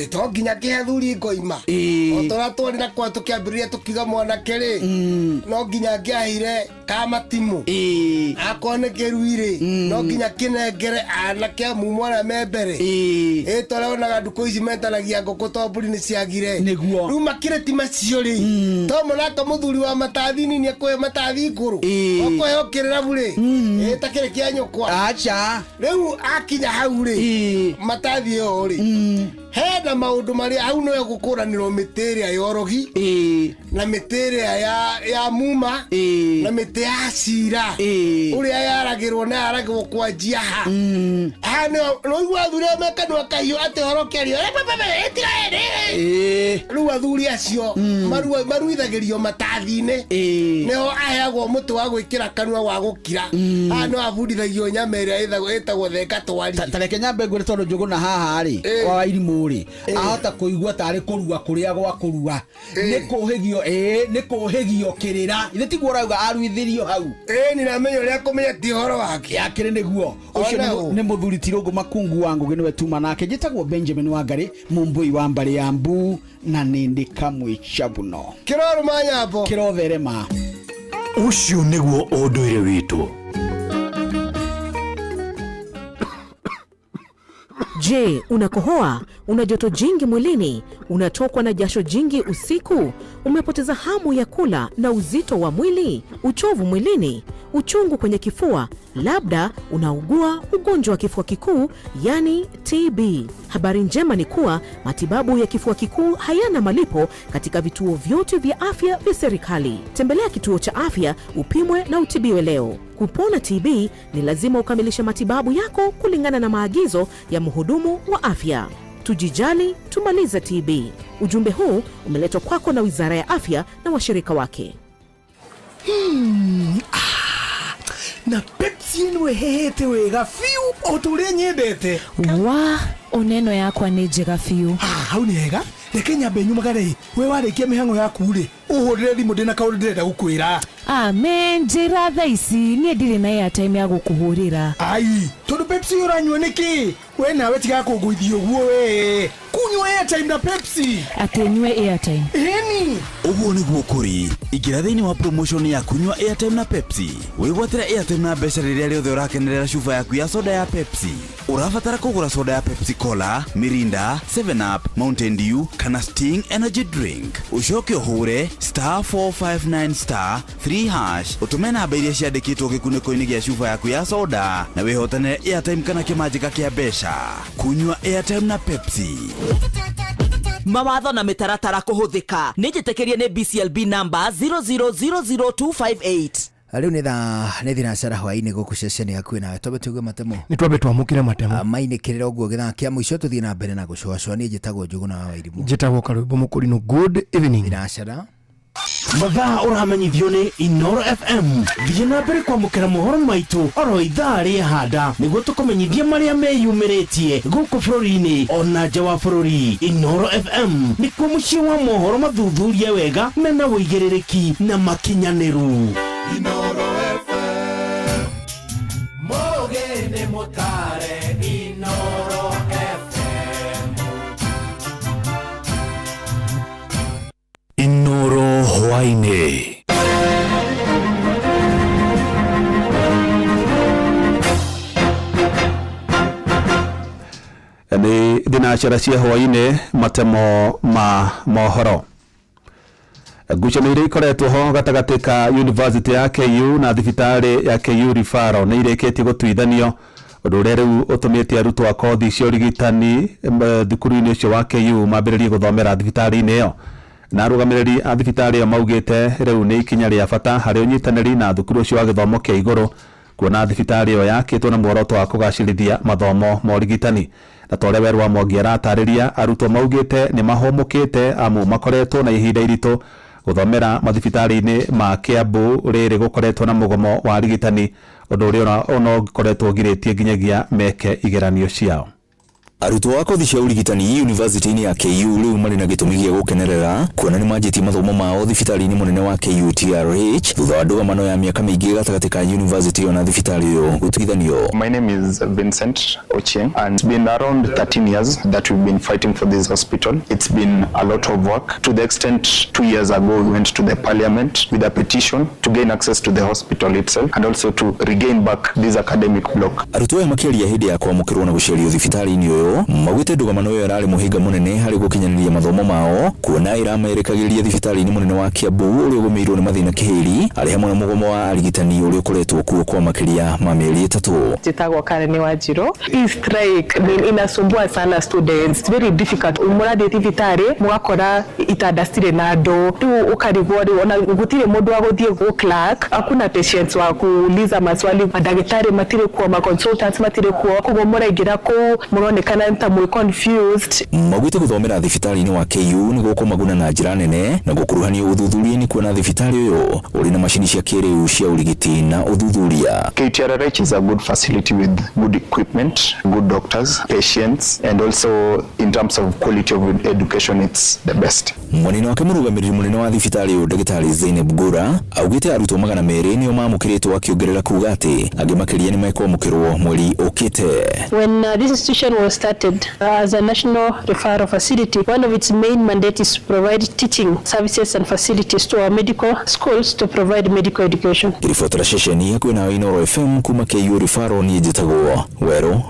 To nginya kĩhe athuri ngoima. O ta ũrĩa twarĩ na kwa tũkĩambĩrĩria tũkiuga mwanake rĩ, no nginya angĩaheire kamatimu akorwo nĩ kĩrui rĩ, no nginya kĩnengere anake a mumo arĩa me mbere. Ta ũrĩa wonaga ndukũ ici metanagia ngũkũ to mbũri nĩ ciagire. Nĩguo. Rĩu makĩrĩ ti macio rĩ, to mũnaka mũthuri wa matathi nini akũhe matathi ngũrũ, ũkũheo kĩrĩrabu rĩ, ta kĩrĩ kĩa nyũkwa. Aca. Rĩu akinya hau rĩ, matathi ĩyo rĩ, hena maũndũ marĩa hau nĩwe gũkũranĩrwo mĩtĩ ĩrĩa ya ũrogi na mĩtĩ ĩrĩa ya muma na mĩtĩ ya cira ũrĩa yaragĩrwo na yaragĩrwo kwanjia ha. Haha nĩũigua athuri arĩa me kanua kahiũ atĩ ũhoro ũkĩario, rĩu athuri acio maruithagĩrio matathi-inĩ, nĩho aheagwo mũtĩ wa gwĩkĩra kanua wa gũkira. Haha nĩho abundithagio nyama ĩrĩa ĩtagwo thenga twari. Ta reke nyambe ngwĩre tondũ Njũgũna haha rĩ, wa Wairimũ rĩ, ahota kũigua tarĩ kũrua kũrĩa gwa kũrua. Nĩ kũhĩgio, nĩ kũhĩgio kĩrĩra. Ithe tiguo ũrauga aruithirio hau. Nĩ ndamenya ũrĩa kũmenya ti ũhoro wake. Yakĩrĩ nĩguo. Ũcio nĩ mũthuri ti Rũngũ Makungu wa Ngũgĩ nĩwe tuma nake. Njĩtagwo Benjamin Wangari, mũmbũi wa mbarĩ ya Mbu, na nĩ ndĩ kamwĩcabuno. Kĩrorũma nyambo. Kĩrotherema. Ũcio nĩguo ũndũire witũ. Je, unakohoa? Una joto jingi mwilini? Unatokwa na jasho jingi usiku? Umepoteza hamu ya kula na uzito wa mwili? Uchovu mwilini? Uchungu kwenye kifua? Labda unaugua ugonjwa wa kifua kikuu, yani TB. Habari njema ni kuwa matibabu ya kifua kikuu hayana malipo katika vituo vyote vya afya vya serikali. Tembelea kituo cha afya upimwe na utibiwe leo. Kupona TB ni lazima ukamilishe matibabu yako kulingana na maagizo ya mhudumu wa afya. Tujijali, tumalize TB. Ujumbe huu umeletwa kwako na Wizara ya Afya na washirika wake. Na Pepsi ĩno ĩhehete wega biũ o ta ũrĩa nyendete. Wa, oneno yakwa nĩ njega biũ. Hau nĩ hega. Reke nyambe nyumagare. We warĩkia mĩhang'o yaku rĩ, ũhũrĩre thimũ ndĩna kaũndũ ndĩrenda gũkwĩra. Amen, njĩra thaa ici, niĩ ndirĩ na airtime ya gũkũhũrĩra. Ai, tondũ Pepsi ũranyua nĩkĩ? We nawe tiga kũngũithia ũguo we. Kunywa airtime na Pepsi. Atĩ nyue airtime. Ĩni. Ũguo nĩguo kũrĩ ingĩra thĩinĩ wa promotion ya kunywa airtime na Pepsi wĩgwatĩre airtime na mbeca rĩrĩa rĩothe ũrakenerera cuba yaku ya soda ya Pepsi. Ũrabatara kũgũra soda ya Pepsi Cola, Mirinda, 7up, Mountain Dew kana Sting Energy Drink, ũcoke ũhũre star 459 star 3 hash, ũtũme namba iria ciandĩkĩtwo gĩkunĩko-inĩ gĩa cuba yaku ya soda na wĩhotanĩre airtime kana kĩmanjĩka kĩa mbeca. Kunywa airtime na Pepsi. Mawatho na mĩtaratara kũhũthĩka nĩ njĩtĩkĩrie nĩ BCLB number 0000258. Rĩu nĩ thaa nĩ thinacara hwaĩ-inĩ gũkũ ceceni hakuhĩ nawe, twambe tuigue matemo. Nĩ twambe twamũkĩre matemo. Mainĩkĩrĩra ũguo gĩthaa kĩa mũico tũthiĩ na mbere na gũcũacũa. Niĩ njĩtagwo Njũgũna wa Wairimũ. Njĩtagwo Karwĩmbo Mũkũrinũ. Good evening. Thinacara. Mathaa ũramenyithio nĩ Inoro FM. Thiĩ na mbere kwamũkĩra mohoro maitũ oro ithaa rĩahanda nĩguo tũkũmenyithie marĩa meyumĩrĩtie gũkũ bũrũri-inĩ ona nja wa bũrũri. Inoro FM nĩkuo mũciĩ wa mohoro mathuthurie wega mena ũigĩrĩrĩki na makinyanĩru. Inoro FM Mũgĩ nĩ mũtare. Inoro FM. Inoro hwaĩ-inĩ. Nĩ thinacara cia hwaĩ-inĩ, matemo ma mohoro. Ngucanio iria ikoretwo ho gatagatĩ ka University ya KU na thibitarĩ ya KU Referral nĩ irĩkĩtie gũtuithanio, ũndũ ũrĩa rĩu ũtũmĩte arutwo a kothi cia ũrigitani thukuru-inĩ ũcio wa KU mambĩrĩrie gũthomera thibitarĩ-inĩ ĩyo. Na arũgamĩrĩri a thibitarĩ ĩyo maugĩte rĩu nĩ ikinya rĩa bata harĩ ũnyitanĩri na thukuru ũcio wa gĩthomo kĩa igũrũ, kuona thibitarĩ ĩyo yakĩtwo na muoroto wa kũgacĩrithia mathomo ma ũrigitani. Na ta ũrĩa Werũ wa Mwangi aratarĩria, arutwo maugĩte nĩ mahũmũkĩte amu makoretwo na ihinda iritũ gũthomera mathibitarĩ-inĩ ma Kiambu rĩrĩ gũkoretwo na mũgomo wa arigitani, ũndũ ũrĩa ona ũkoretwo ũgirĩtie nginyagia meke igeranio ciao. Arutwo a kothi cia ũrigitani University-inĩ ya KU rĩu marĩ na gĩtũmi gĩa gũkenerera kuona nĩ manjĩtie mathomo mao thibitarĩ-inĩ mũnene wa KUTRH thutha wa ndũgamano ya mĩaka mĩingĩ gatagatĩ ka university ĩyo na thibitarĩ ĩyo gũtuithanio. My name is Vincent Ochieng, and it's been around 13 years that we've been fighting for this hospital. It's been a lot of work, to the extent 2 years ago we went to the parliament with a petition to gain access to the hospital itself and also to regain back this academic block. Arutwo aya makĩaria hĩndĩ ya kwamũkĩrwo na gũcerio thibitarĩ-inĩ ũyũ maugĩte ndũgamano ĩyo ĩrarĩ mũhĩnga mũnene harĩ gũkinyanĩria mathomo mao, kuona ĩramerekagĩria thibitarĩ-inĩ mũnene wa Kiambu ũrĩa ũgũmĩirwo nĩ mathĩna kĩhĩri arĩ hamwe na mũgomo wa arigitani ũrĩa ũkoretwo kuo kwa makĩria ma mĩeri 3. Njĩtagwo Karen Wanjiru. Hii strike inasumbua sana students. It's very difficult. Mũrathiĩ thibitarĩ mũgakora itanda citirĩ na andũ, rĩu ũkarigwo rĩu ona gũtirĩ mũndũ wa gũthiĩ gũ clerk, hakuna patients wa kuuliza maswali, mandagĩtarĩ matirĩ kuo, ma consultants matirĩ kuo, koguo mũraingĩra kũu mũronekana ta mwĩ confused. Maugĩte gũthomera thibitarĩ-inĩ wa KU nĩ gũkũmaguna na njĩra nene na gũkuruhanio ũthuthuria-inĩ kuona thibitarĩ ũyũ ũrĩ na macini cia kĩrĩu cia ũrigiti na ũthuthuria. KTRH is a good facility with good equipment, good doctors, patients, and also in terms of quality of education it's the best. Mwena wake mũrũgamĩrĩri mũnene wa thibitarĩ ũyũ Ndagĩtarĩ Zainab Gura augĩte arutwo 200 nĩo mamũkĩrĩtwo, akĩongerera kuga atĩ angĩ makĩria nĩmekwamũkĩrwo mweri ũkĩte. When this institution was started as a national referral facility, one of its main mandates is to provide teaching services and facilities to our medical schools to provide medical education. Ngĩribotera ceceni hakuhĩ nawe Inoro FM kuma KU Referral, niĩ njĩtagwo Werũ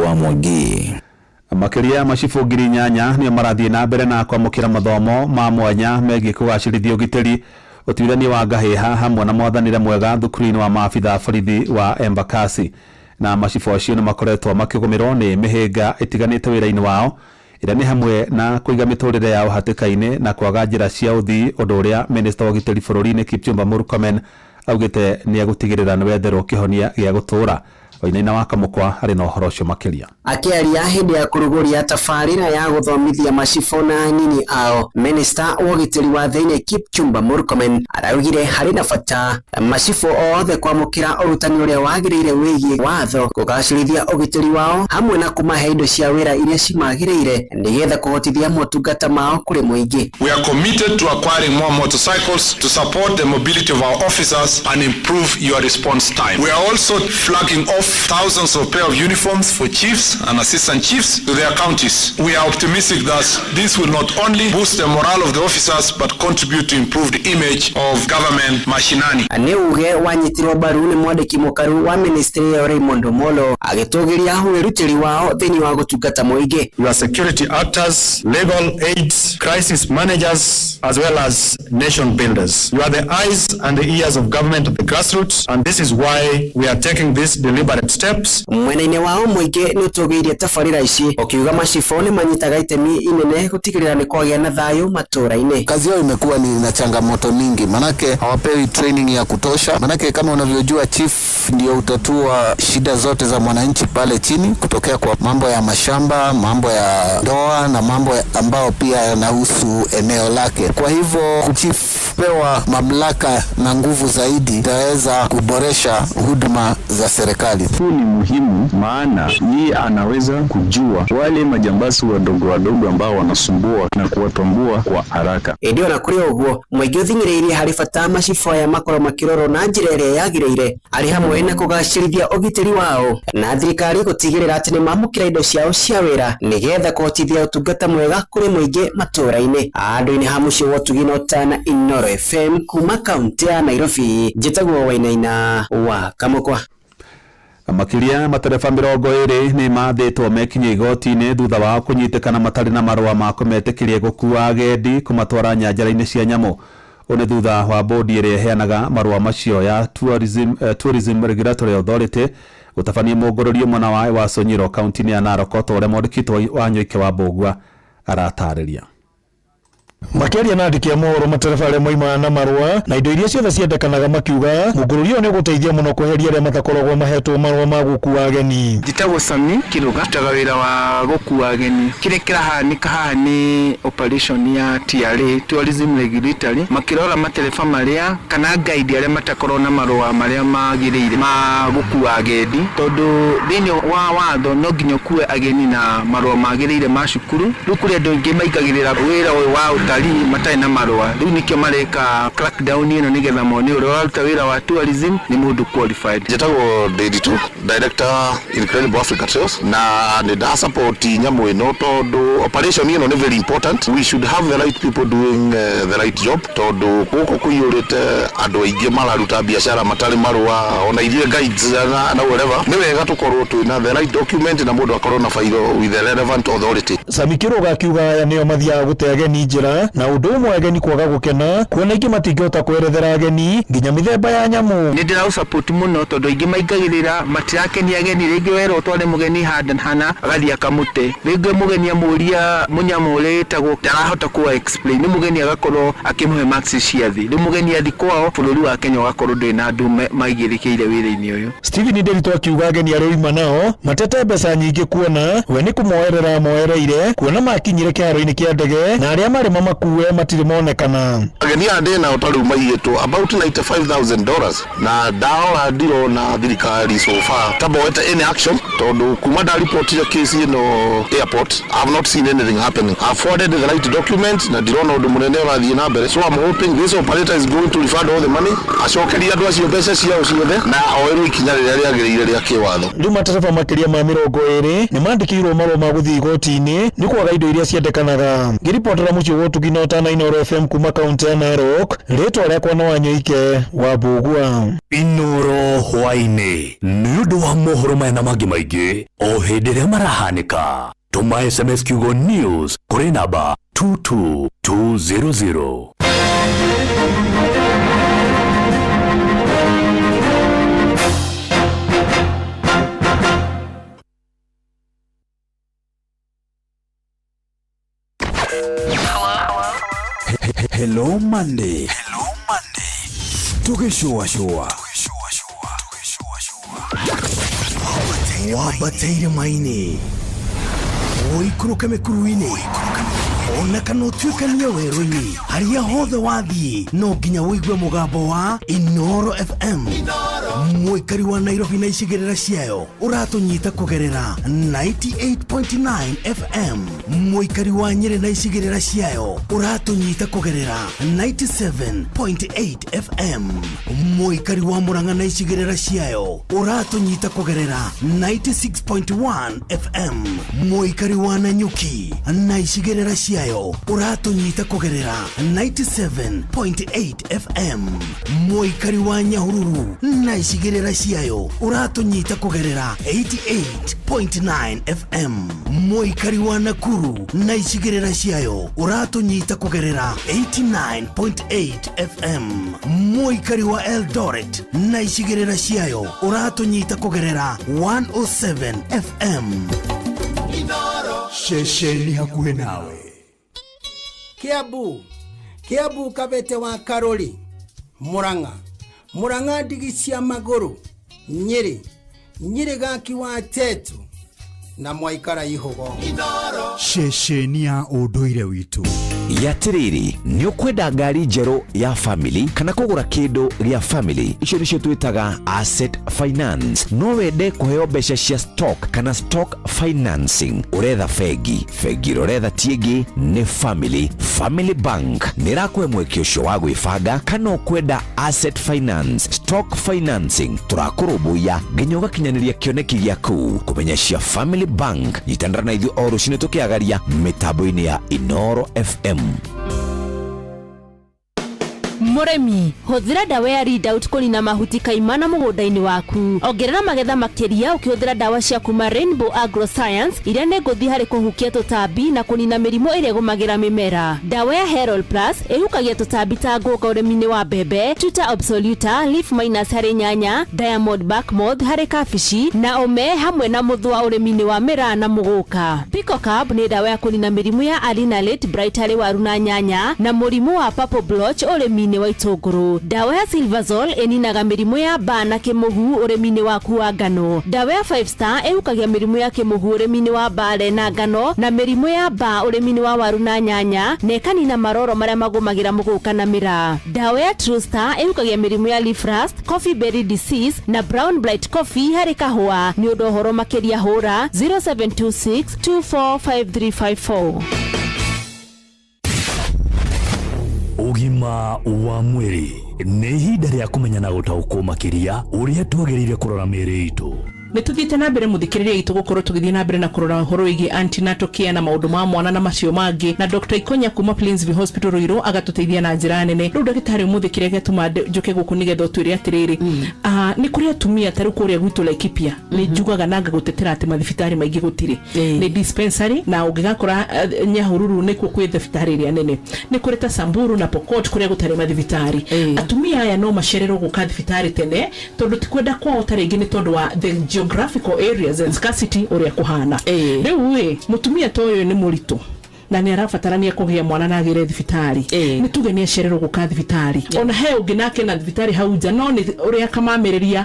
wa Mwangi. Makĩria macibũ 8,000 nĩo marathiĩ na mbere na kwamũkĩra mathomo ma mwanya megiĩ kũgacĩrithia ũgitĩri, ũtuithania wa ngahĩha hamwe na mwathanĩre mwega thukuru-inĩ wa maabitha borithi wa Embakasi. Na macibũ acio nĩ makoretwo makĩgũmĩrwo nĩ mĩhĩnga ĩtiganĩte wĩra-inĩ wao, ĩrĩa nĩ hamwe na kũiga mĩtũrĩre yao hatĩka-inĩ na kwaga njĩra cia ũthii, ũndũ ũrĩa minista wa ũgitĩri bũrũri-inĩ Kipchumba Murkomen augĩte nĩ egũtigĩrĩra nĩ wetherwo kĩhonia gĩa gũtũũra. Wainaina wa Kamũkwa arĩ na ũhoro ũcio makĩria. Akĩaria hĩndĩ ya kũrugũria tabarĩra ya gũthomithia macibũ na anini ao, minista wa ũgitĩri wa thĩinĩ Kipchumba Murkomen araugire harĩ na bata macibũ othe kwamũkĩra ũrutani ũrĩa wagĩrĩire wĩgiĩ watho, kũgacĩrithia ũgitĩri wao hamwe na kũmahe indo cia wĩra iria cimagĩrĩire nĩgetha kũhotithia motungata mao kũrĩ mũingĩ. We are committed to acquiring more motorcycles to support the mobility of our officers and improve your response time. We are also flagging off Thousands of pair of uniforms for chiefs and assistant chiefs to their counties. We are optimistic that this will not only boost the morale of the officers but contribute to improved image of government mashinani. Nĩ uge wanyitirwo mbaru nĩ mwandĩki mũkaru wa ministry ĩyo Raymond Omolo agĩtũgĩria wĩrutĩri wao thĩinĩ wa gũtungata mũingĩ. We are security actors, legal aides, crisis managers, as well as nation builders. You are the eyes and the ears of government at the grassroots, and this is why we are taking these deliberate steps. Mwena-inĩ wao mũingĩ nĩ ũtũgĩirie tabarĩra ici ũkiuga macibũ nĩ manyitaga itemi inene gũtigĩrĩra nĩ kwagĩa na thayũ matũũra-inĩ. Kazi yao imekuwa ni na changamoto mingi, manake hawapewi training ya kutosha. Manake kama unavyojua, chief ndio utatua shida zote za mwananchi pale chini, kutokea kwa mambo ya mashamba, mambo ya ndoa na mambo ambao pia yanahusu eneo lake. Kwa hivyo chief pewa mamlaka na nguvu zaidi, itaweza kuboresha huduma za serikali. Huu ni muhimu, maana yeye anaweza kujua wale majambazi wadogo wadogo ambao wanasumbua na kuwatambua kwa haraka. Ĩndĩ ona kũrĩ ũguo mũingĩ ũthing'ĩrĩirie harĩ bata macibũ aya makorwo makĩrorwo na njĩra ĩrĩa yagĩrĩire arĩ hamwe na kũgacĩrithia ũgitĩri wao na thirikari gũtigĩrĩra atĩ nĩmamũkĩra indo ciao cia wĩra nĩgetha kũhotithia ũtungata mwega kũrĩ mũingĩ matũũra-inĩ. Handũ-inĩ ha mũciĩ wa ũtugi na ũtana Inooro FM kuma kaũntĩ ya Nairobi, njĩtagwo Wainaina wa Kamũkwa. Makiria matereba 20 nĩ mathĩtwo mekinye igoti-inĩ thutha wao kũnyitĩkana matarĩ na marũa ma kũmetĩkĩria gũkua agendi kũmatwara nyanjara-inĩ cia nyamũ. Ũũ nĩ thutha wa bodi ĩrĩa ĩheanaga marũa macio ya Tourism Regulatory Authority gũtabania mũngũrũrio mwena wa Sonyiro kaunti-inĩ ya Narok ta ũrĩa mwandĩki wa Nyoike wa Mbũgua aratarĩria. Makĩaria na andĩki a mohoro matereba arĩa moimaga na marũa na indo iria ciothe ciendekanaga makiuga mũngũrũrio nĩ ũgũteithia mũno kweheria arĩa matakoragwo mahetwo marũa ma gũkua ageni. Njĩtagwo Sami Kĩrũga, ndutaga wĩra wa gũkua ageni. Kĩrĩa kĩrahanĩka haha nĩ operation ya TRA, Tourism Regulatory, makĩrora matereba marĩa kana guide arĩa matakorwo na marũa marĩa magĩrĩire ma gũkua agendi, tondũ thĩinĩ wa watho no nginya ũkue ageni na marũa magĩrĩire ma cukuru. Rĩu kũrĩ andũ aingĩ maingagĩrĩra wĩra ũyũ wa ũtalii matarĩ na marũa, rĩu nĩkĩo mareka crackdown ĩno nĩgetha mone ũrĩa ũraruta wĩra wa tourism nĩ mũndũ qualified. Njĩtagwo Ndiritu, director Incredible Africa Trails, na nĩ ndasupport nyamũ ĩno tondũ operation ĩno nĩ very important. We should have the right people doing the right job, tondũ gũkũ kũiyũrĩte andũ aingĩ mararuta biacara matarĩ marũa, ona iria guides na whatever. Nĩ wega tũkorwo twĩna the right document na mũndũ akorwo na failo with the relevant authority. Sami Kĩrũga akiuga aya nĩo mathiaga gũte ageni njĩra na ũndũ ũmwe ageni kwaga gũkena kuona ingĩ matingĩhota kwerethera ageni nginya mĩthemba ya nyamũ. Nĩ ndĩraũsupport mũno tondũ aingĩ maingagĩrĩra matirakenia ageni, rĩngĩ werwo ũtware mũgeni handũ hana agathiĩ akamũte, rĩngĩ mũgeni amũria mũnyamũ ũrĩa wĩtagwo ndarahota kũ explain, nĩ mũgeni agakorwo akĩmũhe marks cia thĩ, rĩu mũgeni athi kwao bũrũri wa Kenya ũgakorwo ndũrĩ na andũ maigĩrĩkĩire wĩra-inĩ ũyũ. Stephen Nderitu akiuga ageni arĩa oima nao matete mbeca nyingĩ kuona we nĩ kũmoerera moereire kuona makinyire kĩharo-inĩ kĩa ndege na arĩa marĩ mamakue matirĩ monekana. Ageni aya ndĩ nao ta rĩu maiyĩtwo about $95,000 na ndaora ndirona thirikari so far ta boete any action, tondũ kuma ndaripotire case ĩno airport I have not seen anything happening. I forwarded the right document na ndirona ũndũ mũnene ũrathiĩ na mbere, so I'm hoping this operator is going to refund all the money, acokerie andũ acio mbeca ciao ciothe na oerwo ikinya rĩrĩa rĩagĩrĩire rĩa kĩwatho. Rĩu matereba makĩria ma 20 nĩ mandĩkĩirwo marũa ma gũthiĩ igoti-inĩ nĩ kwaga indo iria ciendekanaga. Ngĩribotera mũciĩ wa ũtugi na ũtana Inooro FM kuma kaunti ya Narok, rĩtwa rĩakwa nĩ Wanyoike wa Mbũgua. Inooro hwaĩ-inĩ nĩ ũndũ wa mohoro maya na mangĩ maingĩ o hĩndĩ ĩrĩa marahanĩka. Tũma SMS kiugo news kũrĩ namba 22200. Hello Monday. Hello Monday. Tũgĩcũacũa. Wambateire maini ũikũrũke mĩkuru-inĩ ona kana ũtuĩkanie werũ-inĩ harĩa hothe wathiĩ no nginya ũigue mũgambo wa Inooro FM. Mũikari wa Nairobi na icigĩrĩra ciayo ũratũnyita kũgerera 98.9 FM. Mũikari wa Nyĩrĩ na icigĩrĩra ciayo ũratũnyita kũgerera 97.8 FM. Mũikari wa Murang'a na icigĩrĩra ciayo ũratũnyita kũgerera 96.1 FM. Mũikari wa Nanyuki na icigĩrĩra ciayo ũratũnyita kũgerera 97.8 FM. Mũikari wa Nyahururu na icigĩrĩra ciayo ũratũnyita kũgerera 88.9 FM. Mũikari wa Nakuru na icigĩrĩra ciayo ũratũnyita kũgerera 89.8 FM. Mũikari wa Eldoret na icigĩrĩra ciayo ũratũnyita kũgerera 107 FM. Ceceni hakuhĩ nawe. Kiambu, Kiambu Kabete wa Karori, Murang'a, Murang'a ndigi cia magũrũ, Nyĩrĩ, Nyĩrĩ gaki wa Tetu na mwaikara ihũgo. Ceceni ya ũndũire witũ. Yatiriri, nĩ ũkwenda ngari njerũ ya family kana kũgũra kĩndũ gĩa family? Icio nĩcio twĩtaga asset finance. No wende kũheo mbeca cia stock kana stock financing. Ũretha bengi, bengi ĩrĩa ũretha ti ĩngĩ nĩ Family. Family Bank nĩ ĩrakũhe mweke ũcio wa gwĩbanga. Kana ũkwenda asset finance, stock financing, tũrakũrũmbũiya nginya ũgakinyanĩria kĩoneki gĩaku. Kũmenya cia Family Bank, nyitanĩra na ithuĩ o rũcinĩ tũkĩagaria mĩtambo-inĩ ya Inoro FM. Mũrĩmi, hũthĩra ndawa ya Readout kũnina mahuti kaimana mũgũnda-inĩ waku. Ongerera magetha makĩria ũkĩhũthĩra ndawa cia kuma Rainbow Agroscience iria nĩ ngũthi harĩ kũhukia tũtambi na kũnina mĩrimũ ĩrĩa ĩgũmagĩra mĩmera. Ndawa ya Herald Plus ĩhukagia tũtambi ta ngũnga ũrĩmi-inĩ wa mbembe, Tuta absoluta, leaf minus harĩ nyanya, Diamond bark moth harĩ kabici na ũme hamwe na mũthũa ũrĩmi-inĩ wa mĩraa na mũgũka. Picocab nĩ ndawa ya kũnina mĩrimũ ya Alinalate Bright harĩ waru na nyanya na mũrimũ wa purple blotch ũrĩmi-inĩ wa itũngũrũ. Ndawa ya Silversol ĩninaga mĩrimũ ya mbaa na kĩmũhu ũrĩmi-inĩ waku wa ngano. Ndawa ya Five Star ĩhukagia mĩrimũ ya kĩmũhu ũrĩmi-inĩ wa mbare na ngano na mĩrimũ ya mbaa ũrĩmi-inĩ wa waru na nyanya na ĩkanina maroro marĩa magũmagĩra mũgũka na mĩraa. Ndawa ya True Star ĩhukagia mĩrimũ ya leaf rust, coffee berry disease na brown blight coffee harĩ kahũa. Nĩ ũndũ ũhoro makĩria hũra 0726 245354. Ũgima wa mwĩrĩ nĩ ihinda rĩa kũmenya na gũtaũkwo makĩria ũrĩa twagĩrĩire kũrora mĩĩrĩ itũ. Nä tå thiä te na mbere må thikä rä ria itå gå korwo tå gä thiä na mbere na kå rora å horo wä giä antenatal care na maå ndå ma mwana na macio mangä, na Dr Ikonya kuma Plainsview Hospital Ruiru agatå teithia na njä nene. Rä u ndagätarä å må thä kä rä a gä atå ma njå ke gå kå nä getha å twä re atä rä rä, nä kå rä atumia ta rä u kå rä a gwitå Laikipia nä njugaga na ngagå tetera atä mathibitarä maingä gå tirä nä dispensary, na å ngä gakora Nyahururu nä kuo kwä thibitarä ä rä a nene. Nä kå rä ta Samburu na Pokot kå rä a gå tarä mathibitarä. Atumia aya no macererwo gå ka thibitarä tene tondå ti kwenda kwao, ta rĩngĩ nĩ tondũ wa the geographical areas and scarcity ũrĩa kũhana rĩu. Ĩ mũtumia ta ũyũ nĩ mũritũ na nĩ arabatarania kũgĩa mwana na agĩre thibitarĩ, nĩ tuge nĩ acererwo gũka thibitarĩ, ona he ũngĩ nake na thibitarĩ hau nja no nĩ ũrĩa akamamĩrĩria,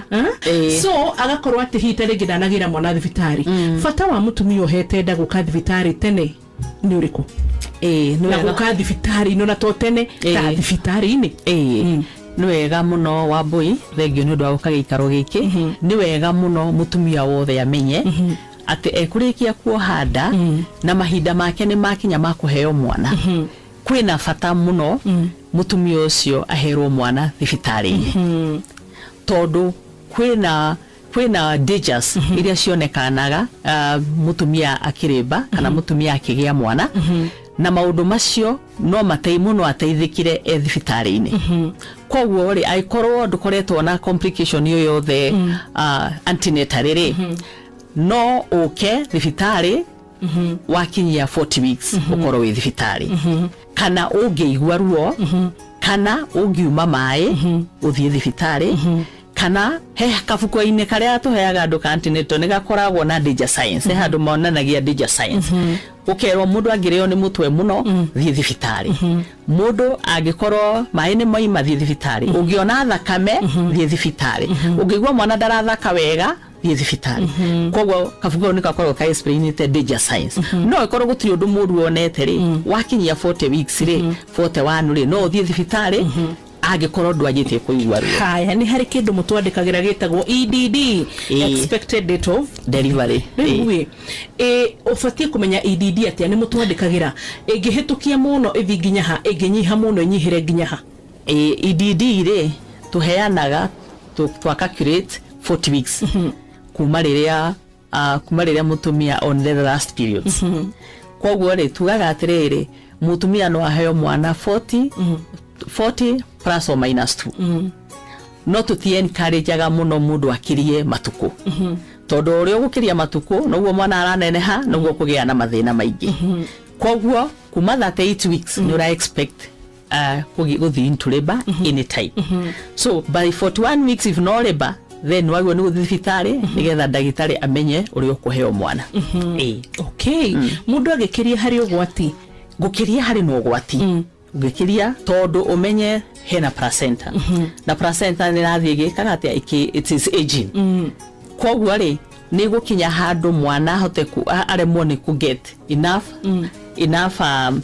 so agakorwo atĩ hihi ta rĩngĩ ndanagĩra mwana thibitarĩ. Bata wa mũtumia ũhete nda gũka thibitarĩ tene nĩ ũrĩkũ? Na gũka thibitarĩ-inĩ ona to tene ta thibitarĩ-inĩ. Nĩ wega mũno Wambui, thengio nĩ ũndũ wa gũka gĩikaro gĩkĩ. Nĩ wega mũno mũtumia wothe amenye atĩ ekũrĩkia kuoha nda na mahinda make nĩ makinya ma kũheo mwana, kwĩna bata mũno mũtumia ũcio aherwo mwana thibitarĩ-inĩ, tondũ kwĩna dangers iria cionekanaga mũtumia akĩrĩmba kana mũtumia akĩgĩa mwana, na maũndũ macio no matei mũno ateithĩkire e thibitarĩ-inĩ. Koguo rĩ, angĩkorwo ndũkoretwo na complication yo yothe antenatal rĩ, no ũke thibitarĩ wakinyia 40 weeks, ũkorwo wĩ thibitarĩ, kana ũngĩigua ruo, kana ũngiuma maĩ ũthiĩ thibitarĩ, kana he kabuku-inĩ karĩa tũheaga andũ ka antenatal nĩ gakoragwo na danger signs. He handũ monanagia danger signs, ũkerwo mũndũ angĩrĩo nĩ mũtwe mũno thiĩ thibitarĩ, mũndũ angĩkorwo maĩ nĩ moima thiĩ thibitarĩ, ũngĩona thakame thiĩ thibitarĩ, ũngĩigua mwana ndarathaka wega thiĩ thibitarĩ. Koguo kabuku kau nĩ gakoragwo ka explainĩte danger signs. No ĩkorwo gũtirĩ ũndũ mũru wonete rĩ, wakinyia 40 weeks rĩ, 41 rĩ, no ũthiĩ thibitarĩ. Angĩkorwo ndwanjĩtie kũigua ruo. Haya, nĩ harĩ kĩndũ mũtwandĩkagĩra gĩtagwo EDD, expected date of delivery. Rĩu ĩ ũbatiĩ kũmenya EDD atĩa? Nĩ mũtwandĩkagĩra ĩngĩhĩtũkia mũno ĩthi nginya ha, ĩngĩnyiha mũno ĩnyihĩre nginya ha? EDD rĩ, tũheanaga twa calculate 40 weeks kuma rĩrĩa kuma rĩrĩa mũtumia on the last periods. Koguo rĩ, tugaga atĩrĩrĩ, mũtumia no aheo mwana 40, 40 plus or minus 2, no tũti encourageaga mũno mũndũ akĩrie matukũ, tondũ ũrĩa ũgũkĩria matukũ noguo mwana araneneha, noguo kũgĩa na mathĩna maingĩ. Koguo kuma 38 weeks nĩ ũra expect gũthiĩ into labor anytime. So by 41 weeks, if no labor, then wagĩrĩirwo nĩ gũthiĩ thibitarĩ nĩgetha ndagĩtarĩ amenye ũrĩa ũkũheo mwana. Ĩĩ. Okay, mũndũ agĩkĩria harĩ ũgwati? Gũkĩria harĩ na ũgwati, ũgĩkĩria, tondũ ũmenye hena placenta, na placenta nĩ ĩrathiĩ ĩgĩkaga atĩa? It is aging. Koguo rĩ, nĩ gũkinya handũ mwana ahote aremwo nĩ kũ get enough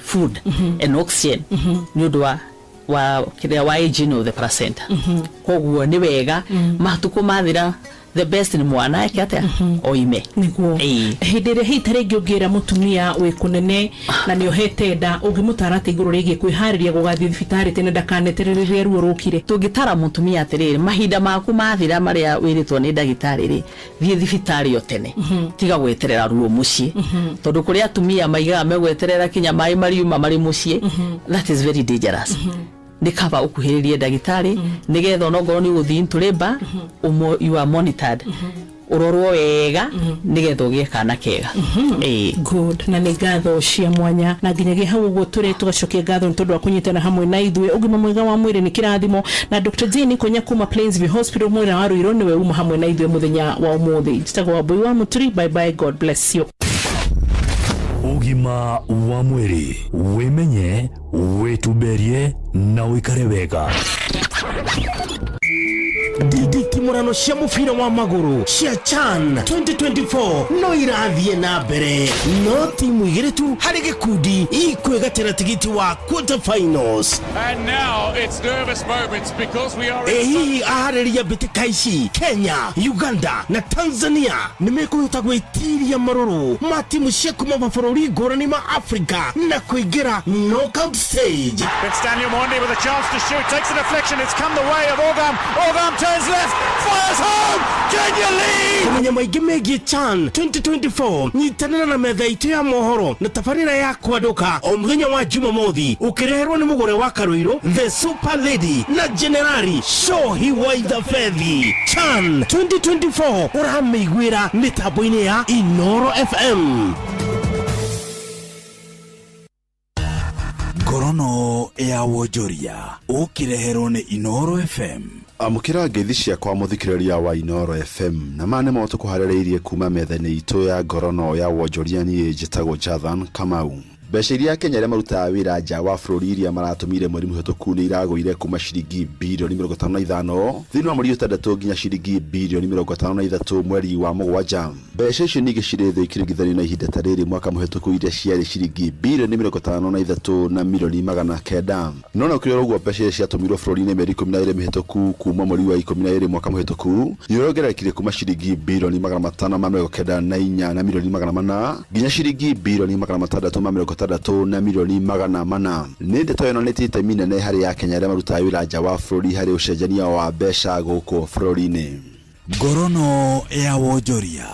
food and oxygen nĩ ũndũ wa kĩrĩa wa aging of the placenta. Koguo nĩ wega matukũ mathira, the best nĩ mwana eke atĩa? Oime. Nĩguo. Hĩndĩ ĩrĩa hihi ta rĩngĩ ũngĩra mũtumia wĩ kũnene na nĩ ohete nda, ũngĩmũtara atĩa igũrũ rĩgiĩ kwĩharĩria gũgathiĩ thibitarĩ tene ndakaneterere rĩrĩa ruo rũkire? Tũngĩtara mũtumia atĩrĩrĩ, mahinda maku mathira marĩa wĩrĩtwo nĩ ndagĩtarĩ rĩ, thiĩ thibitarĩ o tene, tiga gweterera ruo mũciĩ, tondũ kũrĩ atumia maigaga megweterera kinya maĩ mariuma marĩ mũciĩ. That is very dangerous. Nĩ kaba ũkuhĩrĩrie ndagĩtarĩ nĩgetha onokorwo nĩ ũgũthiĩ into labor, you are monitored, ũrorwo wega nĩgetha ũgĩe kana kega. Ĩĩ. Good, na nĩ ngatho cia mwanya, na nginyagia hau ũguo tũrĩ tũgacokia ngatho nĩ tondũ wa kũnyitana hamwe na ithuĩ. Ũgima mwega wa mwĩrĩ nĩ kĩrathimo, na Dr. Jane Konya kuma Plainsview Hospital mwena wa Ruiru nĩwe uma hamwe na ithuĩ mũthenya wa ũmũthĩ. Njĩtagwo Wambui wa Mũturi. Bye bye, God bless you. Ũgima wa mwĩrĩ: wĩmenye, wĩtumberie na ũikare wega. Nditimũrano cia mũbira wa magũrũ cia CHAN 2024 no irathiĩ na mbere, no timu igĩrĩ tu harĩ gĩkundi ikwĩgatĩra tigiti wa quarter finals. And now it's nervous moments because we are Ĩ hihi aharĩria mbĩtĩka ici, Kenya, Uganda na Tanzania, nĩ mekũhota gwĩtiria marũrũ ma timu cia kuma mabũrũri ngũrani ma Afrika na kũingĩra knockout stage? It's Daniel Mondi with a chance to shoot, takes a deflection, it's come the way of Ogam. Ogam turns left, fires home! Kenya lead! Kũmenya maingĩ megiĩ CHAN 2024, nyitanĩra na metha itũ ya mohoro na tabarĩra ya Kwandũka o mũthenya wa Jumamothi, ũkĩreherwo nĩ mũgũre wa Karũirũ, the Super Lady, na Generali Shohi Waithabethi. CHAN 2024 ũramĩiguĩra mĩtambo-inĩ ya Inoro FM. Ngorono ya wonjoria ũkĩreherwo nĩ Inoro FM. Amũkĩra ngeithi ciakwa, mũthikĩrĩria wa Inoro FM, na maya nĩmo tũkũharĩrĩirie kuma metha-inĩ itũ ya ngorono ya wonjoria. Niĩ njĩtagwo Jathan Kamau. Mbeca iria Kenya arĩa marutaga wĩra nja wa bũrũri iria maratũmire mweri mũhĩtũku nĩ iragũire kuma ciringi birioni 55 thĩinĩ wa mweri 6 nginya ciringi birioni 53 mweri wa 7. Mbeca icio ningĩ cirĩ thĩ ikĩringithanio na ihinda ta rĩrĩ mwaka mũhĩtũku, iria ciarĩ ciringi birioni 53 na milioni 900. No na ũkĩrora ũguo, mbeca iria ciatũmirwo bũrũri-inĩ mĩeri 12 mĩhĩtũku kuma mweri wa 12 mwaka mũhĩtũku nĩũrongererekire kuma ciringi birioni 594 na milioni 400 nginya ciringi birioni 660 na milioni 400. Nĩ ndeto yonanĩtie itemi inene harĩ Akenya arĩa marutaga wĩra nja wa bũrũri harĩ ũcenjania wa mbeca gũkũ bũrũri-inĩ. Ngorono ya wonjoria.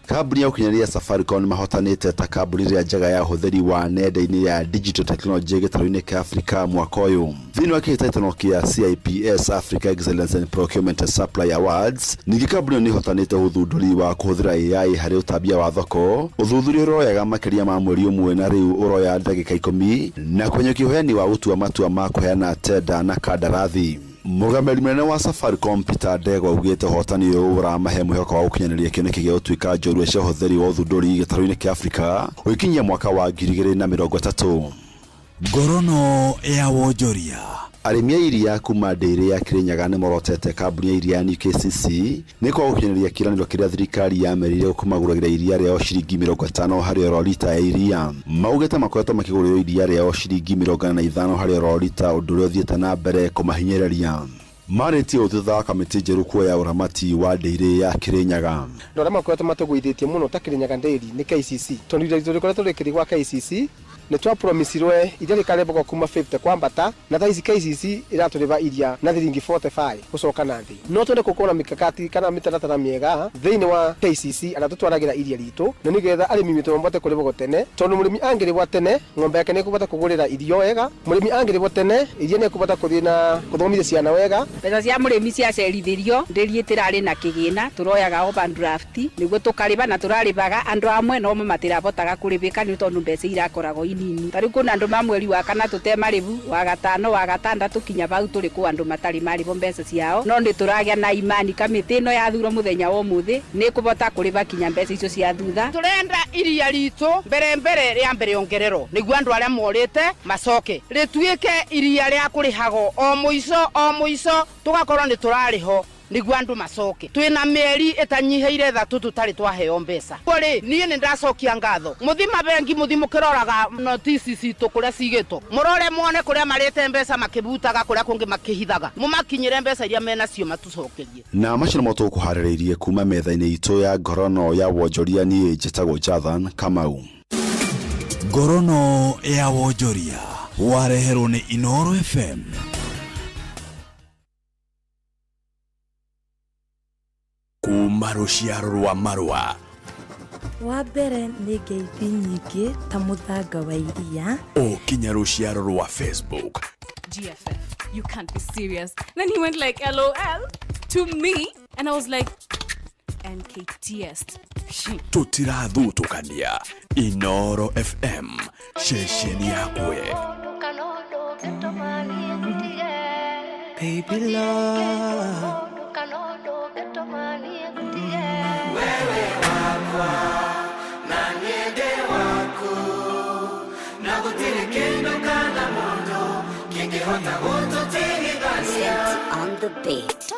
Kambuni ya ũkinyanĩria Safaricom mahotanĩte ta kambuni ĩrĩa njega ya ũhũthĩri wa nenda-inĩ ya digital technology gĩtarũ-inĩ kĩa Afrika mwaka ũyũ thĩinĩ wa kĩhĩtahĩtano kĩa CIPS Africa Excellence in Procurement and Supply Awards. Ningĩ kambuni ĩyo nĩ ĩhotanĩte ũthundũri wa kũhũthĩra AI harĩ ũtambia wa thoko, ũthuthuria ũroyaga makĩria ma mweri ũmwe na rĩu ũroya ndagĩka 10, na kũhinyũkia ũheani wa gũtua matua ma kũheana tenda na kandarathi. Mũrũgamĩrĩri mũnene wa Safaricom Peter Ndegwa augĩte ũhotani ũyũ ũramahe mwĩhoko wa gũkinyanĩria kĩoneki gĩa gũtuĩka njorua cia ũhũthĩri wa ũthundũri gĩtarũ-inĩ kĩa Afrika gũgĩkinyia mwaka wa 2030. Ngorono ya wonjoria. Arĩmi a iria kuma ndĩrĩ ya Kirinyaga nĩ morotete kambuni ya iria ya New KCC nĩ kwaga gũkinyanĩria kĩĩranĩro kĩrĩa thirikari yamerĩire kũmagũragĩra iria rĩao ciringi 50 harĩ oro rita ya iria. Maugĩte makoretwo makĩgũrĩrwo iria rĩao ciringi 45 harĩ oro rita, ũndũ ũrĩa ũthiĩte na mbere kũmahinyĩrĩria. Marĩtie ũũ thutha wa kamĩtĩ njerũ kuoya ũramati wa ndĩrĩ ya Kirinyaga. Andũ arĩa makoretwo matũgũithĩtie mũno ta Kirinyaga Dairy nĩ KCC, tondũ iria ritũ rĩkoretwo rĩkĩrĩ gwa KCC. Nĩ twapromisirwe iria rĩkarĩmbagwo kuma 50 kwambata, na thaa ici KCC ĩratũrĩba iria na thiringi 45 gũcoka na thĩ. No twende gũkorwo na mikakati kana mĩtaratara mĩega thĩinĩ wa KCC arĩa tũtwaragĩra iria ritũ, na nĩgetha arĩmi witũ mabote kũrĩbagwo tene, tondũ mũrĩmi angĩrĩbwo tene ng'ombe yake nĩ ĩkũbota kũgũrĩra irio wega, mũrĩmi angĩrĩbwo tene iria nĩ ekũbota kũthiĩ na kũthomithia ciana wega. Mbeca cia mũrĩmi ciacerithĩrio, ndĩri ĩtĩrarĩ na kĩgĩna, tũroyaga overdraft nĩguo tũkarĩba, na tũrarĩbaga andũ amwe no matirabotaga kũrĩbĩka nĩ tondũ mbeca irakoragwo inini. Ta rĩu kwĩna andũ ma mweri wa kana tũtemarĩbu, wa gatano, wa gatandatũ, kinya bau tũrĩ kũ andũ matarĩ marĩbwo mbeca ciao, no nĩ tũragĩa na imani kamĩtĩ ĩno yathurwo mũthenya wa ũmũthĩ nĩ ĩkũbota kũrĩba kinya mbeca icio cia thutha. Tũrenda iria ritũ mbere mbere rĩa mbere ongererwo nĩguo andũ arĩa morĩte macoke, rĩtuĩke iria rĩa kũrĩhagwo o mũico o mũico, tũgakorwo nĩ tũrarĩho nĩguo andũ macoke. Twĩna mĩeri ĩtanyihĩire 3 tũtarĩ twaheo mbeca. Rĩ niĩ nĩ ndacokia ngatho mũthi mabengi, mũthi mũkĩroraga notici citũ kũrĩa cigĩtwo, mũrore muone kũrĩa marĩte mbeca makĩbutaga, kũrĩa kũngĩ makĩhithaga, mũmakinyĩre mbeca iria menacio matũcokerie. Na macio nĩmo tũkũharĩrĩirie kuma metha-inĩ itũ ya ngorono ya wonjoria. Niĩ njĩtagwo Jathan Kamau. Ngorono ya wonjoria wareherwo nĩ Inooro FM. Kuma rũciaro rwa marũa wa mbere nĩ ngeithi nyingĩ ta mũthanga wa iria o kinya rũciaro rwa Facebook. GFF, you can't be serious. Then he went like LOL to me, and I was like NKTS. Tũtirathutũkania. Inooro FM, ceceni yakwe. Baby love, wewe wakwa na niende waku, na gutire kindu kana mundu kingihota gututigithania. On the beat.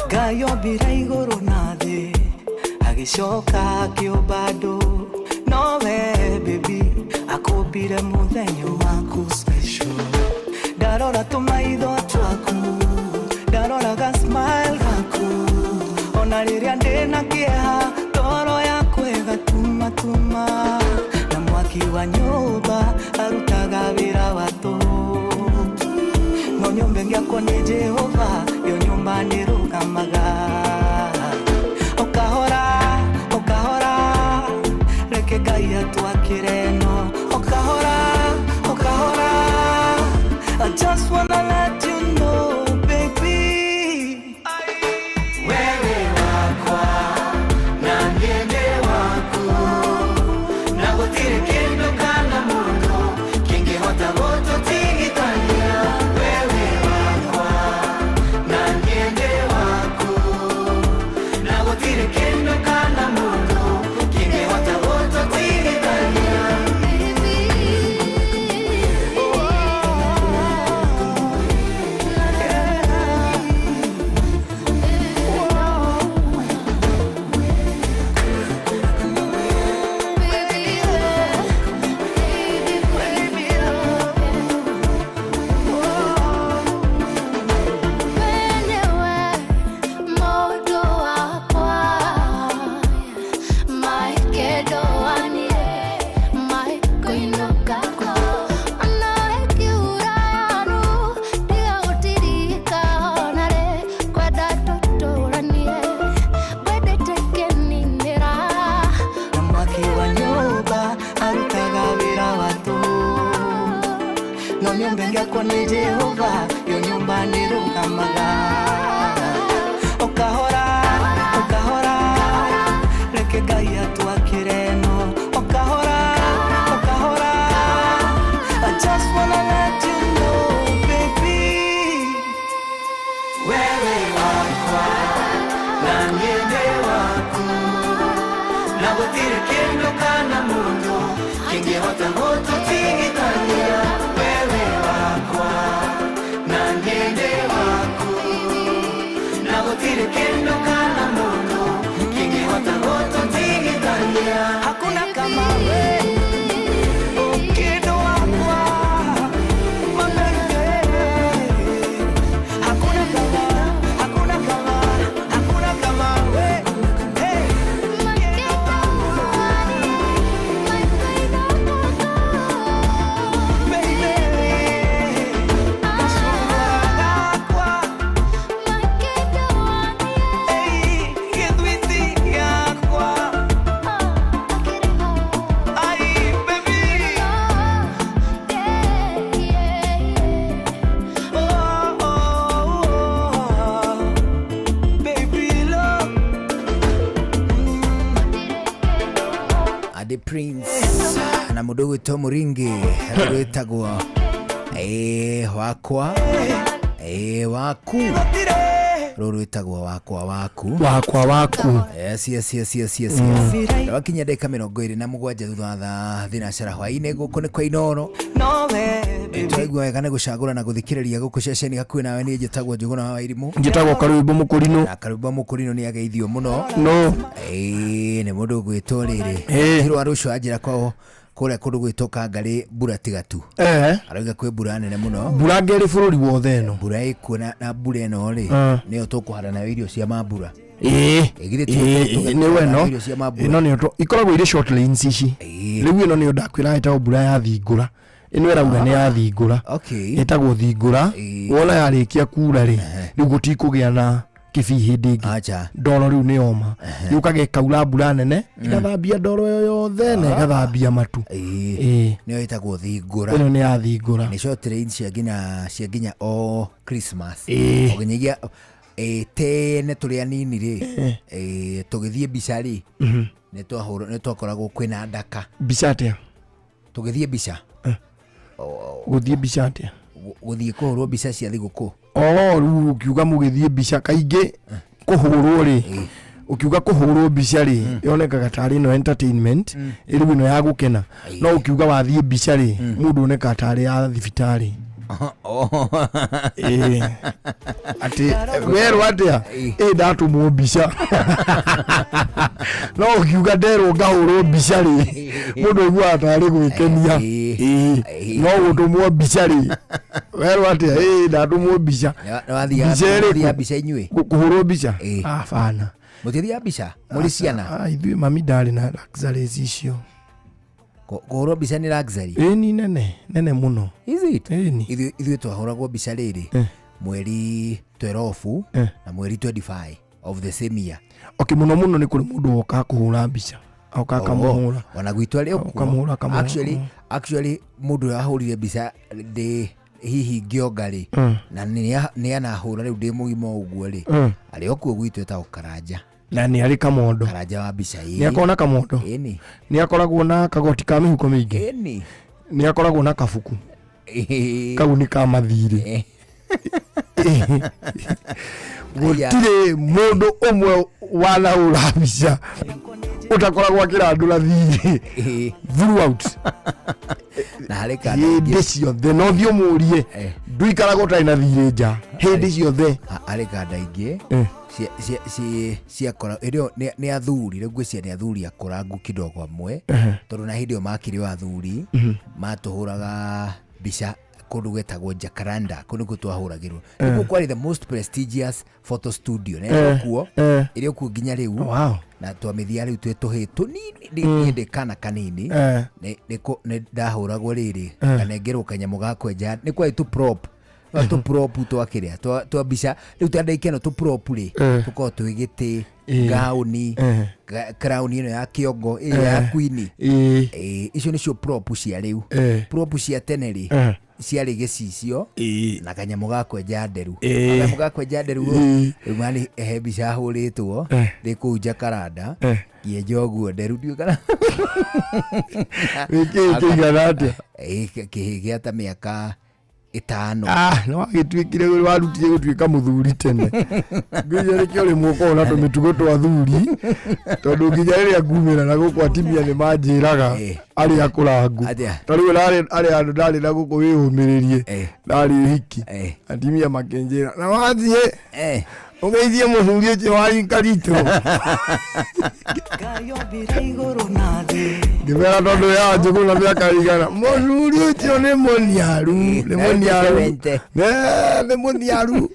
Ngai ombire igũrũ na thĩ, agĩcoka akĩũmba andũ, nowe baby akũmbire mũthenya waku special. Ndarora tũmaitho twaku, ndarora ga smile gaku, ona rĩrĩa ndĩna kĩeha toro yakwa ĩgatumatuma, na mwaki wa nyũmba arutaga wĩra wa tũhũ, no nyũmba ĩngĩakwo nĩ Jehova yo nyũmba nĩrũgamaga. Ũkahora ũkahora reke Ngai atwakĩre no, ũkahora ũkahora, I just wanna let you know baby, wewe wakwa na niende waku, na gutire kindu kana mundu kingihota gututigithania. Wewe wakwa na niende waku, na gutire kindu kana mundu kingihota gututigithania. Na mwaki wa nyũmba arutaga wĩra wa tũhũ, no nyũmba ĩngĩakwo nĩ Jehova yo nyũmba nĩrũgamaga. Ũkahora ũkahora reke Ngai atwakĩre no, ũkahora ũkahora, I just wanna let you know baby, wewe wakwa na niende waku, na gutire kindu kana mundu kingihota gututigithania. Wewe wakwa. Gũtirĩ kĩndũ kana mũndũ kĩngĩhota gũtũtigithania. Hakuna kama we, ũkĩndũ wakwa, my baby. Hakuna kama, hakuna kama, hakuna kama we. Hey. Adi Prince na mũndũ ũgwĩtwo Mũringi rwĩtagwo ĩ wakwa ĩ waku rũrũ rwĩtagwo wakwa waku Wakwa waku. Yes, yes, yes, yes, yes, yes. Wakinya ndagĩka 27 thutha wa thaa thinacara hwaĩ-inĩ gũkũ nĩ kwa Inooro. Twaigua wega nĩ gũcagũra na gũthikĩrĩria gũkũ ceceni hakuhĩ nawe. Niĩ njĩtagwo Njũgũna wa Wairimũ. Njĩtagwo Karwĩmbo Mũkũrinũ. Na Karwĩmbo Mũkũrinũ nĩ ageithio mũno. No. Ĩĩ nĩ mũndũ ũgwĩtwo rĩrĩ Tirwa rũcio anjĩra kwao kũrĩa kũndũ gwĩtwo Kangarĩ mbura tiga tu. Arauga kwĩ mbura nene mũno. Mbura ngerĩ bũrũri wothe ĩno. Mbura ĩkuo na mbura ĩno rĩ nĩyo tũkũhanda nayo irio cia mambura. Ĩĩ. Githĩ ti Ĩĩ, nĩ we no irio cia mambura. Ĩno nĩyo ikoragwo irĩ short lanes ici. Rĩu ĩno nĩyo ndakwĩra ĩtagwo mbura ya thingũra. Ĩno ĩraura nĩ ya thingũra. Ĩtagwo thingũra. Wona yarĩkia kura rĩ, rĩu gũtikũgĩa na kĩbii hĩndĩ ĩngĩ. Ndoro rĩu nĩ yoma. Yũkaga ĩkaura mbura nene, ĩgathambia ndoro ĩyo yothe na ĩgathambia matu. Ĩĩ. Nĩyo ĩtagwo thingũra. Ĩno nĩ ya thingũra. Nĩ short rains cia nginya o Christmas. Ĩĩ. O nginyagia tene tũrĩ anini rĩ, tũgĩthiĩ mbica rĩ, nĩ twakoragwo kwĩna ndaka. Mbica atĩa? Tũgĩthiĩ mbica. Gũthiĩ mbica atĩa? Gũthiĩ kũhũrwo mbica cia thigũkũ. O rĩu ũkiuga mũgĩthiĩ mbica kaingĩ kũhũrwo rĩ, ũkiuga kũhũrwo mbica rĩ, yonekaga tarĩ ĩno entertainment, rĩu ĩno ya gũkena. No ũkiuga wathiĩ mbica rĩ, mũndũ onekaga tarĩ ya thibitarĩ. Ĩĩ. Atĩ werwo atĩa? Ĩ ndatũmwo mbica. No ũkiuga nderwo ngahũrwo mbica rĩ, mũndũ aiguaga tarĩ gwĩkenia. Ĩĩ. No gũtũmwo mbica rĩ, werwo atĩa? Ĩ ndatũmwo mbica. Nĩ Mbica ĩrĩkũ? wathiaga mbica inyuĩ? Kũhũrwo mbica? Abana. Mũtithiaga mbica mũrĩ ciana? Ah, ithuĩ mami ndarĩ na luxuries icio. Kũhũrwo mbica nĩ luxury? Ĩni nene nene mũno. Is it? Ĩni. Ithuĩ twahũragwo mbica rĩrĩ mweri 12 na mweri 25 of the same year. Okay, mũno mũno nĩ kũrĩ mũndũ wokaga kũhũra mbica, oka akamũhũra. Ona gwitũ arĩ okuo. Ũkamũhũra, akamũhũra. Actually mũndũ ũrĩa wahũrire mbica ndĩ hihi ngĩonga rĩ, na nĩ anahũra rĩu ndĩ mũgima ũguo rĩ, arĩ okuo gwitũ etagwo Karanja. Na nĩ arĩ kamondo. Karanja wa mbica ĩĩ. Nĩ akoragwo na kamondo. Ĩni. Nĩ akoragwo na kagoti ka mĩhuko mĩingĩ. Ĩni. Nĩ akoragwo na kabuku. Kau nĩ ka mathirĩ. Gũtirĩ mũndũ ũmwe wanahũra mbica ũtakoragwo akĩrandũra thirĩ throughout. Na harĩ kanda hĩndĩ ciothe no thiĩ ũmũrie, ndũikaraga ũtarĩ na thirĩ nja hĩndĩ ciothe. Harĩ kanda ingĩ ciakora hĩndĩ ĩyo nĩ athuri rĩu ngwĩciria nĩ athuri akũrangu kidogo amwe, tondũ na hĩndĩ ĩyo makĩrĩ o athuri, matũhũraga mbica kũndũ gwetagwo Jacaranda. Kũu nĩkuo twahũragĩrwo. Nĩkuo kwarĩ the most prestigious photo studio na ĩrĩ kuo, ĩrĩ okuo nginya rĩu. Na twamĩthiaga rĩu twĩ tũhĩĩ tũnini. Niĩ ndĩ kana kanini nĩ ndahũragwo rĩrĩ, nganengerwo kanyamũ ga kwenja. Nĩ kwarĩ tũ prop tũ prop twakĩrĩa twa mbica rĩu ta ndagĩka ĩno tũ prop rĩ, tũkoragwo twĩ gĩtĩ, gauni, crown ĩno ya kĩongo ĩyo ya queen. Icio nĩcio prop cia rĩu. Prop cia tene rĩ, ciarĩ gĩcicio na kanyamũ ga kwenja nderu. Kanyamũ ga kwenja nderu rĩu mani he mbica hũrĩtwo ndĩ kũu Jacaranda ngĩenja ũguo nderu ndiũĩ kana Gĩkĩ kĩigana atĩa? Kĩhĩ gĩa ta mĩaka 5. Ah, nĩ wagĩtuĩkire warutire gũtuĩka mũthuri tene. Ngwĩciria nĩkĩo rĩmwe ũkoragwo na tũmĩtugo twa thuri, tondũ nginya rĩrĩa ngumĩra na gũkũ atimia nĩ manjĩraga arĩa akũrangu. Ta rĩu arĩ handũ ndarĩ na gũkũ wĩyũmĩrĩrie, ndarĩ hiki, atimia makĩnjĩra na wathiĩ Ũgeithie mũthuri ũcio wa rika ritũ. Ngĩmera tondũ ya Njũgũna mĩaka igana. Mũthuri ũcio nĩ mũniaru, nĩ mũniaru. Nĩ mũniaru.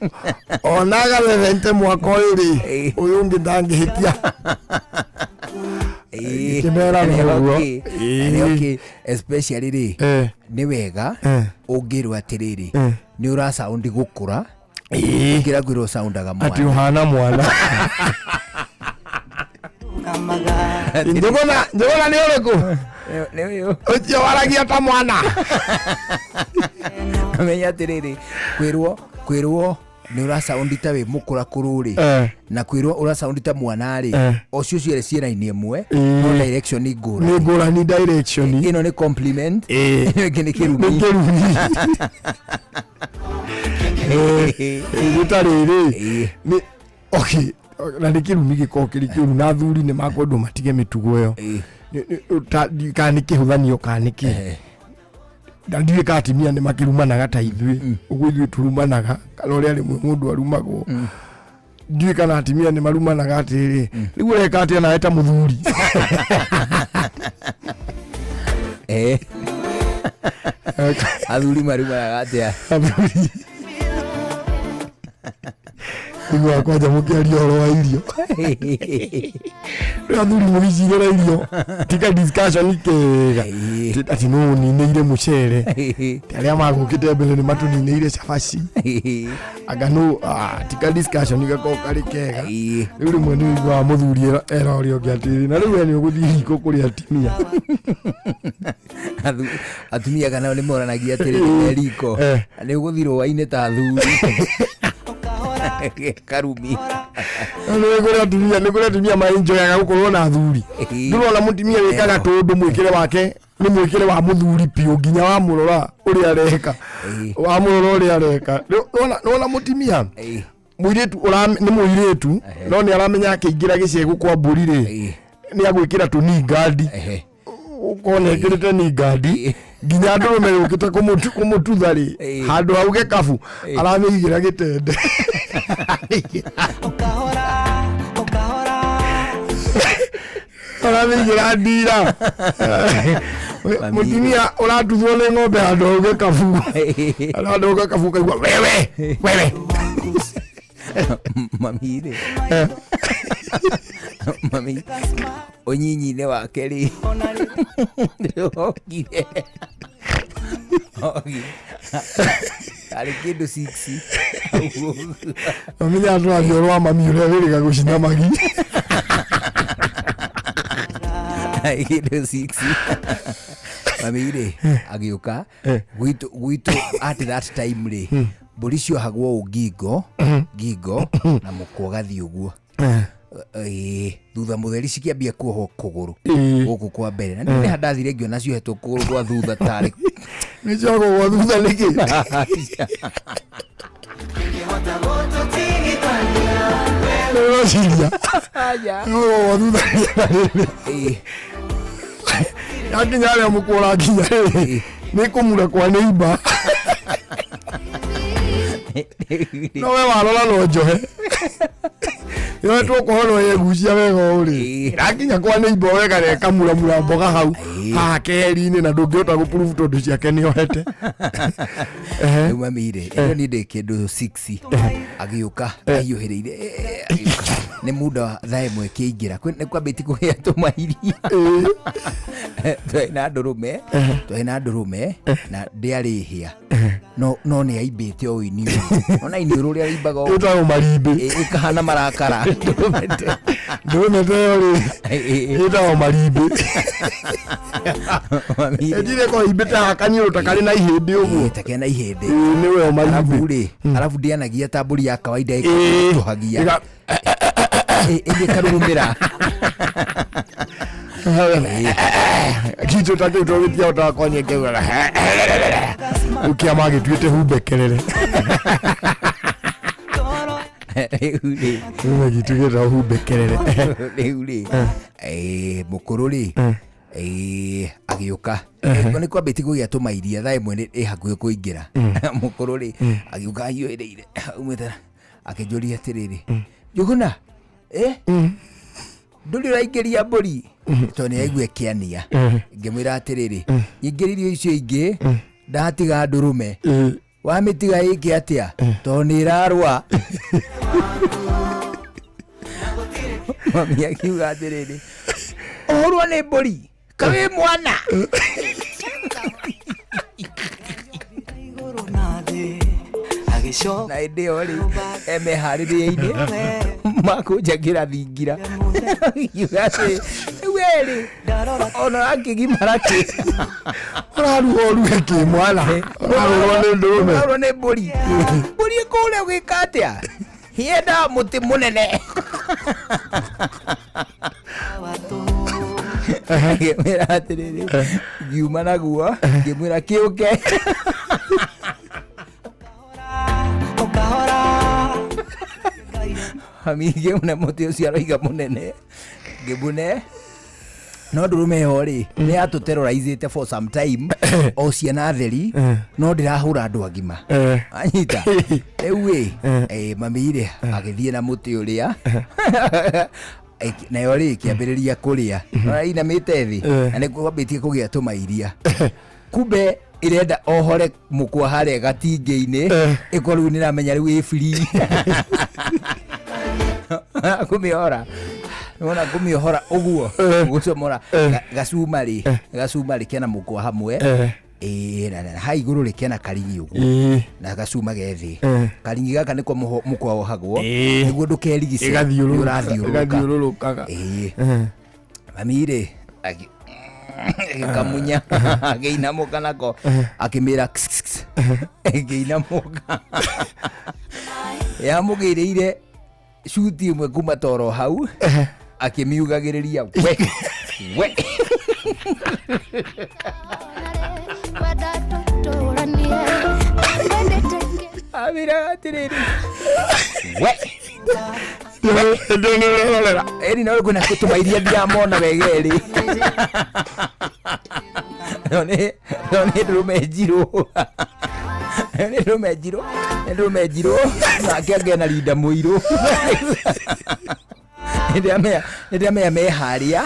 Onaga thebente mwaka ũyũ rĩ, ũyũ ũngĩ ndangĩhĩtia. Ngĩmera noguo. Okay, especially rĩ nĩ wega ũngĩrwo atĩrĩrĩ nĩ ũra sound gũkũra ũngĩra kwĩrwo soundaga mwana Atĩ ũhana mwana. Njũgũna, Njũgũna nĩ ũrĩkũ? Nĩ ũyũ. Ũcio waragia ta mwana. Menya atĩrĩrĩ kwĩrwo kwĩrwo nĩ ũra sound ta wĩ mũkũrakũrũ rĩ na kwĩrwo ũra sound ta mwana rĩ o cio cierĩ ciĩ raini ĩmwe no direction nĩ ngũrani. Nĩ ngũrani direction. Ĩno nĩ compliment, ĩno ĩngĩ nĩ kĩrumi. Nĩ kĩrumi. Nĩ ta rĩrĩ nĩ okay na nĩ kĩrumi gĩkoragwo kĩrĩ kĩũru na athuri nĩ makwendwo matige mĩtugo ĩyo. Kana nĩ kĩhũthanio kana nĩ kĩ na ndiũĩ kana atumia nĩ makĩrumanaga ta ithuĩ ũguo ithuĩ tũrumanaga kana ũrĩa rĩmwe mũndũ arumagwo ndiũĩ kana atumia nĩ marumanaga atĩrĩrĩ rĩu ũreka atĩa nawe ta mũthuri. Athuri marumanaga atĩa? Athuri niguo kwanja mũkĩaria ũhoro wa irio rĩu athuri mũgĩcirĩra irio tika discussion kega atĩ nũ ũninĩire mũcere Ti arĩa magũkĩte mbere nĩ matũninĩire cabaci anga nũ tika discussion gakorwo karĩ kega rĩu rĩmwe nĩ ũiguaga mũthuri era ũrĩa ũngĩ atĩrĩ na rĩu we nĩ ũgũthiĩ riko kũrĩ atumia. Atumia kana nĩ moranagia atĩrĩrĩ me riko nĩ ũgũthiĩ rũa-inĩ ta athuri karumi. Nĩ kũrĩ atumia, nĩ kũrĩ atumia maenjoyaga gũkorwo na athuri. Ndũrona mũtumia wĩkaga tũndũ mwĩkĩre wake nĩ mwĩkĩre wa mũthuri biũ nginya wamũrora ũrĩa areka, wamũrora ũrĩa areka. Nĩwona mũtumia mũirĩtu nĩ mũirĩtu no nĩ aramenya akĩingĩra gĩcegũ kwa mbũri rĩ nĩ agwĩkĩra tũningandi ũkona ekĩrĩte ningandi nginya ndũrũme yũkĩte kũmũtutha rĩ handũ hau gĩkabu aramĩigĩra gĩtende. Aramĩigĩra ndira. Mũtumia ũratuthwo nĩ ng'ombe handũ hau gĩkabu handũ hau gĩkabu ũkaigua wewe wewe. Mami rĩ mami ũnyinyi-inĩ wake rĩ okire arĩ kĩndũ 6. Mamenya tũrathiĩ ũhoro wa mami ũrĩa wĩrĩga gũcina magi. Kĩndũ 6 mami rĩ agĩũka gwitũ at that time rĩ mbũri ciohagwo ũ ngingo ngingo na mũkwa ũgathiĩ ũguo. Thutha mũtheri cikĩambia kuohwo kũgũrũ gũkũ kwa mbere na nĩ handathire ngĩona ciohetwo kũgũrũ gwa thutha tarĩ nĩ ciohagwo gwa thutha nĩkĩ? Ũreciria gwa thutha rĩrĩ yakinya harĩa mũkwa ũrakinya rĩrĩ nĩ kũmura kwa nĩimba no we warora no njohe yoetwo kũhorwo yegucia wega ũũ rĩ yakinya kwa nĩimba wega na ĩkamuramura mboga hau haha keheri-inĩ na ndũngĩhota gũprove tondũ ciake nĩ ohete. Rĩu mami rĩ ĩno niĩ ndĩ kĩndũ 6 agĩũka ahiũhĩrĩire agĩũka nĩ muda wa thaa ĩmwe kĩingĩra nĩ kwambĩtie kũgĩa tũmairia twarĩ na ndũrũme twarĩ na ndũrũme na ndĩarĩ hĩa no no nĩ aimbĩte o iniũrũ ona iniũrũ ũrĩa rĩimbaga ũũ. Ĩtagwo marimbĩ. Ĩkahana marakara ndũrũme te ndũrũme ta ĩyo rĩ ĩtagwo marimbĩ. Ĩtire ko imbĩte haha kaniũrũ ta karĩ na ihĩndĩ ũguo. Ta kena ihĩndĩ. Ĩĩ, nĩ we marimbĩ. Arabu rĩ arabu ndĩanagia ta mbũri ya kawaida ĩtũhagia ĩthiĩ karurumĩra. Kicho ta kĩu tũgĩtiahotaga kwaria kĩugaga rĩu kĩama gĩtuĩte humbekerere. Rĩu rĩ Kiume gitũ gĩtagwo humbekerere. Rĩu rĩ mũkũrũ rĩ agĩũka nĩ kwambĩtie kũgĩa tũmairia thaa ĩmwe ĩ hakuhĩ kũingĩra mũkũrũ rĩ agĩũka ahiũhĩrĩire aumĩte Akĩnjũria atĩrĩrĩ, Njũgũna, eh? Ndũrĩ ũraingĩria mbũri tondũ nĩ aigua ĩkĩania. Ngĩmwĩra atĩrĩrĩ, nyingĩririe icio ingĩ, ndatiga ndũrũme. Wamĩtiga ĩke atĩa? Tondũ nĩ ĩrarũa. Mami akiuga atĩrĩrĩ, ũhũrwo nĩ mbũri kawĩ mwana. Na hĩndĩ ĩyo rĩ, emeharĩrĩria-inĩ makũnjakĩra thingira. Akiuga atĩ we rĩ, ona ũrakĩgimara kĩ? Ũraruga ũruge kĩ mwana? Ũrarũrwo nĩ ndũrũme. Ũrarũrwo nĩ mbũri. Mbũri ĩkũũre gwĩka atĩa? Hienda mũtĩ mũnene. Ngĩmwĩra atĩrĩrĩ, ngiuma naguo, ngĩmwĩra kĩũke. Mami ngĩmũne mũtĩ ũcio aroiga mũnene, ngĩmũne no ndũrũme ĩyo rĩ, nĩ yatũterrorizĩte for some time, o ciana theri, no ndĩrahũra andũ agima. Anyita rĩu ĩ, mami rĩ agĩthiĩ na mũtĩ ũrĩa. Nayo rĩ ĩkĩambĩrĩria kũrĩa. Nona inamĩte thĩ na nĩ kwambĩtie kũgĩa tũmairia, kumbe ĩrenda ohore mũkwa harĩa gatingĩ-inĩ, ĩkorwo rĩu nĩramenya rĩu ĩ free kũmĩohora. Nĩwona kũmĩohora ũguo gũcomora gacuma rĩ, gacuma rĩ kena mũkwa hamwe. Ĩĩ, na ha igũrũ rĩ kena karigi ũguo na gacuma ge thĩ. Karigi gaka nĩko mũkwa wohagwo nĩguo ndũkerigice. Ĩgathiũrũrũka. Nĩũrathiũrũrũka. Ĩgathiũrũrũkaga. Ĩĩ. Mami rĩ agĩkamunya, akĩinamũka nako, akĩmĩra kss, kss. Ĩkĩinamũka, yamũgĩrĩire cuti ĩmwe kuma toro hau, akĩmiugagĩrĩria we we. Amĩraga atĩrĩrĩ, we. Ĩni no kwĩna tũmairia ndiamona wega ĩrĩ, no nĩ ndũrũme njirũ, nĩ ndũrũme njirũ, nĩ ndũrũme njirũ, nake angena rinda mũirũ. Nĩ ndĩramenya me harĩa,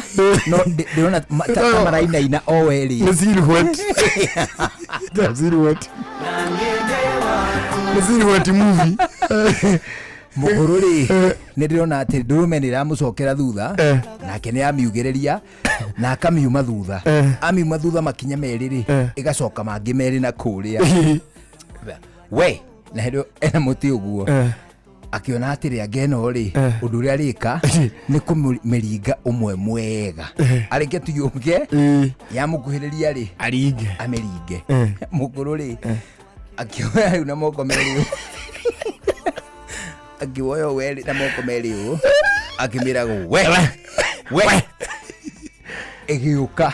no ndĩrona ta marainaina o werĩ. Nĩ silhouette. Nĩ silhouette. Nĩ silhouette movie. Mũkũrũ rĩ, nĩ ndĩrona atĩ ndũrũme nĩ ĩramũcokera thutha, nake nĩ amiugĩrĩria na akamiuma thutha. Amiuma thutha makinya merĩ rĩ, ĩgacoka mangĩ merĩ na kũrĩa we, na hĩndĩ ĩyo ena mũtĩ ũguo, akĩona atĩrĩ, anga ĩno rĩ, ũndũ ũrĩa arĩka nĩ kũmĩringa ũmwe mwega, areke tu yũke, yamũkuhĩrĩria rĩ, aringe, amĩringe. Mũkũrũ rĩ, akĩoya rĩu na moko merĩ ũũ, akĩwoya ũũ werĩ na moko merĩ ũũ, akĩmĩra we we, ĩgĩũka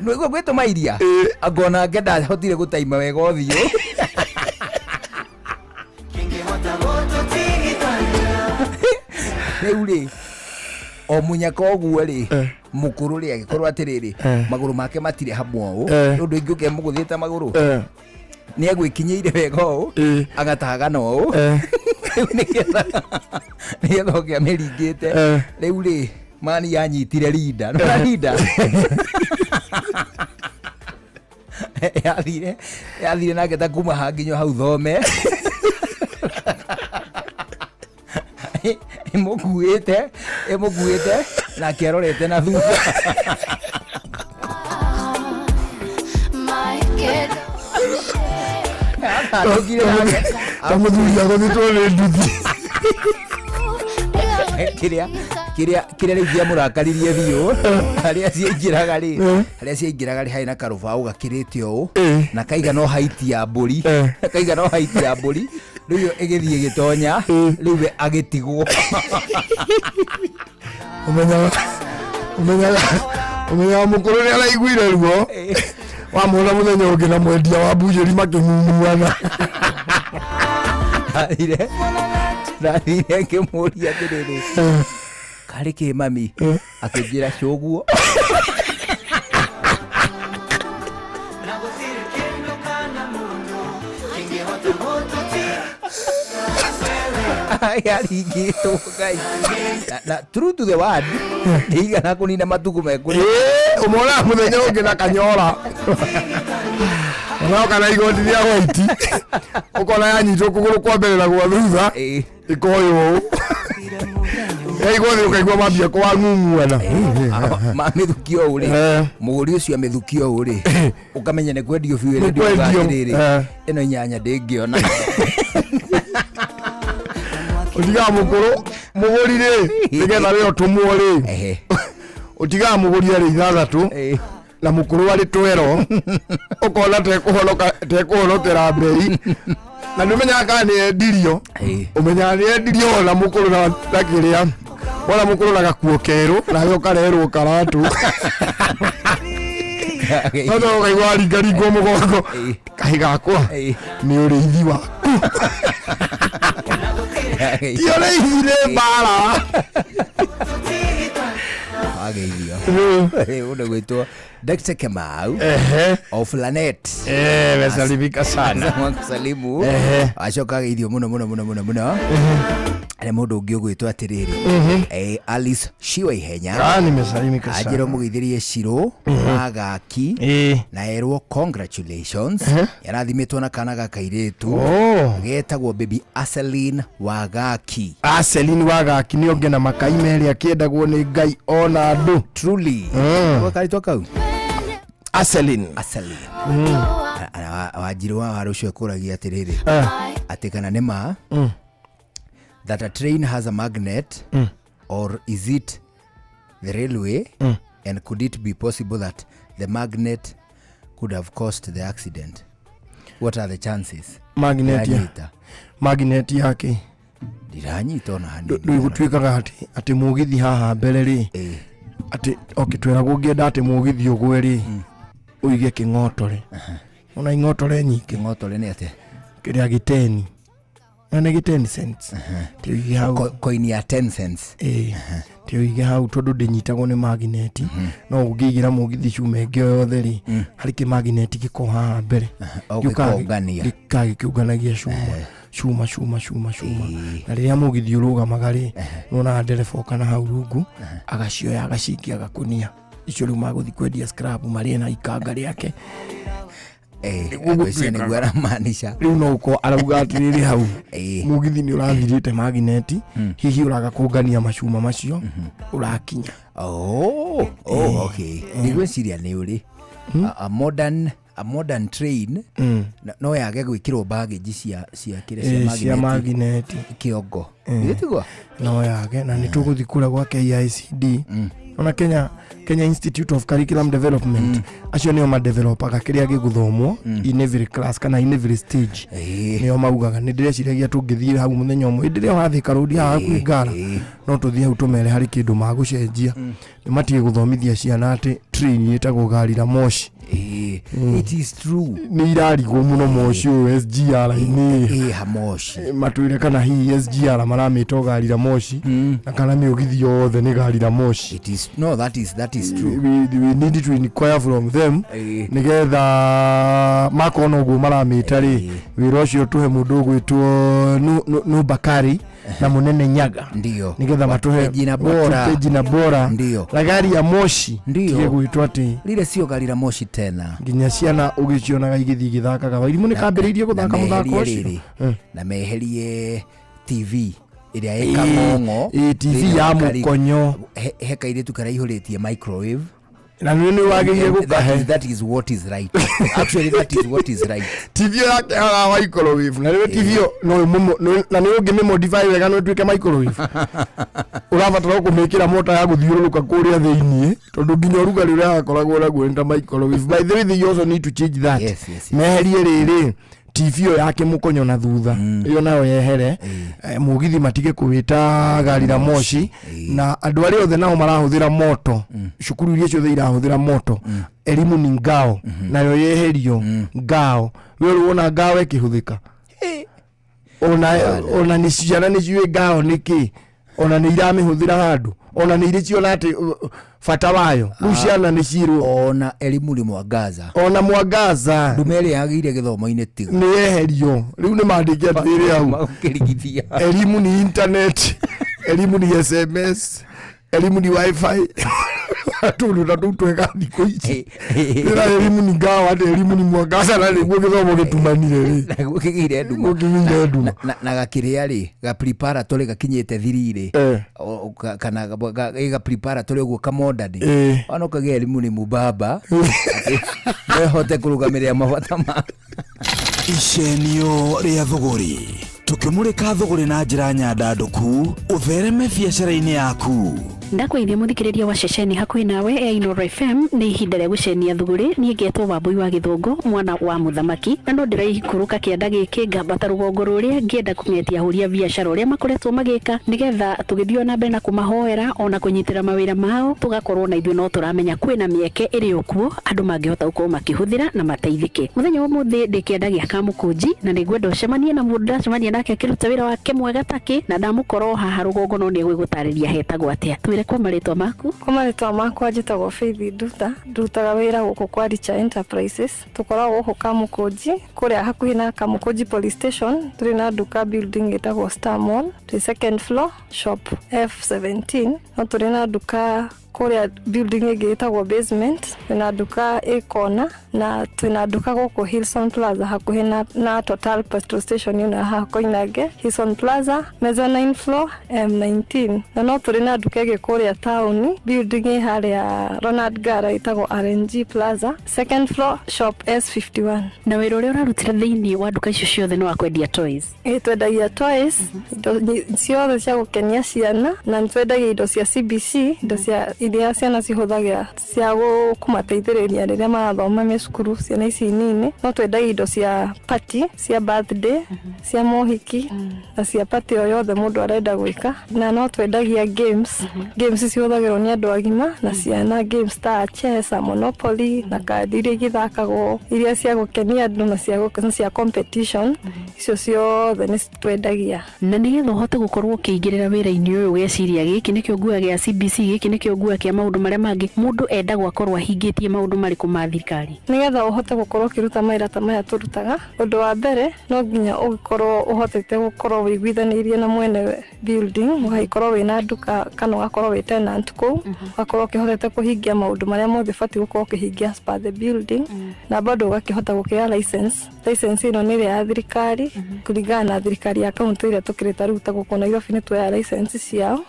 nĩguo gwĩtũma iria angona nge ndahotire gũtaima wega ũthiũ. Rĩu rĩ, o mũnyaka ũguo rĩ, mũkũrũ rĩ agĩkorwo atĩrĩrĩ, magũrũ make matirĩ hamwe ũũ, nĩ ũndũ ingĩũka ĩmũgũthĩte magũrũ, nĩ egwĩkinyĩire wega ũũ, agatagana ũũ. Rĩu nĩgetha oke amĩringĩte. Rĩu rĩ, mani yanyitire rinda, nona rinda yathire nake ta kuma ha nginya hau thome, ĩmũkuĩte nake arorete na thutha. Atũkire nake. Ta mũthuri agũthitwo nĩ nduthi. Kĩrĩa rĩu kĩamũrakaririe biũ, harĩa ciaingĩraga rĩ, harĩ na karũbaũ gakĩrĩte ũũ na kaigana o haiti ya mbũri, kaigana o haiti ya mbũri. Rĩu ĩyo ĩgĩthiĩ ĩgĩtonya, rĩu we agĩtigwo. Ũmenyaga mũkũrũ nĩ araiguire ruo wamwona mũthenya ũngĩ na mwendia wa mbujĩri makĩmumuana. Ndathire ngĩmũria atĩrĩrĩ, karĩ kĩ mami? Akĩnjĩra cũguo. Yaringĩtwo Ngai. Na true to the word, ndĩigana kũnina matukũ mekũrĩ. Ũmonaga mũthenya ũngĩ na kanyora ũgoka na igoti rĩa waiti ũkona yanyitwo kũgũrũ kwa mbere na gwa thutha ĩkoywo ũũ yaigwo thĩ ũkaigua mambia kwang'ung'uana. Mamĩthukio ũũ rĩ, mũgũri ũcio amĩthukio ũũ rĩ, ũkamenya nĩ kwendio biũ. Nĩ Ĩrendio kwendio, atĩrĩrĩ, ĩno inyanya ndĩngĩona. Ũtigaga mũkũrũ mũgũri rĩ, nĩgetha rĩ ũtũmwo rĩ, ũtigaga mũgũri arĩ 6 na mũkũrũ arĩ 12, ũkona tekũhonoka tekũhonokera mbei, na nĩ ũmenyaga kana nĩ endirio, ũmenyaga nĩ endirio wona mũkũrũ na kĩrĩa, wona mũkũrũ na gakuo kerũ nawe ũkarerwo karatũ, no no ũkaigua waringaringwo mũgongo, kahi gakwa nĩ ũrĩithi waku, ti ũrĩithi, nĩ mbara. Wageithio ũndũ gwĩtwo Dr. Kamau of Lanet. Mesalimika sana. Salimu. Acoka ageithio mũno mũno mũno mũno mũno nĩ mũndũ ũngĩ ũgwĩtwo atĩrĩrĩ, Alice Shiwa Ihenya. Ah, nimesalimika sana. Anjĩra ũmũgeithĩrie Shiro Wagaki na erwo congratulations, yarathimĩtwo na kana ga kairĩtu Oh. getagwo baby Aseline Wagaki. Aselin Wagaki nĩ onge na makai merĩ akĩendagwo nĩ Ngai ona andũ. Truly. Karĩtwa kau. Aselin. Aselin. Wanjirũ wa waru ũcio ekũragia atĩrĩrĩ, atĩ kana nĩ ma that a train has a magnet or is it the railway, and could it be possible that the magnet could have caused the accident? What are the chances? Magnet ya Ndiranyita. Magnet yake. Ndiranyita ona hanini. Rĩu gũtuĩkaga atĩ mũgithi haha mbere rĩ, atĩ okay, twĩragwo ũngĩenda atĩ mũgithi ũgwe rĩ, ũige kĩng'otore, ona ing'otore nyingĩ. Kĩng'otore nĩ atĩa? Kĩrĩa gĩteni na nĩ gĩ 10 cents, ti ũige hau. Coin ya 10 cents. Ĩĩ, ti ũige hau tondũ ndĩnyitagwo nĩ magineti, no ũngĩigĩra mũgithi cuma ĩngĩ o yothe rĩ, harĩ kĩmagineti gĩkoragwo haha mbere. O Gĩũkaga gĩkongania. Gĩkaga gĩkĩũnganagia cuma cuma cuma cuma cuma, na rĩrĩa mũgithi ũrũgamaga rĩ, nĩwonaga ndereba oka na hau rungu agacioya agacikia gakũnia icio, rĩu magũthiĩ kwendia scrap marĩe na ikanga rĩake. Nĩguo Ngwĩciria gũtuĩkaga. nĩguo aramaanisha. Rĩu no ũkorwo arauga atĩrĩrĩ, hau mũgithi nĩ ũrathirĩte magineti, hihi ũraga kũngania macuma macio ũrakinya. Oh, okay. Ndigwĩciria nĩ ũrĩ a modern train no yage gwĩkĩrwo baggage cia kĩrĩa cia cia magineti kĩongo. Githĩ tiguo? No yage, na nĩ tũgũthiĩ kũrĩa gwa KICD, ona Kenya Institute of Curriculum Development, acio nĩo madevelopaga kĩrĩa gĩgũthomwo in every class kana in every stage, nĩo maugaga. Nĩ ndĩreciragia tũngĩthiĩ hau mũthenya ũmwe hĩndĩ ĩrĩa wathĩka rũndi haha hakuhĩ ngara, no tũthiĩ hau tũmere harĩ kĩndũ magũcenjia, nĩ matige gũthomithia ciana atĩ train ĩtagwo gari la moshi. It is true. Nĩ irarigwo mũno moshi ũyũ SGR-inĩ. Hamoshi. Matwĩre kana hihi SGR maramĩta gari la moshi na kana mĩũgithi yothe nĩ gari la moshi. It is, no, that is true. We need to inquire from them nĩgetha makona ũguo maramĩta rĩ, wĩra ũcio tũhe mũndũ ũgwĩtwo Nubakari na mũnene Nyaga. Ndio. Nĩgetha matũhe jina bora. Watupe jina bora. Ndio. La gari ya moshi. Ndio. Tige gwĩtwo atĩ lile sio gari la moshi tena. Nginya ciana ũgĩcionaga igĩthiĩ igĩthakaga wairimũ nĩ kambĩrĩirie gũthaka Na mũthako meherie ũcio. rĩrĩ, na meherie TV ĩrĩa ĩ kang'ong'o TV thĩinĩ ya wa kari- mũkonyo. He kairĩtu karaihũrĩtie microwave. Na nĩ wagĩrĩire gũkahe. That is what is right, actually that is what is right. TV ĩyo yake haha microwave, na rĩu TV ĩyo no na nĩ ũngĩmĩmodify wega no ĩtuĩke microwave, ũrabatara kũmĩkĩra mota ya gũthiũrũrũka kũrĩa thĩiniĩ, tondũ nginya ũrugarĩ ũrĩa hakoragwo naguo nĩ ta microwave. By the way, they also need to change that. Yes. Meherie rĩrĩ TV ĩyo yake mũkonyo na thutha ĩyo nayo yehere. Mũgithi matige kũwĩta gari la moshi, na andũ arĩa othe nao marahũthĩra moto, cukuru iria ciothe irahũthĩra moto, elimu ni ngao, nayo yeherio ngao. We ũrĩ wona ngao ĩkĩhũthĩka? Ona nĩ ciana nĩ ciũĩ ngao nĩ kĩ? Ona nĩ iramĩhũthĩra handũ, ona nĩ irĩ ciona atĩ bata wayo rĩu ciana nĩ cirwo. Ona elimu ni mwangaza. Ona mwangaza. Ndume ĩrĩa yagĩire gĩthomo-inĩ tigo. Nĩ yeherio rĩu, nĩ mandĩke atĩrĩrĩ hau. Magũkĩrigithia. Elimu ni internet, elimu ni SMS, elimu ni WiFi, tũndũ ta tũu twega thikũ ici. Ĩra elimu ni ngawa atĩ elimu ni mwangaza, na nĩguo gĩthomo gĩtumanire rĩ. Naguo kĩgĩire nduma. Gũkĩgĩire nduma. Na gakĩrĩa rĩ, ga preparatory gakinyĩte thiri rĩ, kana ga preparatory ũguo kamondani, ona ũkagĩa elimu ni mubaba atĩ no ĩhote kũrũgamĩrĩra mabata ma Icenio rĩa thũgũrĩ, tũkĩmũrĩka thũgũrĩ na njĩra nyandandũku ũthereme biacara-inĩ yaku. Ndakweithia mũthikĩrĩria wa ceceni hakuhĩ nawe ya Inoro FM, nĩ ihinda rĩa gũcenia thũgũrĩ. Niĩ ngetwo Wambui wa Gĩthũngũ, mwana wa mũthamaki, na no ndĩraikũrũka kĩanda gĩkĩ ngambata rũgongo rũrĩa ngĩenda kũng'etia ahũri a biacara ũrĩa makoretwo magĩka, nĩgetha tũgĩthiĩ na mbere na kũmahoera ona kũnyitĩra mawĩra mao, tũgakorwo na ithuĩ no tũramenya kwĩna mĩeke ĩrĩ o kuo andũ mangĩhota gũkorwo makĩhũthĩra na mateithĩke. Mũthenya wa ũmũthĩ ndĩ kĩanda gĩa Kamũkũnji, na nĩ ngwenda ũcemanie na mũndũ ndacemania nake akĩruta wĩra wake mwega takĩ, na ndamũkorwo haha rũgongo no nĩ egũgũtarĩria hetagwo atĩa. Twĩre kwa marĩtwa maku. Kwa marĩtwa makwa njĩtagwo Faith Nduta, ndutaga wĩra gũkũ kwa Richa Enterprises. Tũkoragwo gũkũ Kamũkũnji, kũrĩa hakuhĩ na Kamũkũnji Police Station. Tũrĩ na nduka building ĩtagwo Star Mall, twĩ second floor, shop F17. No tũrĩ na nduka kũrĩa building ĩngĩ ĩtagwo basement, twĩna nduka ĩ kona, na twĩna nduka gũkũ Hilson Plaza hakuhĩ na Total petrol station ĩno ya haha Koinange, Hilson Plaza, mezzanine floor, M19. Na no tũrĩ na nduka ĩngĩ kũrĩa taũni, building ĩ harĩa Ronald Ngara, ĩtagwo RNG Plaza, second floor, shop S51. Na wĩra ũrĩa ũrarutĩra thĩinĩ wa nduka icio ciothe nĩ wa kwendia toys? Ĩ, twendagia toys, indo ciothe cia gũkenia ciana, na nĩ twendagia indo cia CBC, indo cia iria ciana cihũthagĩra cia kũmateithĩrĩria rĩrĩa marathoma me cukuru, ciana ici nini. No twendagia indo cia party, cia birthday, cia mohiki, na cia party o yothe mũndũ arenda gwĩka. Na no twendagia games, games cihũthagĩrwo nĩ andũ agima na ciana, games ta chess, Monopoly, na kandi iria igĩthakagwo, iria cia gũkenia andũ na cia competition, icio ciothe nĩ twendagia. Na nĩgetha ũhote gũkorwo ũkĩingĩrĩra wĩra-inĩ ũyũ, ũgeciria gĩkĩ nĩkĩo nguoya gĩa CBC, gĩkĩ nĩkĩo nguoya kĩa maũndũ marĩa mangĩ, mũndũ endagwo akorwo ahingĩtie maũndũ marĩkũ ma thirikari? Nĩgetha ũhote gũkorwo ũkĩruta mawĩra ta maya tũrutaga, ũndũ wa mbere no nginya ũgĩkorwo ũhotete gũkorwo wĩiguithanĩirie na mwene building, ũgagĩkorwo wĩna nduka kana ũgakorwo wĩ tenant kũu, ũgakorwo ũkĩhotete kũhingia maũndũ marĩa mothe ũbatiĩ gũkorwo ũkĩhingia as per the building, na bado ũgakĩhota gũkĩoya license. License ĩno nĩ ĩrĩa ya thirikari, kũringana na thirikari ya kaũntĩ ĩrĩa tũkĩrĩ. Ta rĩu ta gũkũ Nairobi nĩ tuoya license ciao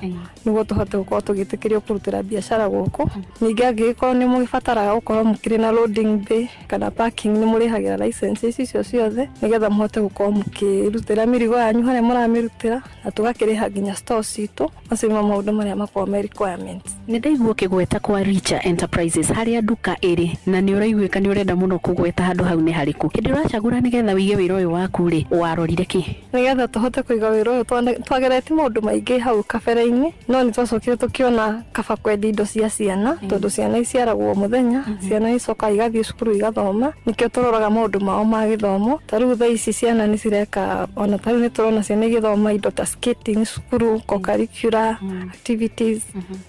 nĩguo tũhote gũkorwo tũgĩtĩkĩrio kũrutĩra biacara gũkũ. Ningĩ angĩgĩkorwo nĩ mũgĩbataraga gũkorwo mũkĩrĩ na loading bay kana parking, nĩ mũrĩhagĩra license ici icio ciothe nĩgetha mũhote gũkorwo mũkĩrutĩra mĩrigo yanyu harĩa mũramĩrutĩra, na tũgakĩrĩha nginya store citũ. Macio nĩmo maũndũ marĩa makoragwo me requirements. Nĩ ndaigua ũkĩgweta kwa Richa Enterprises harĩa nduka ĩrĩ, na nĩ ũraiguĩka nĩ ũrenda mũno kũgweta handũ hau nĩ harĩkũ. Hĩndĩ ũracagũra nĩgetha wĩige wĩra ũyũ waku rĩ, warorire kĩ? Nĩgetha tũhote kũiga wĩra ũyũ, twageretie maũndũ maingĩ hau kabere-inĩ, no nĩ twacokire tũkĩona kaba kwendia indo cia ciana, tondũ ciana iciaragwo o mũthenya, ciana icokaga igathiĩ cukuru igathoma. Nĩkĩo tũroraga maũndũ mao ma gĩthomo. Ta rĩu thaa ici ciana nĩ cireka, ona ta rĩu nĩ tũrona ciana igĩthoma indo ta skating cukuru, co-curricular activities,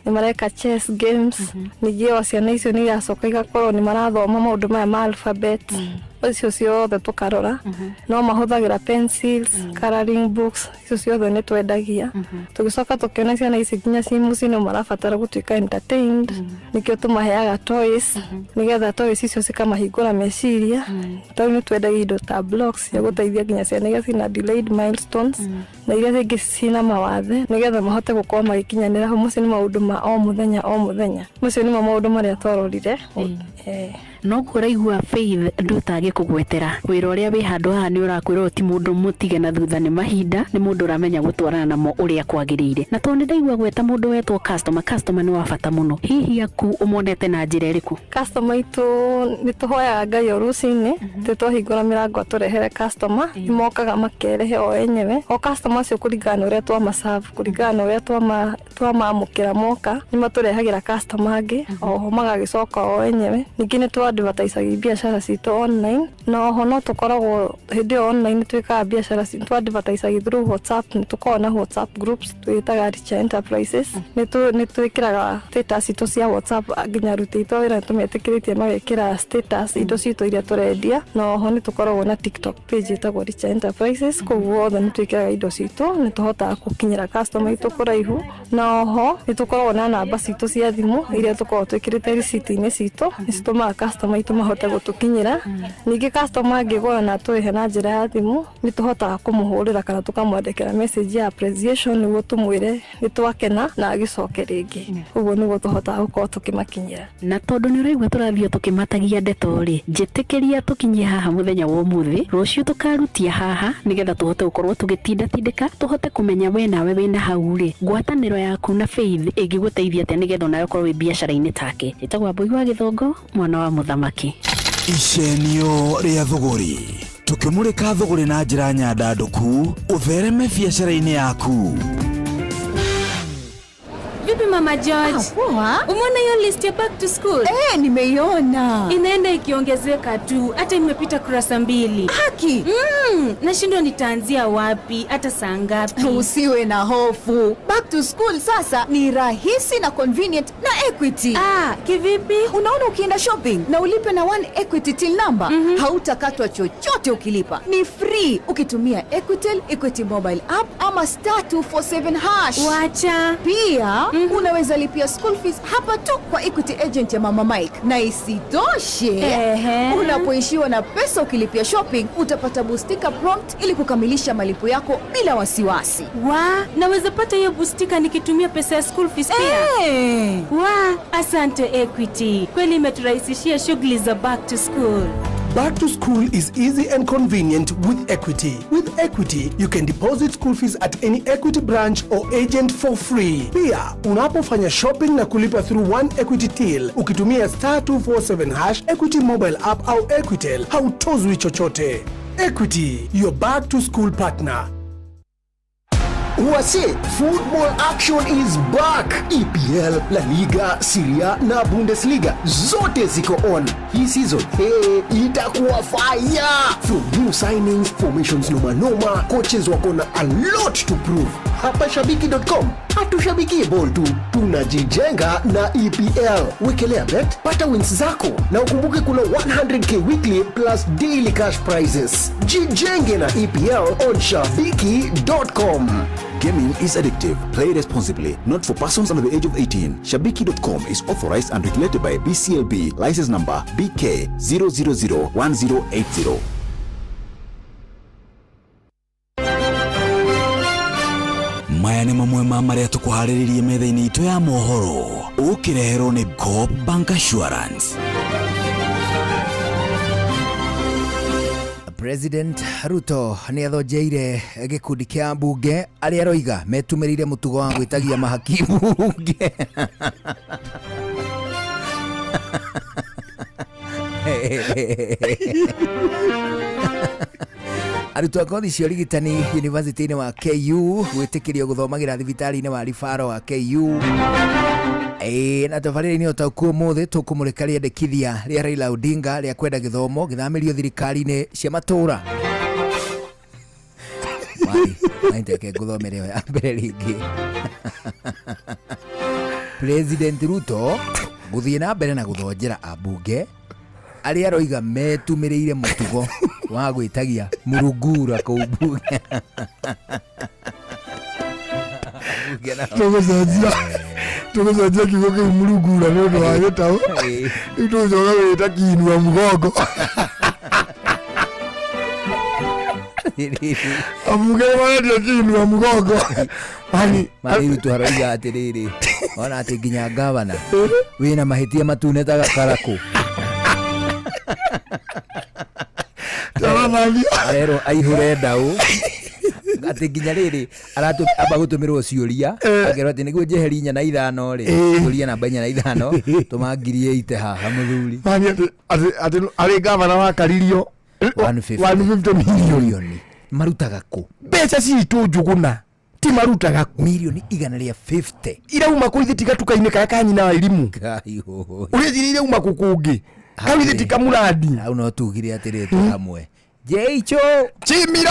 nĩ mareka chess games. Ningĩ o ciana icio nĩ iracoka igakorwo nĩ marathoma maũndũ maya ma alphabet, icio ciothe tũkarora. No mahũthagĩra pencils, coloring books, icio ciothe nĩ twendagia. Tũgĩcoka tũkĩona ciana ici nginya ci mũciĩ no marabatara gũtuĩka entertained, nĩkĩo tũmaheaga toys, nĩgetha toys icio cikamahingũra meciria. Ta rĩu nĩ twendagia indo ta blocks cia gũteithia nginya ciana iria ciĩna delayed milestones na iria rĩngĩ ciĩna mawathe, nĩgetha mahote gũkorwo magĩkinyanĩra hau. Macio nĩ maũndũ ma o mũthenya o mũthenya, macio nĩmo maũndũ marĩa twarorire. Noguo ũraigua Faith Nduta agĩkũgwetera wĩra ũrĩa wĩ handũ haha, nĩ ũrakwĩra ũyũ ti mũndũ mũtige na thutha nĩ mahinda, nĩ mũndũ ũramenya gũtwarana namo ũrĩa kwagĩrĩire. Na tondũ nĩ ndaigua gweta mũndũ wetwo customer, customer nĩ wa bata mũno, hihi aku ũmonete na njĩra ĩrĩkũ? Customer itũ nĩ tũhoyaga Ngai o rũcinĩ tĩ twahingũra mĩrango atũrehere customer, nĩ mokaga makerehe o enyewe. O customer acio, kũringana na ũrĩa twamaserve, kũringana na ũrĩa twamamũkĩra moka, nĩ matũrehagĩra customer angĩ oho, magagĩcoka o enyewe. Ningĩ nĩ tũ-advertisagia biacara citũ online, na oho no tũkoragwo hĩndĩ ĩyo online nĩ twĩkaga biacara citũ, tũ-advertisagia through WhatsApp, nĩ tũkoragwo na WhatsApp groups twĩtaga Richa Enterprises. Nĩ twĩkĩraga status citũ cia WhatsApp, nginya aruti aitũ a wĩra nĩ tũmetĩkĩrĩtie magekĩra status indo citũ iria tũrendia, na oho nĩ tũkoragwo na TikTok page ĩtagwo Richa Enterprises, kũu guothe nĩ twĩkĩraga indo citũ, nĩ tũhotaga gũkinyĩra customer aitũ kũraihu, na oho nĩ tũkoragwo na namba citũ cia thimũ iria tũkoragwo twĩkĩrĩte receipt-inĩ citũ, nĩ citũmaga customer aitũ mahote gũtũkinyĩra. Ningĩ customer angĩgũra na atũrĩhe na njĩra ya thimũ, nĩ tũhotaga kũmũhũrĩra kana tũkamwandĩkĩra message ya appreciation nĩguo tũmwĩre nĩ twakena na agĩcoke rĩngĩ. Ũguo nĩguo tũhotaga gũkorwo tũkĩmakinyĩra. Na tondũ nĩ ũraigua tũrathiĩ o tũkĩmatagia ndeto rĩ, njĩtĩkĩria tũkinyie haha mũthenya wa ũmũthĩ, rũciũ tũkarutia haha nĩgetha tũhote gũkorwo tũgĩtindatindĩka, tũhote kũmenya we nawe wĩna hau rĩ, ngwatanĩro yaku na Faith ĩngĩgũteithia atĩa nĩgetha onawe ũkorwo wĩ biacara-inĩ take. Njĩtagwo Wambũi wa Gĩthũngũ, mwana wa mũthamaki. Icenio rĩa thũgũrĩ tũkĩmũrĩka thũgũrĩ na njĩra nyandandũku ũthereme biacara-inĩ yaku. Vipi Mama George? Poa. Umeona hiyo list ya back to school? Eh, nimeiona. Inaenda ikiongezeka tu, hata imepita kurasa 2. Haki. Nashindwa nitaanzia wapi, hata saa ngapi? Usiwe na hofu. Back to school sasa ni rahisi na convenient na Equity. Ah, kivipi? Unaona ukienda shopping na ulipe na One Equity till number, hautakatwa chochote ukilipa. Ni free ukitumia Equitel, Equity mobile app ama star 247 hash. Wacha. Pia unaweza lipia school fees hapa tu kwa Equity agent ya Mama Mike. Na isitoshe, unapoishiwa na pesa ukilipia shopping, utapata bustika prompt ili kukamilisha malipo yako bila wasiwasi. Wa, naweza pata hiyo bustika nikitumia pesa ya school fees pia? Wa, asante Equity. Kweli imeturahisishia shughuli za back to school. Back to school is easy and convenient with Equity. With Equity, you can deposit school fees at any Equity branch or agent for free. Pia, unapofanya shopping na kulipa through One Equity Till, ukitumia star 247 hash, Equity mobile app au Equitel, hautozwi chochote. Equity, your back to school partner. Wase, football action is back. EPL, La Liga, Serie A na Bundesliga zote ziko on hii season. Hey, itakuwa fire. From new signings, formations noma noma, coaches wako na a lot to prove. Hapa shabiki.com hatushabikie ball tu, tunajijenga na EPL. Wekelea bet, pata wins zako na ukumbuke kuna 100k weekly plus daily cash prizes. Jijenge na EPL on shabiki.com. Gaming is addictive. Play responsibly. Not for persons under the age of 18. Shabiki.com is authorized and regulated by BCLB. License number BK 0001080. Maya nĩ mamwe ma marĩa tũkũharĩrĩrie metha-inĩ itũ ya mohoro ũkĩreherwo nĩ Coop Bank Assurance. President Ruto nĩ athonjeire gĩkundi kĩa mbunge arĩa aroiga metumĩrĩire mũtugo wa gwĩtagia mahaki mbunge. Arutwo a kothi cia ũrigitani University-inĩ wa KU gwĩtĩkĩrio gũthomagĩra thibitarĩ-inĩ wa ribaro wa KU. Na tabarĩra-inĩ ũtaũku ũmũthĩ tũkũmũrĩka rĩendekithia rĩa Raila Odinga rĩa kwenda gĩthomo gĩthamĩrio thirikari-inĩ cia matũũra. Maiteke ngũthomere ĩyo ya mbere rĩngĩ. President Ruto gũthiĩ na mbere na gũthonjera ambunge arĩa aroiga metumĩrĩire mũtugo wa gwĩtagia murungura kũu mbunge. Tũgũcenjia kiugo kĩu murungura nĩ ũndũ wa gĩtaũ. Rĩu tũgũcoka gwĩta kiinua mũgongo. Ambunge marendia kiinua mũgongo. Mani Ruto aroiga atĩrĩrĩ, ona atĩ nginya gavana wĩna mahĩtia matune ta gakarakũ. Arerwo aihũre ndaũ atĩ nginya rĩrĩ amba gũtũmĩrwo ciũria akerwo atĩ nĩguo njeherie 4 na 5 rĩ, ciũria namba 4 na 5 tũma 8000 haha mũthuri. Mani atĩ arĩ gavana wakaririo 150 milioni marutaga kũ? Mbeca citũ Njũgũna ti marutaga kũ? Milioni 150 irauma kũ ithe tiga tukainĩ karĩa ka nyina wa irimũ. Ũreciria irauma kũ kũngĩ? Kau ithe ti kamuradi. Hau no tugire atĩrĩ twĩ hamwe Jeicho Chimiro.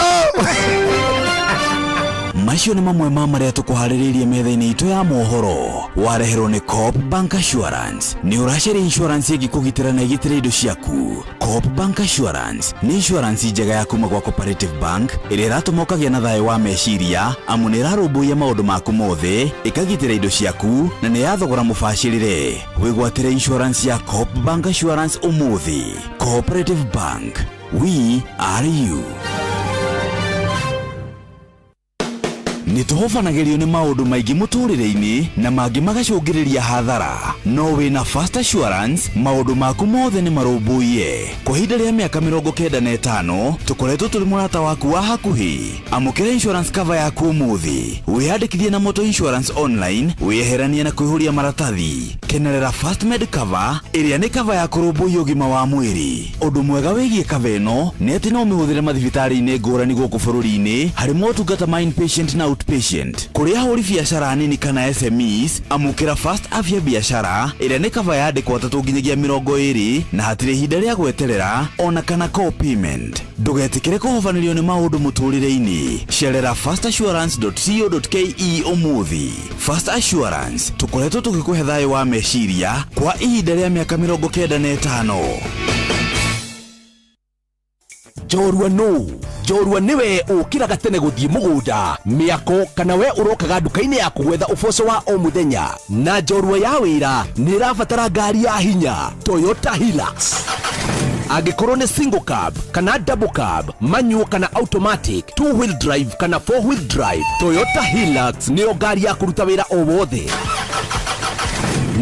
Macio nĩ mamwe ma marĩa tũkũharĩrĩirie metha-inĩ itũ ya mohoro. Wareherwo nĩ Coop Bank Assurance. Nĩ ũracaria insurance ĩngĩkũgitĩra na ĩgitĩre indo ciaku. Coop Bank Assurance nĩ insurance njega ya kuma gwa Cooperative Bank ĩrĩa ĩratũma ũkagĩa na thayũ wa meciria, amu nĩ ĩrarũmbũiya maũndũ maku mothe, ĩkagitĩra indo ciaku na nĩ ya thogora mũbacĩrĩre. Wĩgwatĩre insurance ya Coop Bank Assurance ũmũthĩ. Cooperative Bank, we are you. Nĩ tũhobanagĩrio nĩ maũndũ maingĩ mũtũrĩre-inĩ na mangĩ magacũngĩrĩria hathara, no wĩna Fast Assurance maũndũ maku mothe nĩ marũmbũiye. Kwa ihinda rĩa mĩaka 95 tũkoretwo tũrĩ mũrata waku wa hakuhĩ. Amũkĩra insurance cover yaku ũmũthĩ, wĩyandĩkithie na Moto Insurance online, wĩyeheranie na kũihũria maratathi. Kenerera Fast Med Cover ĩrĩa nĩ cover ya kũrũmbũiya ũgima wa mwĩrĩ. Ũndũ mwega wĩgiĩ cover ĩno nĩ atĩ no ũmĩhũthĩre mathibitarĩ-inĩ ngũrani gũkũ bũrũri-inĩ harĩ motungata ma inpatient na outpatient. Kũrĩ ahũri biacara nini kana SMEs, amũkĩra Fast Afya Biashara ĩrĩa nĩ cover ya andĩkwo atatũ nginyagia 20 na hatirĩ ihinda rĩa gweterera ona kana co-payment. Ndũgetĩkĩre kũhobanĩrio nĩ maũndũ mũtũrĩre-inĩ. Cerera fastassurance.co.ke ũmũthĩ. Fast Assurance, tũkoretwo tũgĩkũhe thayũ wa meciria kwa ihinda rĩa mĩaka 95. Njorua nũ? Njorua nĩwe ũkĩraga tene gũthiĩ mũgũnda, mĩako, kana we ũrokaga nduka-inĩ yaku gwetha ũboco wa o mũthenya. Na njorua ya wĩra nĩ ĩrabatara ngari ya hinya, Toyota Hilux. Angĩkorwo nĩ single cab kana double cab, manual kana automatic, two wheel drive kana four wheel drive, Toyota Hilux nĩyo ngari ya kũruta wĩra o wothe.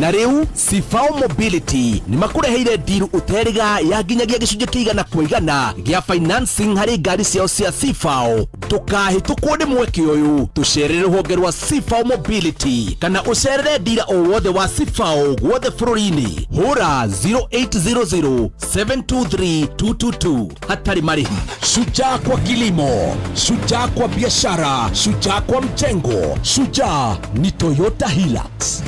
Na rĩu Sifao Mobility nĩ makũreheire ndiru ũterĩga ya nginyagia gĩcunjĩ kĩa 100% gĩa financing harĩ ngari ciao cia Sifao. Ndũkahĩtũkwo nĩ mweke ũyũ, tũcerere rũhonge rwa Sifao Mobility kana ũcerere ndira o wothe wa Sifao guothe bũrũri-inĩ. Hũra 0800 723 222 hatarĩ marĩhi. Shujaa kwa kilimo, shujaa kwa biashara, shujaa kwa mjengo, shujaa ni Toyota Hilux.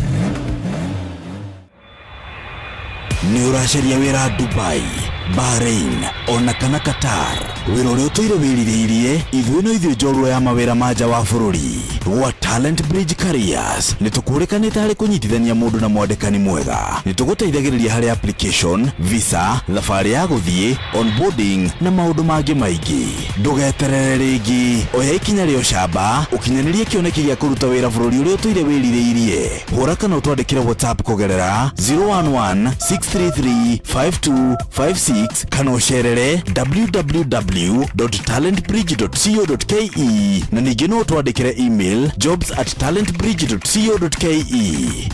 Nĩ ũracaria wĩra Dubai, Bahrain ona kana Qatar, wĩra ũrĩa ũtũire wĩrirĩirie, ithuĩ no ithuĩ njorua ya mawĩra ma nja wa bũrũri. Gwa Talent Bridge Careers nĩ tũkũrĩkanĩte harĩ kũnyitithania mũndũ na mwandĩkani mwega. Nĩ tũgũteithagĩrĩria harĩ application, visa, thabarĩ ya gũthiĩ, onboarding na maũndũ mangĩ maingĩ. Ndũgeterere rĩngĩ, oya ikinya rĩa ũcamba ũkinyanĩrie kĩoneki gĩa kũruta wĩra bũrũri ũrĩa ũtũire wĩrirĩirie. Hũra kana ũtwandĩkĩre WhatsApp kũgerera 011 633 5256 kana ũcerere www.talentbridge.co.ke na ningĩ no ũtwandĩkĩre email jobs@talentbridge.co.ke.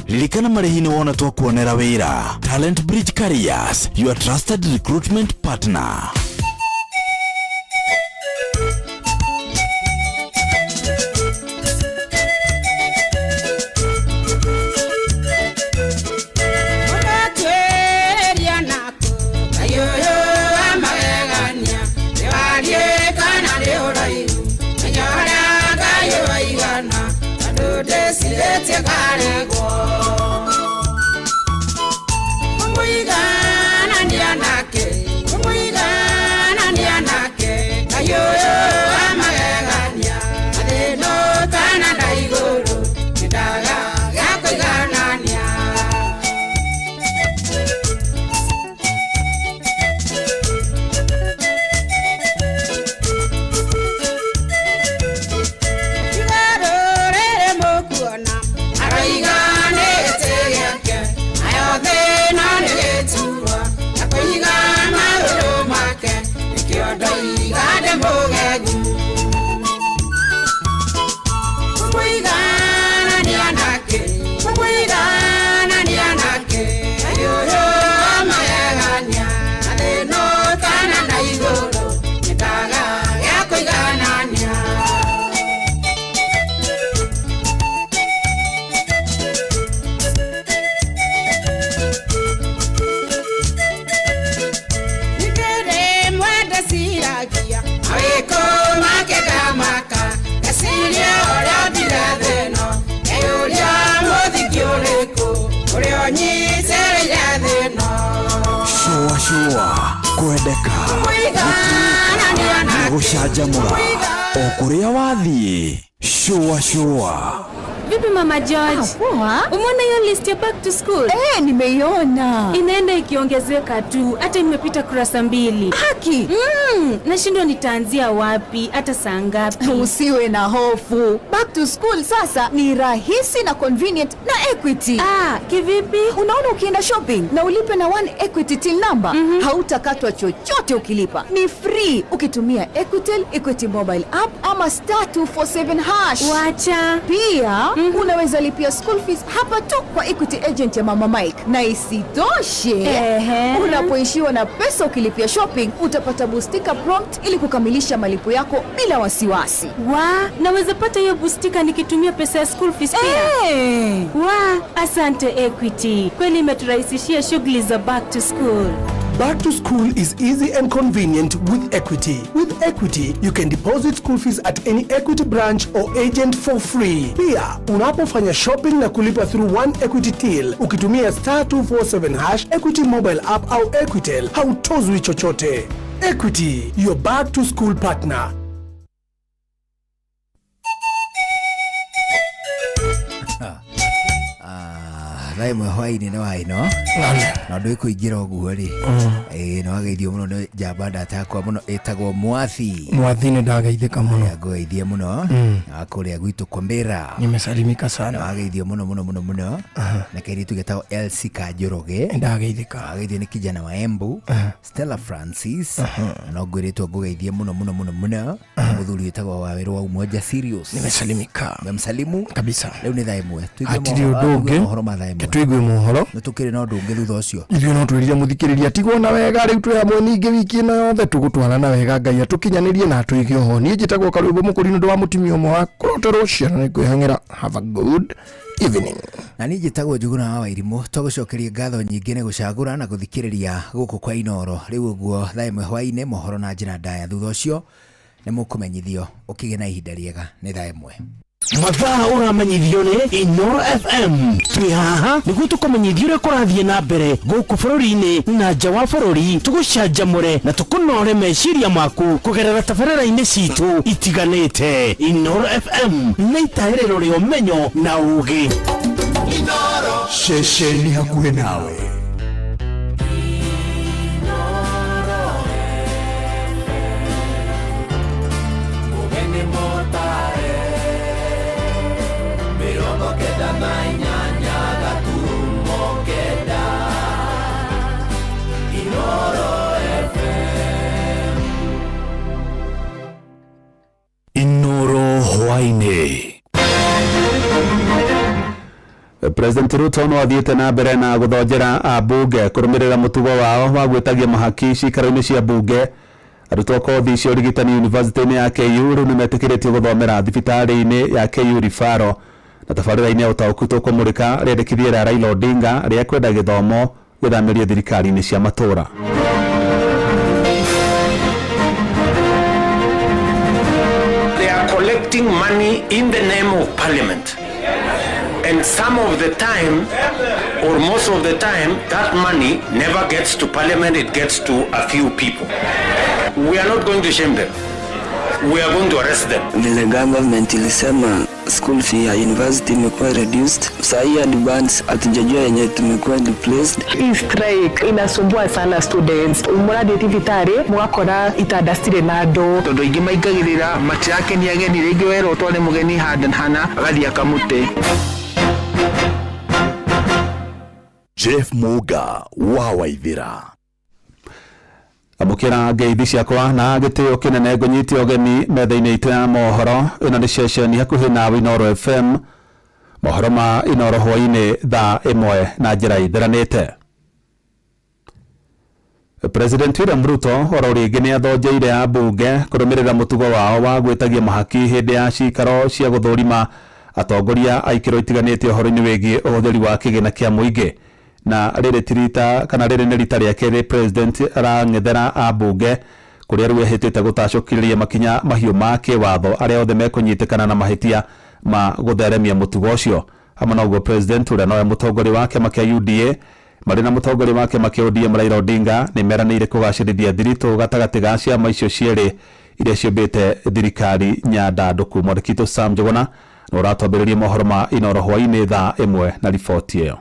Ririkana marĩhi nĩ wona twakuonera wĩra. Talent Bridge Careers, your trusted recruitment partner. Ũgatuĩria naku, Ngai ũyũ wa magegania, nĩ wariĩ kana nĩ ũraihu, menya ũrĩa Ngai waigana, tondũ ndĩcirĩtie ngaregwo. Kũmũiganania nake, kũmũiganania nake, Ngai ũyũ wa magegania, na thĩ ĩno kana na igũrũ, nĩndaga gĩa kũiganania. Igũrũ rĩrĩ mũkuona, aroiga nĩ gĩtĩ gĩake, nayo thĩ ĩno nĩ gĩturwa, na kũiga magũrũ make, nĩkĩo ndoiga ndĩ mũgegu. Kũmũiganania nake, kũmũiganania nake, Ngai ũyũ wa magegania, na thĩ ĩno kana na igũrũ, nĩndaga gĩa kũiganania. Ningĩ mwende ciragia, mawĩko make ngamaka, ngeciria ũrĩa ombire thĩ ĩno, ngeyũria mũthingi ũrĩkũ, ũrĩa ũnyitĩrĩire thĩ ĩno. Shũa Shũa kwendeka na gũcanjamũra o kũrĩa wathiĩ. Shũa shũa. Vipi Mama George? Poa. Umeona hiyo list ya back to school? Eh, nimeiona. Inaenda ikiongezeka tu, hata imepita kurasa 2. Haki. Nashindwa nitaanzia wapi, hata saa ngapi? Usiwe na hofu. Back to school sasa ni rahisi na convenient na Equity. Ah, kivipi? Unaona, ukienda shopping na ulipe na One Equity till number, hautakatwa chochote ukilipa. Ni free ukitumia Equitel, Equity mobile app ama star 247 hash. Wacha. Pia unaweza lipia school fees hapa tu kwa Equity agent ya Mama Mike, na isitoshe, unapoishiwa na pesa ukilipia shopping utapata bustika prompt ili kukamilisha malipo yako bila wasiwasi. Wa, naweza pata hiyo bustika nikitumia pesa ya school fees pia? Wa, asante Equity, kweli imeturahisishia shughuli za back to school. Back to school is easy and convenient with Equity. With Equity, you can deposit school fees at any Equity branch or agent for free. Pia, unapofanya shopping na kulipa through One Equity Till, ukitumia star 247 hash, Equity mobile app au Equitel, hautozwi chochote. Equity, your back to school partner. Thaa ĩmwe hwainĩ nĩ waino na ũndũ ĩkũingĩra ũguo rĩ, ĩĩ, nĩ wageithio mũno nĩ njamba ndata yakwa mũno ĩtagwo Mwathi. Mwathi, nĩ ndageithĩka mũno. Ngũgeithie mũno na kũrĩa gwitũ Kombera. Nimesalimika sana. Nĩ wageithio mũno mũno mũno mũno na kairĩtu getagwo Elsie Kanjoroge. Ndageithĩka. Wageithio nĩ kijana wa Embu Stella Francis, na no ngwĩrĩtwo ngũgeithie mũno mũno mũno mũno mũthuri wĩtagwo Wawerũ wa Umoja Sirius. Nimesalimika. Memsalimu kabisa. Rĩu nĩ thaa ĩmwe. Tũigue Hatirĩ mohoro- ũndũ tũigue ũngĩ. mohoro ma thaa ĩmwe. Tũigue mohoro. Nĩ tũkĩrĩ na ũndũ ũngĩ thutha ũcio. Ithuĩ no twĩrire mũthikĩrĩria tigwo na wega. Rĩu twĩ hamwe ningĩ wiki ĩno yothe tũgũtwarana wega. Ngai atũkinyanĩrie na atũige oho. Niĩ njĩtagwo Karwĩmbo Mũkũri nĩ ũndũ wa mũtumia ũmwe wa kũroterwo ciana nĩ kwĩhang'ĩra. Have a good evening. Na niĩ njĩtagwo Njuguna wa Wairimũ. Twagũcokeria ngatho nyingĩ nĩ gũcagũra na gũthikĩrĩria gũkũ kwa Inoro. Rĩu ũguo thaa ĩmwe hwainĩ, mohoro na njĩra ndaya. Thutha ũcio nĩ mũkũmenyithio. Ũkĩgĩe na ihinda rĩega. Nĩ thaa ĩmwe. Mathaa ũramenyithio nĩ Inoro FM. Twĩ haha nĩguo tũkũmenyithia ũrĩa kũrathiĩ na mbere gũkũ bũrũri-inĩ na nja wa bũrũri, tũgũcanjamũre na tũkũnore meciria maku kũgerera tabarĩra-inĩ citũ itiganĩte. Inoro FM nĩ itaĩrĩro rĩa ũmenyo na ũgĩ. Ceceni hakuhĩ nawe. Mugeni motare 98 gaturumo 9 Inoro FM. Inoro hwainĩ. President Ruto no athiĩte na mbere na gũthonjera ambunge kũrũmĩrĩra mũtugo wao wa gwĩtagia mahaki ciikaro-inĩ cia mbunge. Arutwo kothi cia ũrigitani yunivasĩtĩ-inĩ ya KU rĩu nĩmetĩkĩrĩtio gũthomera thibitarĩ-inĩ ya KU Referral. Na tabarĩra-inĩ ya ũtaũku tũkũmũrĩka rĩendekithia rĩa Raila Odinga rĩa kwenda gĩthomo gĩthamĩrio thirikari-inĩ cia matũũra. They are collecting money in the name of parliament. And some of the time, or most of the time, that money never gets to parliament, it gets to a few people. We are not going to shame them. We are going to arrest them. Vile government ilisema school fee ya university imekuwa reduced, saa hii advance hatujajua yenye tumekuwa replaced. Hii strike inasumbua sana students. Mũrathiĩ thibitarĩ mũgakora itanda citirĩ na andũ. Tondũ aingĩ maingagĩrĩra matirakenia ageni, rĩngĩ werwo ũtware mũgeni handũ hana agathiĩ akamũte. Jeff Muga wa Waithira. Amũkĩra ngeithi ciakwa na gĩtĩo kĩnene. Ngũnyite ũgeni metha-inĩ itũ ya mohoro. Ĩno nĩ ceceni hakuhĩ nawe Inoro FM. Mohoro ma Inoro hwainĩ thaa ĩmwe na njĩra itheranĩte. President William Ruto oro rĩngĩ nĩ athonjeire ambunge kũrũmĩrĩra mũtugo wao wa gwĩtagia mahaki hĩndĩ ya cikaro cia gũthũrima atongoria a ikĩro itiganĩte ũhoro-inĩ wĩgiĩ ũhũthĩri wa kĩgĩna kĩa mũingĩ. Na rĩrĩ ti rita kana rĩrĩ nĩ rita rĩa kerĩ president arang'ethera ambunge kũrĩa rĩu ehĩtĩte gũtacũkĩrĩria makinya mahiũ ma kĩwatho arĩa othe mekũnyitĩkana na mahĩtia ma gũtheremia mũtugo ũcio. Hamwe na ũguo, president ũrĩa nowe mũtongoria wa kĩama kĩa UDA Marĩ na mũtongoria wa kĩama kĩa ODM Raila Odinga nĩ meranĩire kũgacĩrithia thiritũ gatagatĩ ga ciama icio cierĩ iria ciũmbĩte thirikari nyandandũku. Mwandĩki witũ Sam Njũgũna nĩ ũratwambĩrĩria mohoro ma Inooro hwaĩ-inĩ thaa 1 na riboti ĩyo.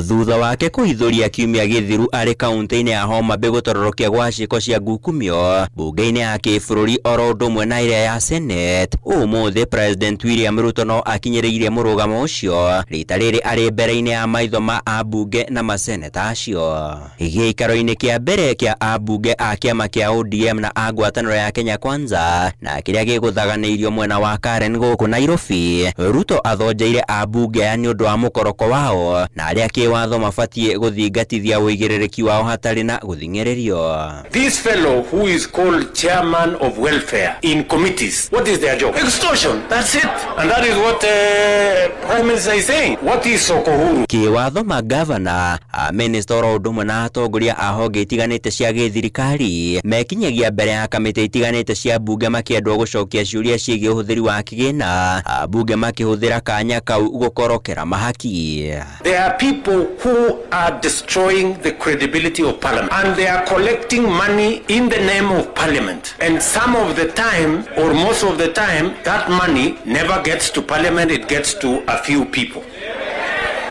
Thutha wake kũhithũria kiumia gĩthiru arĩ kaunti-inĩ ya Homa Bay gũtororokia gwa ciĩko cia ngukumio mbunge-inĩ ya kĩbũrũri oro ũndũ ũmwe na ĩrĩa ya Senate, ũmũthĩ President William Ruto no akinyĩrĩirie mũrũgamo ũcio rita rĩrĩ arĩ mbere-inĩ ya maitho ma ambunge na maseneta acio. Gĩikaro-inĩ kĩa mbere kĩa ambunge a kĩama kĩa ODM na a ngwatanĩro ya Kenya Kwanza na kĩrĩa gĩgũthaganĩirio mwena wa Karen gũkũ Nairobi, Ruto athonjeire ambunge aya nĩ ũndũ wa mũkoroko wao na arĩa kĩwatho mabatiĩ gũthingatithia ũigĩrĩrĩki wao hatarĩ na gũthing'ĩrĩrio. This fellow who is called chairman of welfare in committees, what is their job? Extortion, that's it. And that is what Prime Minister is saying. What is Soko Huru? Kĩwatho magavana, amĩnĩsta oro ũndũ ũmwe na atongoria a honge itiganĩte cia gĩthirikari mekinyagia mbere ya kamĩtĩ itiganĩte cia mbunge makĩendwo gũcokia ciũria ciĩgiĩ ũhũthĩri wa kĩgĩna, ambunge makĩhũthĩra kanya kau gũkorokera mahaki. There are people who are destroying the credibility of parliament, and they are collecting money in the name of parliament. And some of the time, or most of the time, that money never gets to parliament, it gets to a few people.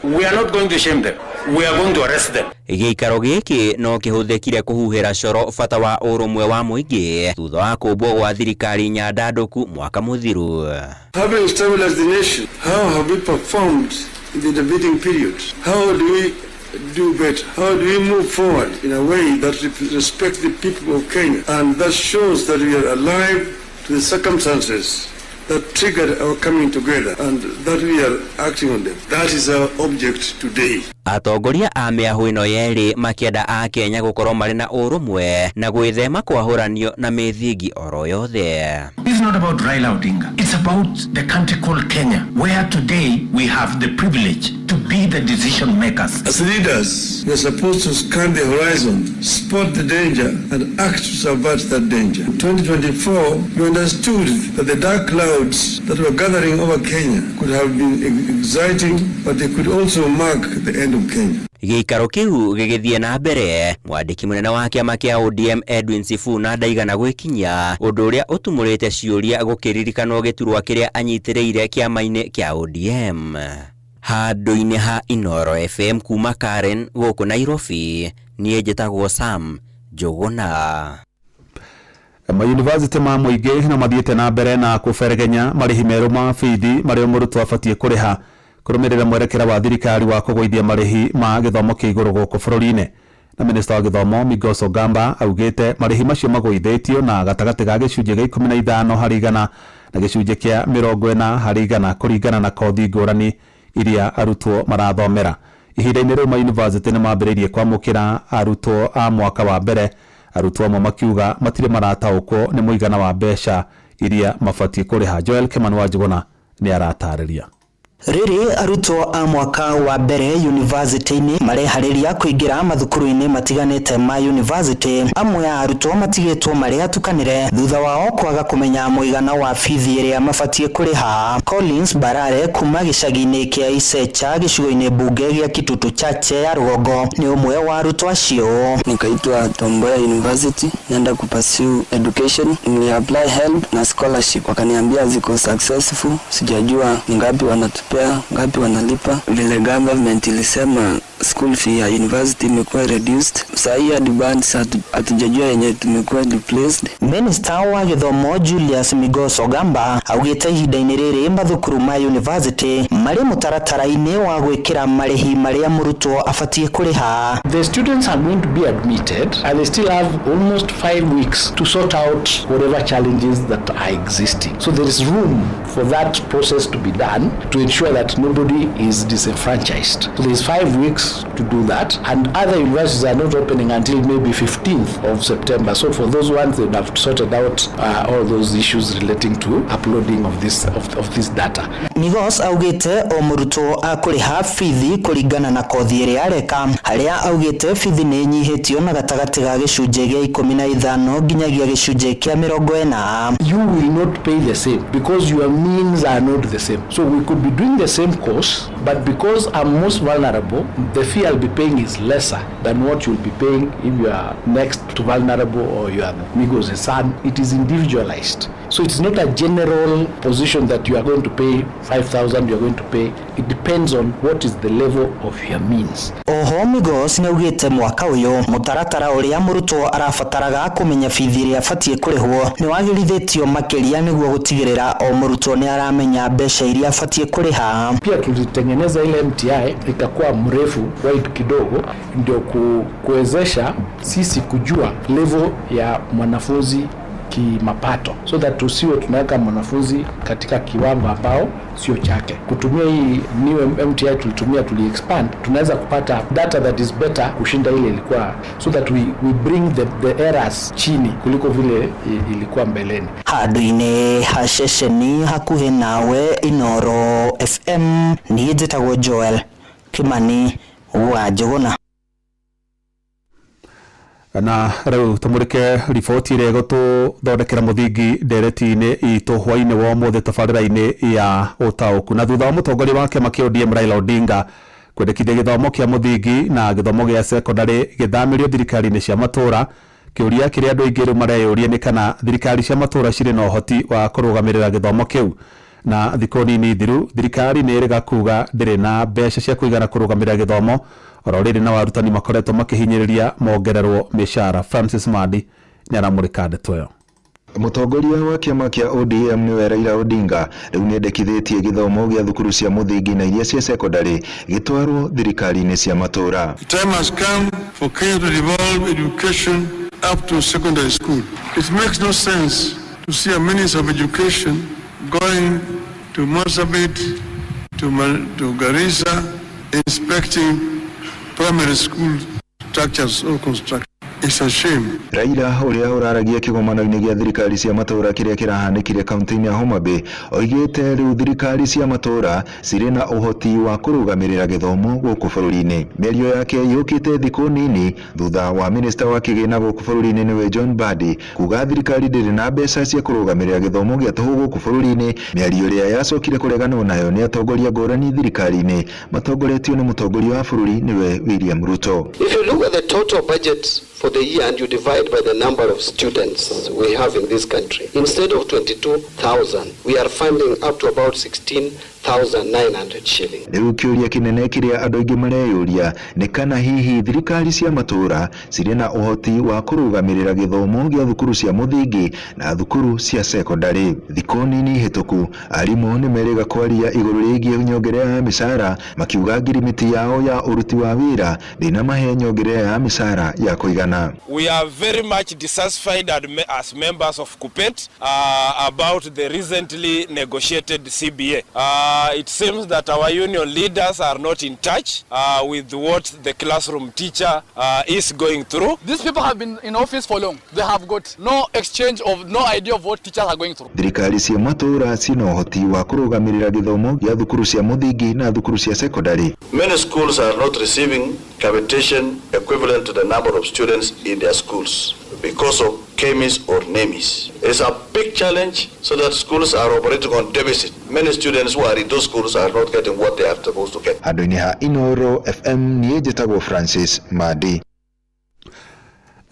We are not going to shame them. We are going to arrest them. Gĩikaro gĩkĩ no kĩhũthĩkire kũhuhĩra coro bata wa ũrũmwe wa mũingĩ thutha wa kũmbwo gwa thirikari nyandandũku mwaka mũthiru. Having stabilized the nation, how have we performed in the intervening period? How do we do better? How do we move forward in a way that respects the people of Kenya and that shows that we are alive to the circumstances that triggered our coming together and that we are acting on them? That is our object today. Atongoria a mĩahũ ĩno yerĩ makĩenda a Kenya gũkorwo marĩ na ũrũmwe na gwĩthema kwahũranio na mĩthingi oro yothe. This is not about Raila Odinga. It's about the country called Kenya, where today we have the privilege to be the decision makers. As leaders, we are supposed to scan the horizon, spot the danger, and act to subvert that danger. In 2024, we understood that the dark clouds that were gathering over Kenya could have been exciting, but they could also mark the end of Kenya. Gĩikaro kĩu gĩgĩthiĩ na mbere, mwandĩki mũnene wa kĩama kĩa ODM Edwin Sifuna ndaigana gwĩkinyia, ũndũ ũrĩa ũtumũrĩte ciũria gũkĩririkanwo gĩturwa kĩrĩa anyitĩrĩire kĩama-inĩ kĩa ODM. Handũ-inĩ ha Inooro FM kuma Karen gũkũ Nairobi, niĩ njĩtagwo Sam Njũgũna. Mayunivasĩtĩ ma mũingĩ no mathiĩte na mbere na kũberegenya marĩhi merũ ma bithi marĩa mũrutwo abatiĩ kũrĩha kũrũmĩrĩra mwerekera wa thirikari wa kũgũithia marĩhi ma gĩthomo kĩa igũrũ gũkũ bũrũri-inĩ. Na minista wa gĩthomo Migos Ogamba augĩte marĩhi macio magũithĩtio na gatagatĩ ga gĩcunjĩ gĩa 15 harĩ igana na gĩcunjĩ kĩa 40 harĩ igana kũringana na kothi ngũrani iria arutwo marathomera. Ihinda-inĩ rĩu mayunivasĩtĩ nĩ mambĩrĩirie kwamũkĩra arutwo a mwaka wa mbere, arutwo amwe makiuga matirĩ marataũkwo nĩ mũigana wa mbeca iria mabatiĩ kũrĩha. Joel Kimani wa Njũgũna nĩ aratarĩria. Rĩrĩ arutwo a mwaka wa mbere yunivasĩtĩ-inĩ mareharĩria kũingĩra mathukuru-inĩ matiganĩte ma yunivasĩtĩ, amwe a arutwo matigĩtwo marĩ atukanĩre thutha wao kwaga kũmenya mũigana wa bithi ĩrĩa mabatiĩ kũrĩha. Collins Barare kuma gĩcagi-inĩ kĩa Isecha gĩcigo-inĩ mbunge gĩa Kitutu Chache ya Rũgongo nĩ ũmwe wa arutwo acio. Nikaitwa Tom Mboya University, naenda kupursue education. Niliapply help na scholarship, wakaniambia ziko successful. Sijajua ni ngapi wanatupea, ngapi wanalipa. Vile government ilisema school fee ya university imekuwa reduced, saa hii advance hatujajua yenye tumekuwa replaced. Minister wa gĩthomo Julius Migos Ogamba augĩte ihinda-inĩ rĩrĩ mathukuru ma university marĩ mũtaratara-inĩ wa gwĩkĩra marĩhi marĩa mũrutwo abatiĩ kũrĩha. The students are going to be admitted and they still have almost 5 weeks to sort out whatever challenges that are existing. So there is room for that process to be done to ensure that nobody is disenfranchised. So there is 5 weeks to do that, and other universities are not opening until maybe 15th of September. So for those ones, they have sorted out all those issues relating to uploading of this data. Migos augĩte o mũrutwo akũrĩha bithi kũringana na kothi ĩrĩa areka, harĩa augĩte bithi nĩ ĩnyihĩtio na gatagatĩ ga gĩcunjĩ gĩa 15 nginyagia gĩcunjĩ kĩa 40. You will not pay the same because your means are not the same. So we could be doing doing the same course, but because I'm most vulnerable, the fee I'll be paying is lesser than what you'll be paying if you are next to vulnerable or you are Migos' son. It is individualized. So it's not a general position that you are going to pay 5,000, you are going to pay. It depends on what is the level of your means. Oho Migos nĩaugĩte mwaka ũyũ mũtaratara ũrĩa mũrutwo arabataraga kũmenya bithi ĩrĩa abatiĩ kũrĩhwo nĩwagĩrithĩtio makĩria nĩguo gũtigĩrĩra o mũrutwo nĩaramenya mbeca iria abatiĩ kũrĩha. Pia tulitengeneza ile MTI ikakuwa mrefu wide kidogo, ndio kuwezesha sisi kujua level ya mwanafunzi kimapato, so that tusiwe tunaweka mwanafunzi katika kiwango ambao sio chake. Kutumia hii new MTI tulitumia, tuli expand, tunaweza kupata data that is better kushinda ile ilikuwa, so that we bring the errors chini kuliko vile ilikuwa mbeleni. Handũ-inĩ ha ceceni hakuhĩ nawe Inoro FM niĩ njĩtagwo Joel Kimani wa Njũgũna. Na rĩu tũmũrĩke riboti ĩrĩa ĩgũtũthondekera mũthingi ndereti-inĩ itũ hwainĩ wa ũmũthĩ tabarĩra-inĩ ya ũtaũku. Na thutha wa mũtongoria wa kĩama kĩa ODM Raila Odinga kwendekithia gĩthomo kĩa mũthingi na gĩthomo gĩa cekondarĩ gĩthamĩrio thirikari-inĩ cia matũũra, kĩũria kĩrĩa andũ aingĩ rĩu mareyũria nĩ kana thirikari cia matũũra cirĩ na ũhoti wa kũrũgamĩrĩra gĩthomo kĩu. Na thikũ nini thiru thirikari nĩ ĩrĩga kuga ndĩrĩ na mbeca cia kũigana kũrũgamĩrĩra gĩthomo, oro rĩrĩ na arutani makoretwo makĩhinyĩrĩria mongererwo mĩcara. Francis Mandi nĩaramũrĩka ndeto ĩyo. Mũtongoria wa kĩama kĩa ODM nĩwe Raila Odinga rĩu nĩendekithĩtie gĩthomo gĩa thukuru cia mũthingi na iria cia cekondarĩ gĩtwarwo thirikari-inĩ cia matũũra. The time has come for Kenya to devolve education up to secondary school. It makes no sense to see a minister of education going to Marsabit, to Garissa, inspecting primary school structures or construction. It's a shame. Raila ũrĩa ũraragia kĩgomano-inĩ gĩa thirikari cia matũũra kĩrĩa kĩrahanĩkire kaunti-inĩ ya Homa Bay oigĩte rĩu thirikari cia matũũra cirĩ na ũhoti wa kũrũgamĩrĩra gĩthomo gũkũ bũrũri-inĩ. Mĩario yake yũkĩte thikũ nini thutha wa minista wa kĩgĩna gũkũ bũrũri-inĩ nĩwe John Mbadi kuga thirikari ndĩrĩ na mbeca cia kũrũgamĩrĩra gĩthomo gĩa tũhũ gũkũ bũrũri-inĩ, mĩario ĩrĩa yacokire kũreganwo nayo nĩ atongoria ngũrani thirikari-inĩ matongoretio nĩ mũtongoria wa bũrũri nĩwe William Ruto. If you look at the total budget for the year and you divide by the number of students we have in this country, instead of 22,000, we are funding up to about 16,900 shillings. Rĩu kĩũria kĩnene kĩrĩa andũ aingĩ mareyũria nĩ kana hihi thirikari cia matũũra cirĩ na ũhoti wa kũrũgamĩrĩra gĩthomo gĩa thukuru cia mũthingi na thukuru cia cekondarĩ. Thikũ nini hĩtũku arimũ nĩ merĩga kwaria igũrũ rĩgiĩ nyongerera ya mĩcara makiuga ngirimiti yao ya ũruti wa wĩra ndĩnamahe nyongerera ya mĩcara ya kũigana. We are very much dissatisfied as members of KUPPET about the recently negotiated CBA. It seems that our union leaders are not in touch with what the classroom teacher is going through. These people have been in office for long. They have got no exchange of no idea of what teachers are going through. Thirikari cia matũũra cina ũhoti wa kũrũgamĩrĩra gĩthomo gĩa thukuru cia mũthingi na thukuru cia cekondarĩ. Many schools are not receiving capitation equivalent to the number of students in their schools because of KEMIS or NEMIS. It's a big challenge so that schools are operating on deficit. Many students who are in those schools are not getting what they are supposed to get. Handũ-inĩ ha Inoro FM niĩ njĩtagwo Francis Mandi.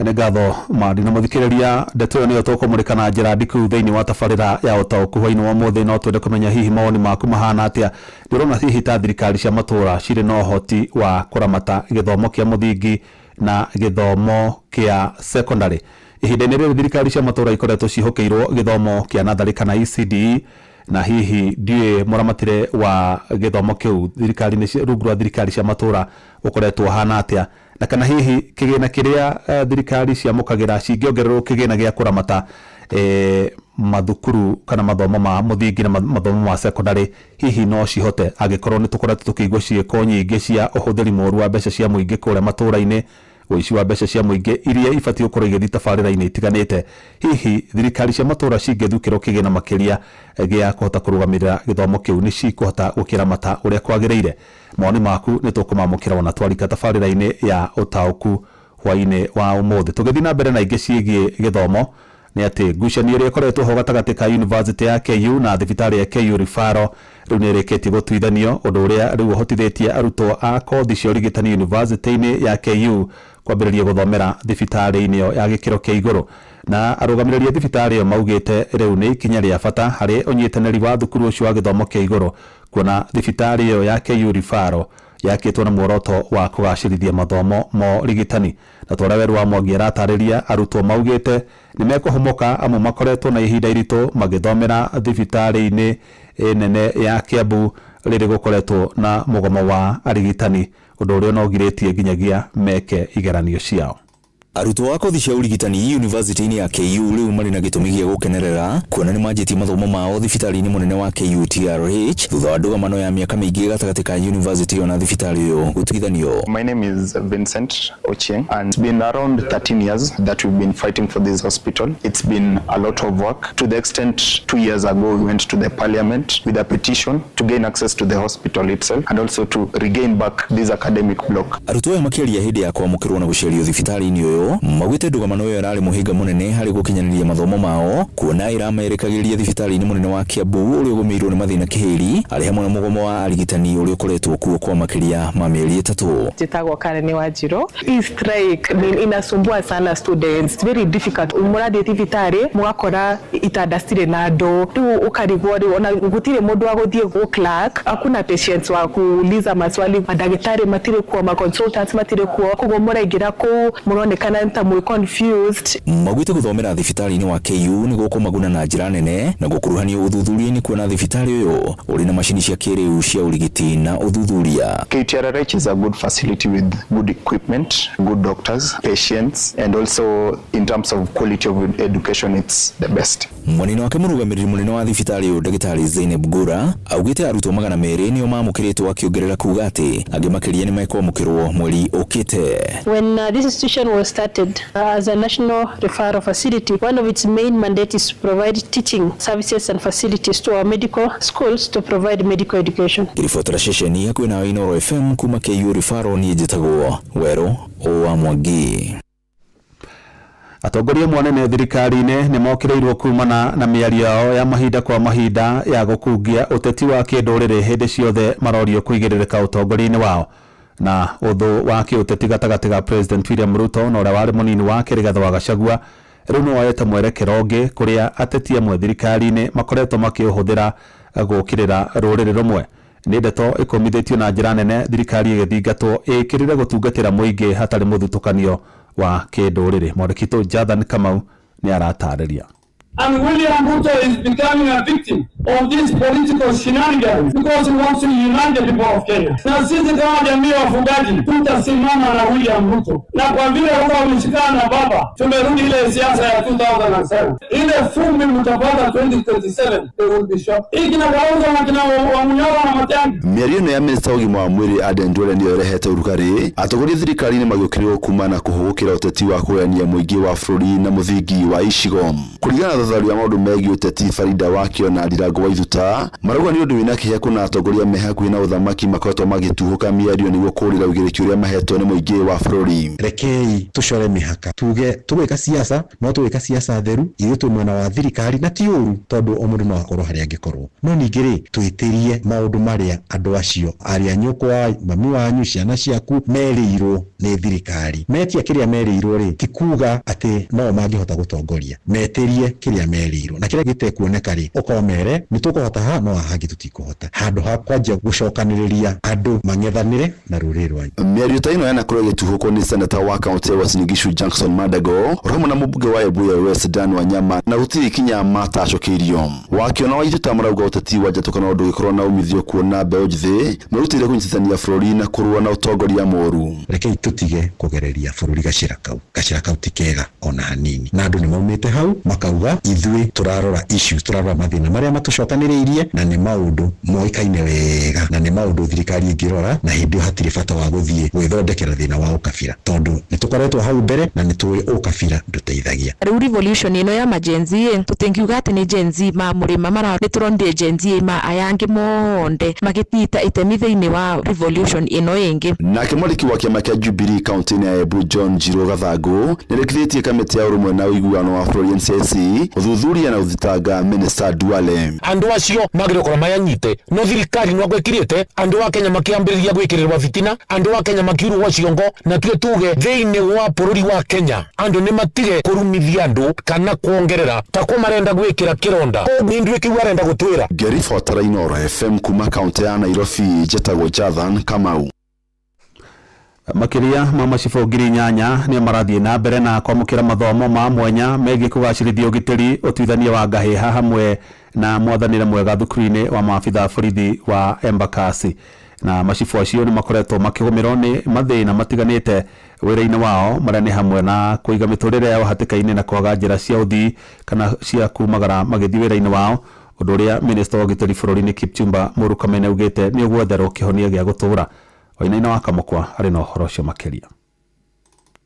Nĩ ngatho Mandi na mũthikĩrĩria, ndeto ĩyo nĩyo tũkũmũrĩka na njĩra ndiku thĩinĩ wa tabarĩra ya ũtaũku hwainĩ wa ũmũthĩ. No twende kũmenya hihi mawoni maku mahana atĩa. Nĩ ũrona hihi ta thirikari cia matũũra cirĩ na ũhoti wa kũramata gĩthomo kĩa mũthingi na gĩthomo kĩa secondary? Ihinda-inĩ rĩrĩ thirikari cia matũũra ikoretwo ciĩhokeirwo gĩthomo kĩa natharĩ kana ECDE, na hihi ndiũĩ mũramatĩre wa gĩthomo kĩu thirikari-inĩ rungu rwa thirikari cia matũũra ũkoretwo ũhana atĩa, na kana hihi kĩgĩna kĩrĩa thirikari ciamũkagĩra cingĩongererwo kĩgĩna gĩa kũramata mathukuru kana mathomo ma mũthingi na mathomo ma secondary hihi no cihote, angĩkorwo nĩ tũkoretwo tũkĩigua ciĩko nyingĩ cia ũhũthĩri mũru wa mbeca cia mũingĩ kũrĩa matũũra-inĩ, ũici wa mbeca cia mũingĩ iria ibatiĩ gũkorwo igĩthiĩ tabarĩra-inĩ itiganĩte. Hihi thirikari cia matũũra cingĩthukĩrwo kĩgĩna makĩria gĩa kũhota kũrũgamĩrĩra gĩthomo kĩu nĩ cikũhota gũkĩramata ũrĩa kwagĩrĩire? Mawoni maku nĩ tũkũmamũkĩra ona twarika tabarĩra-inĩ ya ũtaũku hwainĩ wa ũmũthĩ. Tũgĩthiĩ na mbere na ingĩ ciĩgiĩ gĩthomo Nĩ atĩ ngucanio ĩrĩa ĩkoretwo ho gatagatĩ ka University ya KU na thibitarĩ ya KU Referral rĩu nĩ ĩrĩkĩtie gũtuithanio, ũndũ ũrĩa rĩu ũhotithĩtie arutwo a kothi cia ũrigitani University-inĩ ya KU kwambĩrĩria gũthomera thibitarĩ-inĩ ĩyo ya gĩkĩro kĩa igũrũ. Na arũgamĩrĩri a thibitarĩ ĩyo maugĩte rĩu nĩ ikinya rĩa bata harĩ ũnyitanĩri wa thukuru ũcio wa gĩthomo kĩa igũrũ, kuona thibitarĩ ĩyo ya KU Referral yakĩtwo na muoroto wa kũgacĩrithia mathomo ma ũrigitani. Na ta ũrĩa Weru wa Mwangi aratarĩria, arutwo maugĩte nĩ mekũhũmũka amu makoretwo na ihinda iritũ magĩthomera thibitarĩ-inĩ nene ya Kiambu rĩrĩ gũkoretwo na mũgomo wa arigitani, ũndũ ũrĩa ũnogirĩtie nginyagia meke igeranio ciao. Arutwo a kothi cia ũrigitani University-inĩ ya KU rĩu marĩ na gĩtũmi gĩa gũkenerera kuona nĩ manjĩtie mathomo mao thibitarĩ-inĩ mũnene wa KUTRH thutha wa ndũgamano ya mĩaka mĩingĩ gatagatĩ ka university ĩyo na thibitarĩ ũyũ gũtuithanio. My name is Vincent Ochieng, and it's been around 13 years that we've been fighting for this hospital. It's been a lot of work, to the extent 2 years ago we went to the parliament with a petition to gain access to the hospital itself and also to regain back this academic block. Arutwo aya makĩaria hĩndĩ ya kwamũkĩrwo na gũcerio thibitarĩ-inĩ ũyũ maugĩte ndũgamano ĩyo ĩrarĩ mũhĩnga mũnene harĩ gũkinyanĩria mathomo mao, kuona ĩramerekagĩria thibitarĩ-inĩ mũnene wa Kiambu ũrĩa ũgũmĩirwo nĩ mathĩna kĩhĩri arĩ hamwe na mũgomo wa arigitani ũrĩa ũkoretwo kuo kwa makĩria ma mĩeri 3. Njĩtagwo Karen Wanjiru. Hii strike ni inasumbua sana students. It's very difficult. Mũrathiĩ thibitarĩ mũgakora itanda citirĩ na andũ, rĩu ũkarigwo rĩu ona gũtirĩ mũndũ wa gũthiĩ gũ clerk, hakuna patients wa kuuliza maswali, mandagĩtarĩ matirĩ kuo, ma consultants matirĩ kuo, koguo mũraingĩra kũu mũronekana ta mwĩ confused. Maugĩte gũthomera thibitarĩ-inĩ wa KU nĩ gũkũmaguna na njĩra nene na gũkuruhanio ũthuthuria-inĩ, kuona thibitarĩ ũyũ ũrĩ na macini cia kĩrĩu cia ũrigiti na ũthuthuria. KTRH is a good facility with good equipment, good doctors, patients, and also in terms of quality of education it's the best. Mwena wake mũrũgamĩrĩri mũnene wa thibitarĩ ũyũ ndagĩtarĩ Zainab Gura augĩte arutwo 200 nĩo mamũkĩrĩtwo, akĩongerera kuga atĩ angĩ makĩria nĩ mekwamũkĩrwo mweri ũkĩte. When this institution was started as a national referral facility, one of its main mandates is to provide teaching services and facilities to our medical schools to provide medical education. Ngĩribotera ceceni hakuhĩ nawe Inooro FM kuma KU Referral, niĩ njĩtagwo Werũ wa Mwangi. Atongoria amwe anene thirikari-inĩ nĩ mokĩrĩirwo kumana na mĩario yao ya mahinda kwa mahinda ya gũkungia ũteti wa kĩndũrĩrĩ hĩndĩ ciothe marorio kũigĩrĩrĩka ũtongoria-inĩ wao, na ũthũ wa kĩũteti gatagatĩ ga President William Ruto na ũrĩa warĩ mũnini wake Rigathĩ wa Gachagua rĩu nĩ woete mwerekero ũngĩ, kũrĩa ateti amwe thirikari-inĩ makoretwo makĩũhũthĩra gũũkĩrĩra rũrĩrĩ rũmwe. Nĩ ndeto ĩkũmithĩtio na njĩra nene thirikari ĩgĩthingatwo ĩkĩrĩre gũtungatĩra mũingĩ hatarĩ mũthutũkanio wa kĩndũrĩrĩ. Mwandĩki witũ Jathan Kamau nĩ aratarĩria. And William Ruto is becoming a victim of these political shenanigans because he wants to unite the people of Kenya. Na sisi kama jamii ya wafugaji tutasimama na William Ruto, na kwa vile huwa wameshikana na baba, tumerudi ile siasa ya 2007. Ile fumbi mtapata 2027, they will be shocked. Hii kina Kalonzo na kina Wamunyoro na Matiang'i. Mĩario ĩno ya minista wa ũgima wa mwĩrĩ Aden Duale nĩyo ĩrehete ũrugarĩ, atongoria thirikari-inĩ magĩũkĩrĩrwo kumana na kũhũgũkĩra ũteti wa kũgayania mũingĩ wa bũrũri na mũthingi wa icigo. Kũringana na thathauri wa maũndũ megiĩ ũteti Farida Wakio na Ndirango wa Ithuta marauga nĩ ũndũ wĩna kĩeha kuona atongoria me hakuhĩ na ũthamaki makoretwo magĩtuhũka mĩario nĩguo kũũrĩra ũigĩrĩki ũrĩa mahetwo nĩ mũingĩ wa bũrũri. Rekei tũcore mĩhaka, tuge tũgwĩka siasa, no tũgwĩka siasa theru, ithuĩ twĩ mwena wa thirikari na ti ũru tondũ o mũndũ no akorwo harĩa angĩkorwo, no ningĩ rĩ twĩtĩrie maũndũ marĩa andũ acio arĩa nyũkwa, mami wanyu, ciana ciaku merĩirwo nĩ thirikari. Metia kĩrĩa merĩirwo rĩ, ti kuga atĩ no mangĩhota gũtongoria, metĩrie kĩrĩa merĩirwo, na kĩrĩa gĩtekuoneka rĩ ũkomere nĩ tũkũhota ha no haha hangĩ tũtikũhota, handũ ha kwanjia gũcokanĩrĩria andũ mang'ethanĩre na rũrĩrĩ rwanyu. Mĩario ta ĩno yanakorwo ĩgĩtuhũkwo nĩ seneta wa kaunti ya Uasin Gishu Jackson Mandago o hamwe na mũmbunge wa Ebuya West Dan Wanyama, na gũtirĩ ikinya matacokeirio. Wakĩona wa Ithuta marauga ũteti wa njatũkano ndũgĩkorwo na umithio kuona mbeũ njĩthĩ merutĩire kũnyitithania bũrũri na kũrũa na ũtongoria mũũru. Rekei tũtige kũgereria bũrũri gacĩra kau, gacĩra kau ti kega ona hanini, na andũ nĩ maumĩte hau makauga ithuĩ tũrarora issues, tũrarora mathĩna marĩa matũcemanagia Tũcokanĩrĩirie na nĩ maũndũ moĩkaine wega na nĩ maũndũ thirikari ĩngĩrora na hĩndĩ ĩyo hatirĩ bata wa gũthiĩ gwĩthondekera thĩna wa ũkabira tondũ nĩ tũkoretwo hau mbere na nĩ tũĩ ũkabira ndũteithagia. Rĩu revolution ĩno ya ma Gen Z ĩ, tũtingiuga atĩ nĩ Gen Z ma mũrĩma mara nĩ tũronire Gen Z ma aya angĩ monde magĩtita itemi thĩinĩ wa revolution ĩno ĩngĩ. Nake mwandĩki wa kĩama kĩa Jubilee kaunti-inĩ ya Embu John Njiru Gathangu nĩarekithĩtie kamĩtĩ ya ũrũmwe na ũiguano wa bũrũri NCIC gũthuthuria na gũthitanga Minista Duale. Andu acio magĩrĩirwo gũkorwo mayanyite no thirikari no gwĩkirĩte andu a Kenya makĩambĩrĩria gwĩkĩrĩrwo fitina, andu a Kenya makiurwo ciongo, na tuĩ tuge thĩinĩ wa bũrũri wa Kenya andu nĩ matige kũrumithia andu kana kuongerera tako marenda gwĩkĩra kĩronda nĩ nduĩ kĩu arenda gũtwĩra. Ngĩribotera Inooro FM kuma kaunti ya Nairobi, njĩtagwo Jathan Kamau. Makĩria ma macibũ 8,000 nĩ marathiĩ na mbere na kwamũkĩra mathomo ma mwanya megiĩ kũgacĩrithia ũgitĩri, ũtuithania wa ngahĩha hamwe na mwathanĩre mwega thukuru-inĩ wa maabitha borithi wa Embakasi. Na macibũ acio nĩ makoretwo makĩgũmĩrwo nĩ mathĩna matiganĩte wĩra-inĩ wao, marĩa nĩ hamwe na kũiga mĩtũrĩre yao hatĩka-inĩ na kwaga njĩra cia ũthii kana cia kumagara magĩthiĩ wĩra-inĩ wao, ũndũ ũrĩa minista wa ũgitĩri bũrũri-inĩ Kipchumba Murkomen augĩte nĩ ũgwetherwo kĩhonia gĩa gũtũũra. Wainaina wa Kamũkwa arĩ na ũhoro ũcio makĩria.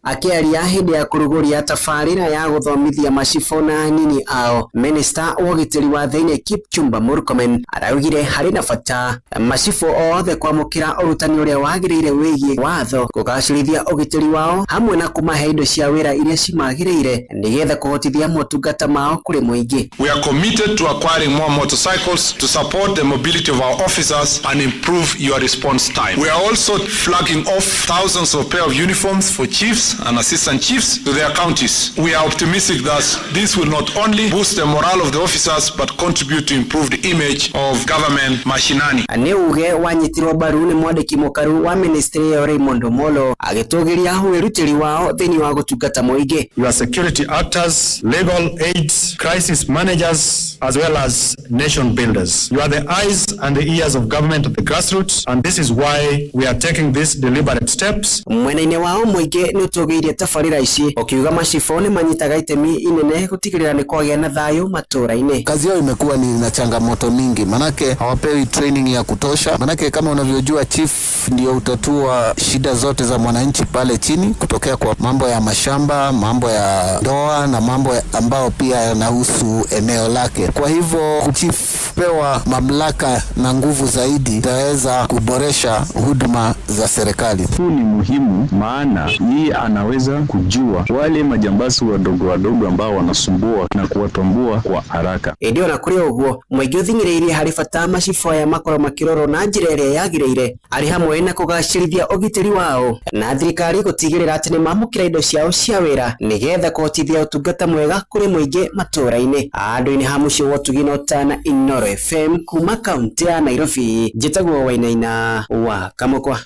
Akĩaria hĩndĩ ya kũrugũria tabarĩra ya gũthomithia macibũ na anini ao, minista wa ũgitĩri wa thĩinĩ Kipchumba Murkomen araugire harĩ na bata macibũ othe kwamũkĩra ũrutani ũrĩa wagĩrĩire wĩgiĩ watho, kũgacĩrithia ũgitĩri wao hamwe na kũmahe indo cia wĩra iria cimagĩrĩire nĩgetha kũhotithia motungata mao kũrĩ mũingĩ. We are committed to acquiring more motorcycles to support the mobility of our officers and improve your response time. We are also flagging off thousands of pair of uniforms for chiefs and assistant chiefs to their counties. We are optimistic that this will not only boost the morale of the officers but contribute to improve the image of government mashinani. Nĩ uge wanyitirwo mbaru nĩ mwandĩki mũkaru wa ministry ĩyo Raymond Omolo agĩtũgĩria wĩrutĩri wao thĩinĩ wa gũtungata mũingĩ. Your security actors, legal aides, crisis managers, as well as nation builders. You are the eyes and the ears of government at the grassroots, and this is why we are taking these deliberate steps. Mwena-inĩ wao mũingĩ nĩ ũtũgĩirie tabarĩra ici ũkiuga macibũ nĩ manyitaga itemi inene gũtigĩrĩra nĩ kwagĩa na thayũ matũũra-inĩ. Kazi yao imekuwa ni na changamoto mingi, manake hawapewi training ya kutosha, manake kama unavyojua chief ndio utatua shida zote za mwananchi pale chini, kutokea kwa mambo ya mashamba, mambo ya ndoa na mambo ambao pia yanahusu eneo lake. Kwa hivyo chief pewa mamlaka na nguvu zaidi itaweza kuboresha huduma za serikali. Huu ni muhimu, maana yeye anaweza kujua wale majambazi wadogo wadogo ambao wanasumbua na kuwatambua kwa haraka. Ĩndĩ ona kũrĩ ũguo mũingĩ ũthing'ĩrĩirie harĩ bata macibũ aya makorwo makĩrorwo na njĩra ĩrĩa yagĩrĩire arĩ hamwe na kũgacĩrithia ũgitĩri wao na thirikari gũtigĩrĩra atĩ nĩ mamũkĩra indo ciao cia wĩra nĩgetha kũhotithia ũtungata mwega kũrĩ mũingĩ matũũra-inĩ. Andũ-inĩ ha mũciĩ wa ũtugi na ũtana, Inooro FM kuma kaunti ya Nairobi, njĩtagwo Wainaina wa Kamũkwa.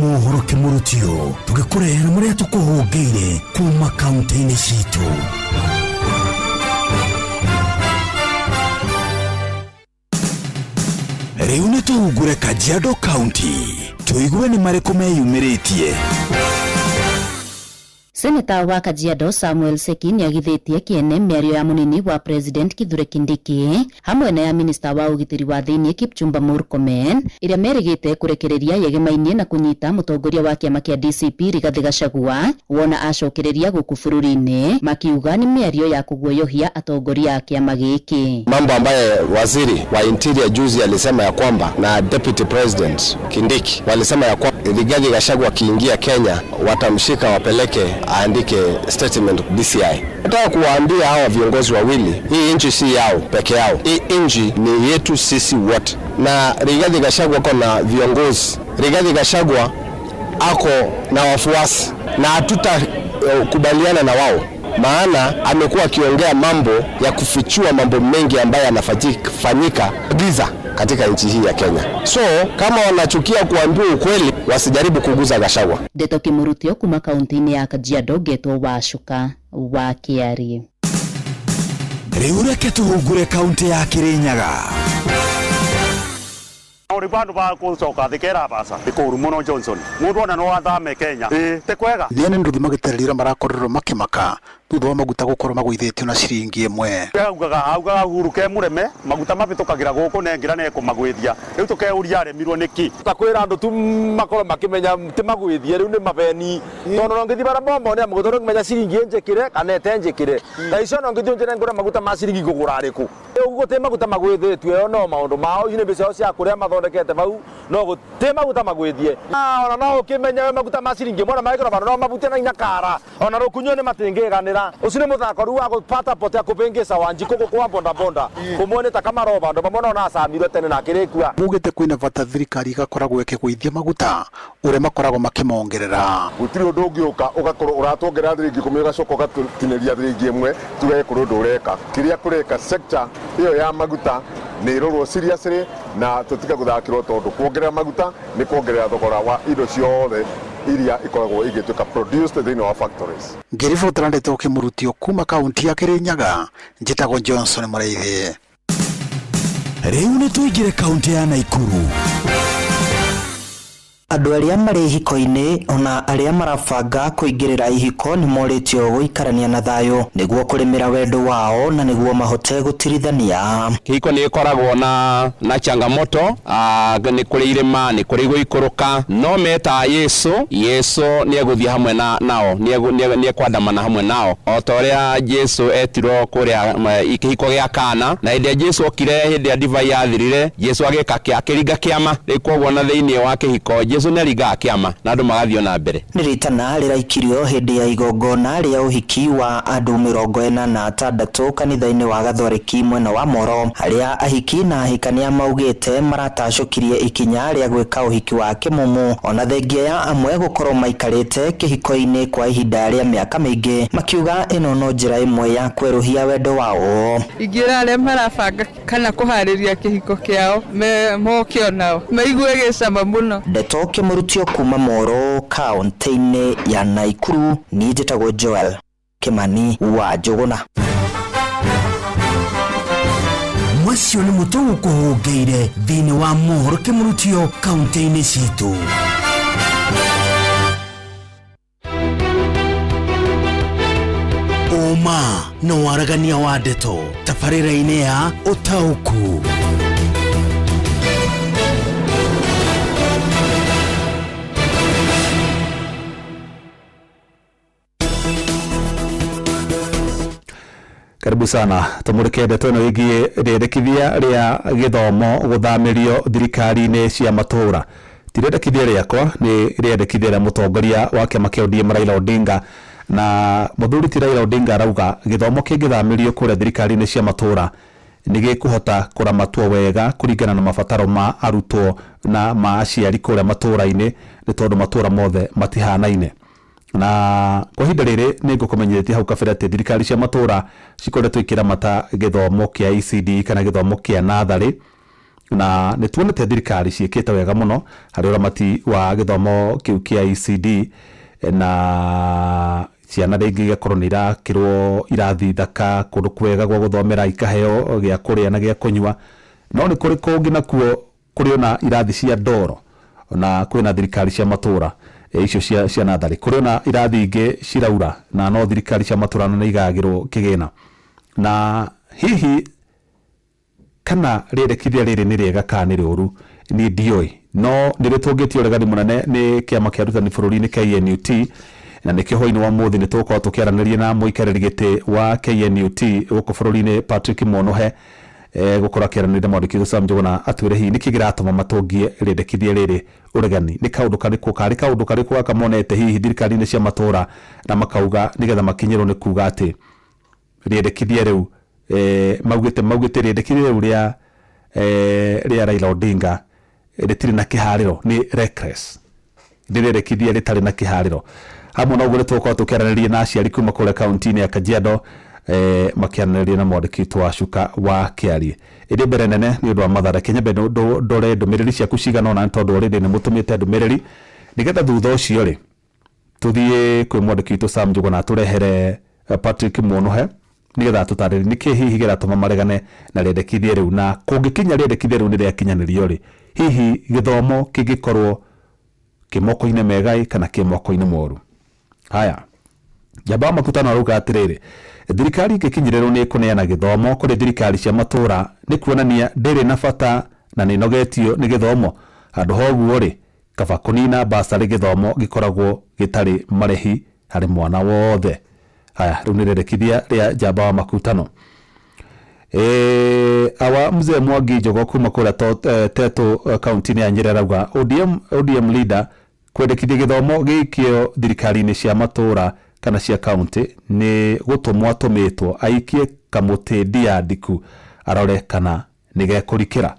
Mohoro kĩmũrutio tũgĩkũrehera marĩa tũkũhũngĩire kuma kaunti-inĩ citũ. Rĩu nĩ tũhungure Kajiado County tũigue nĩ marĩkũ meyumĩrĩtie. Seneta wa Kajiado Samuel Seki nĩagithĩtie kĩene mĩario ya mũnini wa President Kithure Kindiki hamwe na ya minista wa ũgitĩri wa thĩinĩ Kipchumba Murkomen ĩrĩa merĩgĩte kũrekereria yegemainie na kũnyita mũtongoria wa kĩama kĩa DCP Rigathi Gachagua wona acokereria gũkũ bũrũri-inĩ, makiuga nĩ mĩario ya kũguoyohia atongoria a kĩama gĩkĩ. Mambo ambaye waziri wa interior juzi alisema ya kwamba na deputy president Kindiki walisema ya kwamba Rigathi Gachagua akiingia Kenya watamshika wapeleke aandike statement DCI. Nataka kuwaambia hawa viongozi wawili, hii nchi si yao peke yao, hii nchi ni yetu sisi wote. Na Rigathi Gachagua ako na viongozi, Rigathi Gachagua ako na wafuasi, na hatutakubaliana na wao, maana amekuwa akiongea mambo ya kufichua mambo mengi ambayo yanafanyika giza katika nchi hii ya Kenya. So kama wanachukia kuambiwa ukweli, wasijaribu kuguza Gachagua. Ndeto Kimurutio kuma kaunti-inĩ ya Kajiado ngetwo Wacuka wa Kĩarie. Rĩu reke tũhungure kaunti ya Kirinyaga. Uri bandu ba gucoka thi kera baca ni kuru muno Johnson mundu ona no athame Kenya ti kwega. Thiane nduthi magĩtarĩria marakorirwo makĩmaka Thutha wa maguta gũkorwo magũithĩtio na ciringi ĩmwe. Augaga Uhuru ke mũreme maguta mabĩtũkagĩra gũkũ nengĩra nekũmagwĩthia rĩu tũkeuria aremirwo nĩkĩ. Takwĩra andũ tu makorwo makĩmenya ti magwĩthie rĩu nĩ mabeni tondũ no ngĩthiĩ bara momone maguta no ngĩmenya ciringi ĩnjĩkĩre kana ĩtenjĩkĩre thaa icio no ngĩthiĩ njĩre ngũre maguta ma ciringi ngũgũra rĩkũ rĩu gũtĩ maguta magwĩthĩtio ĩyo no maũndũ mao icio nĩ mbeca ciao cia kũrĩa mathondekete vau no gũtĩ maguta magwĩthie ona no ũkĩmenye maguta ma ciringi ĩmwe ona magĩkĩrwo bandũ no mabutie na inyakara ona rũkunyo nĩ matingĩganĩra ũcio nĩ mũthako rĩu wa gũpata potea kũbĩngĩca Wanjikũ gũkũ wa bondabonda kũmwe nĩ ta kamaroba andũ mamwe no acamirwe tene na akĩrĩkua. Mugĩte kwĩna bata thirikari ĩgakoragwo ĩkĩgũithia maguta ũrĩa makoragwo makĩmongerera. Gũtirĩ ũndũ ũngĩũka ũgakorwo ũratuongerera thiringi ikũmi ũgacoka ũgatinĩria thiringi ĩmwe tuge kũrĩ ũndũ ũreka. Kĩrĩa kũreka sector ĩyo ya maguta nĩ ĩrorwo seriously na tũtige gũthakĩrwo tondũ kuongerera maguta nĩ kuongerera thogora wa indo ciothe iria ikoragwo igĩtuĩka produced thĩinĩ wa factories. Ngĩribotera ndeto kĩmũrutio kuma kaunti ya Kirinyaga, njĩtagwo Johnson Mũraithi. Rĩu nĩ tũingĩre kaunti ya Naikuru. Andũ arĩa marĩ ihiko-inĩ ona arĩa marabanga kũingĩrĩra ihiko nĩ morĩtio gũikarania na thayũ nĩguo kũrĩmĩra wendo wao na nĩguo mahote gũtirithania. Kĩhiko nĩ ĩkoragwo na changamoto, nĩ kũrĩ irĩma, nĩ kũrĩ gũikũrũka, no meta Yesu, Yesu nĩ egũthiĩ hamwe nao, nĩ ekwandamana hamwe nao o ta ũrĩa Jesu etirwo kũrĩa kĩhiko gĩa Kana, na hĩndĩ ĩrĩa Jesu okire hĩndĩ ĩrĩa ndivai yathirire, Jesu agĩka akĩringa kĩama. Rĩu koguo na thĩinĩ wa kĩhiko Jesu nĩ aringaga kĩama na andũ magathiĩ na mbere. Nĩ rĩtana rĩraikirio hĩndĩ ya igongona rĩa ũhiki wa andũ 46 kanitha-inĩ wa Gathoreki mwena wa Moro, harĩa ahiki na ahikania maugĩte maratacũkirie ikinya rĩa gwĩka ũhiki wa kĩmumu ona thengia ya amwe gũkorwo maikarĩte kĩhiko-inĩ kwa ihinda rĩa mĩaka mĩingĩ, makiuga ĩno no njĩra ĩmwe ya kwerũhia wendo wao. Ingĩra arĩa marabanga kana kũharĩria kĩhiko kĩao moke onao maigue gĩcama mũno. Ndeto kĩmũrutio kuma Moro kaunti-inĩ ya Naikuru, niĩ njĩtagwo Joel Kimani wa Njũgũna. Macio nĩ mũtũ gũkũhũngĩire thĩinĩ wa mohoro kĩmũrutio kaunti-inĩ citũ. Ũma na waragania wa ndeto tabarĩra-inĩ ya ũtaũku. Karibu sana tumurike ndeto ĩno ĩgiĩ rĩendekithia rĩa gĩthomo gũthamĩrio thirikari-inĩ cia matũũra. Ti rĩendekithia rĩakwa, nĩ rĩendekithia rĩa mũtongoria wa kĩama kĩa ODM Raila Odinga, na mũthuri ti Raila Odinga arauga gĩthomo kĩngĩthamĩrio kũrĩa thirikari-inĩ cia matũũra nĩ gĩkũhota kũramatwo wega kũringana na mabataro ma arutwo na ma aciari kũrĩa matũũra-inĩ, nĩ tondũ matũũra mothe matihanaine. Na kwa ihinda rĩrĩ nĩ ngũkũmenyithĩtie hau kabere atĩ thirikari cia matũũra cikoretwo ikĩramata gĩthomo kĩa ECD kana gĩthomo kĩa natharĩ, na nĩ tuonete thirikari ciĩkĩte wega mũno harĩ ũramati wa gĩthomo kĩu kĩa ECD, na ciana rĩngĩ igakorwo nĩ irakĩrwo irathi thaka, kũndũ kwega gwa gũthomera, ikaheo gĩa kũrĩa na gĩa kũnyua. No nĩ kũrĩ kũngĩ nakuo kũrĩ ona irathi cia ndoro, na kwĩna thirikari cia matũũra icio cia natharĩ, kũrĩ ona irathi ingĩ ciraura na no thirikari cia matũũra nĩ igagĩrwo kĩgĩna. Na hihi kana rĩendekithia rĩrĩ nĩ rĩega kana nĩ rĩũru niĩ ndiũĩ, no nĩ rĩtũngĩtie ũregani mũnene nĩ kĩama kĩa arutani bũrũri-inĩ KNUT, na nĩkĩo hwaĩ-inĩ wa ũmũthĩ nĩ tũgũkorwo tũkĩaranĩria na mũikarĩri gĩtĩ wa KNUT gũkũ bũrũri-inĩ Patrick Mũnũhe, gũkorwo akĩaranĩria na mwandĩki witũ Sam Njũgũna atwĩre hihi nĩkĩ kĩratũma matũngie rĩendekithia rĩrĩ ũregani, nĩ kaũndũ karĩkũ karĩ kaũndũ karĩkũ gaka monete hihi thirikari-inĩ cia matũũra na makauga nĩgetha makinyĩrwo nĩ kuga atĩ rĩendekithia rĩu maugĩte rĩendekithia rĩu rĩa Raila Odinga rĩtirĩ na kĩharĩro, nĩ reckless, nĩ rĩendekithia rĩtarĩ na kĩharĩro. Hamwe na ũguo nĩ tũgũkorwo tũkĩaranĩria na aciari kuma kũrĩa kaunti-inĩ ya Kajiado, makĩaranĩria na mwandĩki witũ wa Cuka wa Kĩarie. Ĩndĩ mbere nene nĩ ũndũ wa Mathare Kenya, mbere ndore ndũmĩrĩri ciaku cigana ũna, nĩ tondũ already nĩ mũtũmĩte ndũmĩrĩri, nĩgetha thutha ũcio rĩ tũthiĩ kwĩ mwandĩki witũ Sam Njũgũna atũrehere Patrick Mũnũhe nĩgetha atũtarĩrie nĩkĩ hihi kĩratũma maregane na rĩendekithia rĩu, na kũngĩkinya rĩendekithia rĩu nĩ rĩakinyanĩrio rĩ, hihi gĩthomo kĩngĩkorwo kĩ moko-inĩ mega kana kĩ moko-inĩ moru. Haya, Njamba wa Makutano arauga atĩrĩrĩ, thirikari ĩngĩkinyĩrĩrwo nĩ kũneana gĩthomo kũrĩ thirikari cia matũra nĩ kuonania ndĩrĩ na bata na nĩ ĩnogetio nĩ gĩthomo. Handũ ha ũguo rĩ, kaba kũnina basarĩ gĩthomo gĩkoragwo gĩtarĩ marĩhi harĩ mwana wothe. Haya, rĩu nĩ rĩendekithia rĩa Njamba wa Makutano. Awa mzee Mwangi Njogo kuma kũrĩa Tetu kaunti-inĩ ya Nyĩrĩ arauga ODM leader kwendekithia gĩthomo gĩikio thirikari-inĩ cia matũra kana cia kaunti nĩ gũtũmwo atũmĩtwo aikie kamũtĩ ndia ndiku arore kana nĩ gekũrikĩra.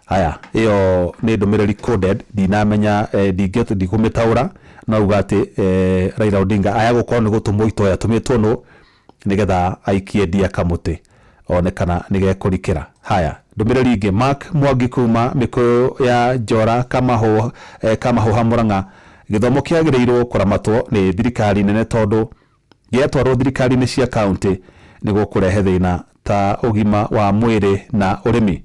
Haya, ĩyo nĩ ndũmĩrĩri coded, ndinamenya, ndikũmĩtaũra, no auga atĩ Raila Odinga aya gũkorwo nĩ gũtũmwo itoya atũmĩtwo nũ nĩgetha aikie ndia kamũtĩ one kana nĩ gekũrikĩra. Haya, ndũmĩrĩri ĩngĩ, Mark Mwangi kuma Mĩkũyũ ya Njora Kamahũha Mũrang'a, gĩthomo kĩagĩrĩirwo kũramatwo nĩ thirikari nene tondũ gĩatwarwo thirikari-inĩ cia kaunti nĩ gũkũrehe thĩna ta ũgima wa mwĩrĩ na ũrĩmi.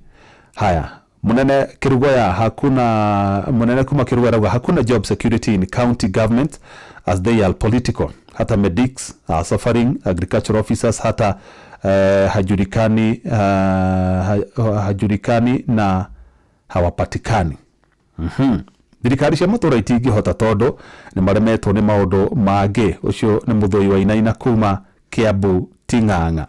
Haya, Munene Kirugoya, hakuna Munene kuma Kirugoya arauga hakuna job security in county government as they are political. Hata medics are suffering, agricultural officers hata hajulikani na hawapatikani. Thirikari cia matũra itingĩhota tondũ nĩ maremetwo nĩ maũndũ mangĩ. Ũcio nĩ Mũthũi wa Inaina kuma Kiambu Ting'ang'a.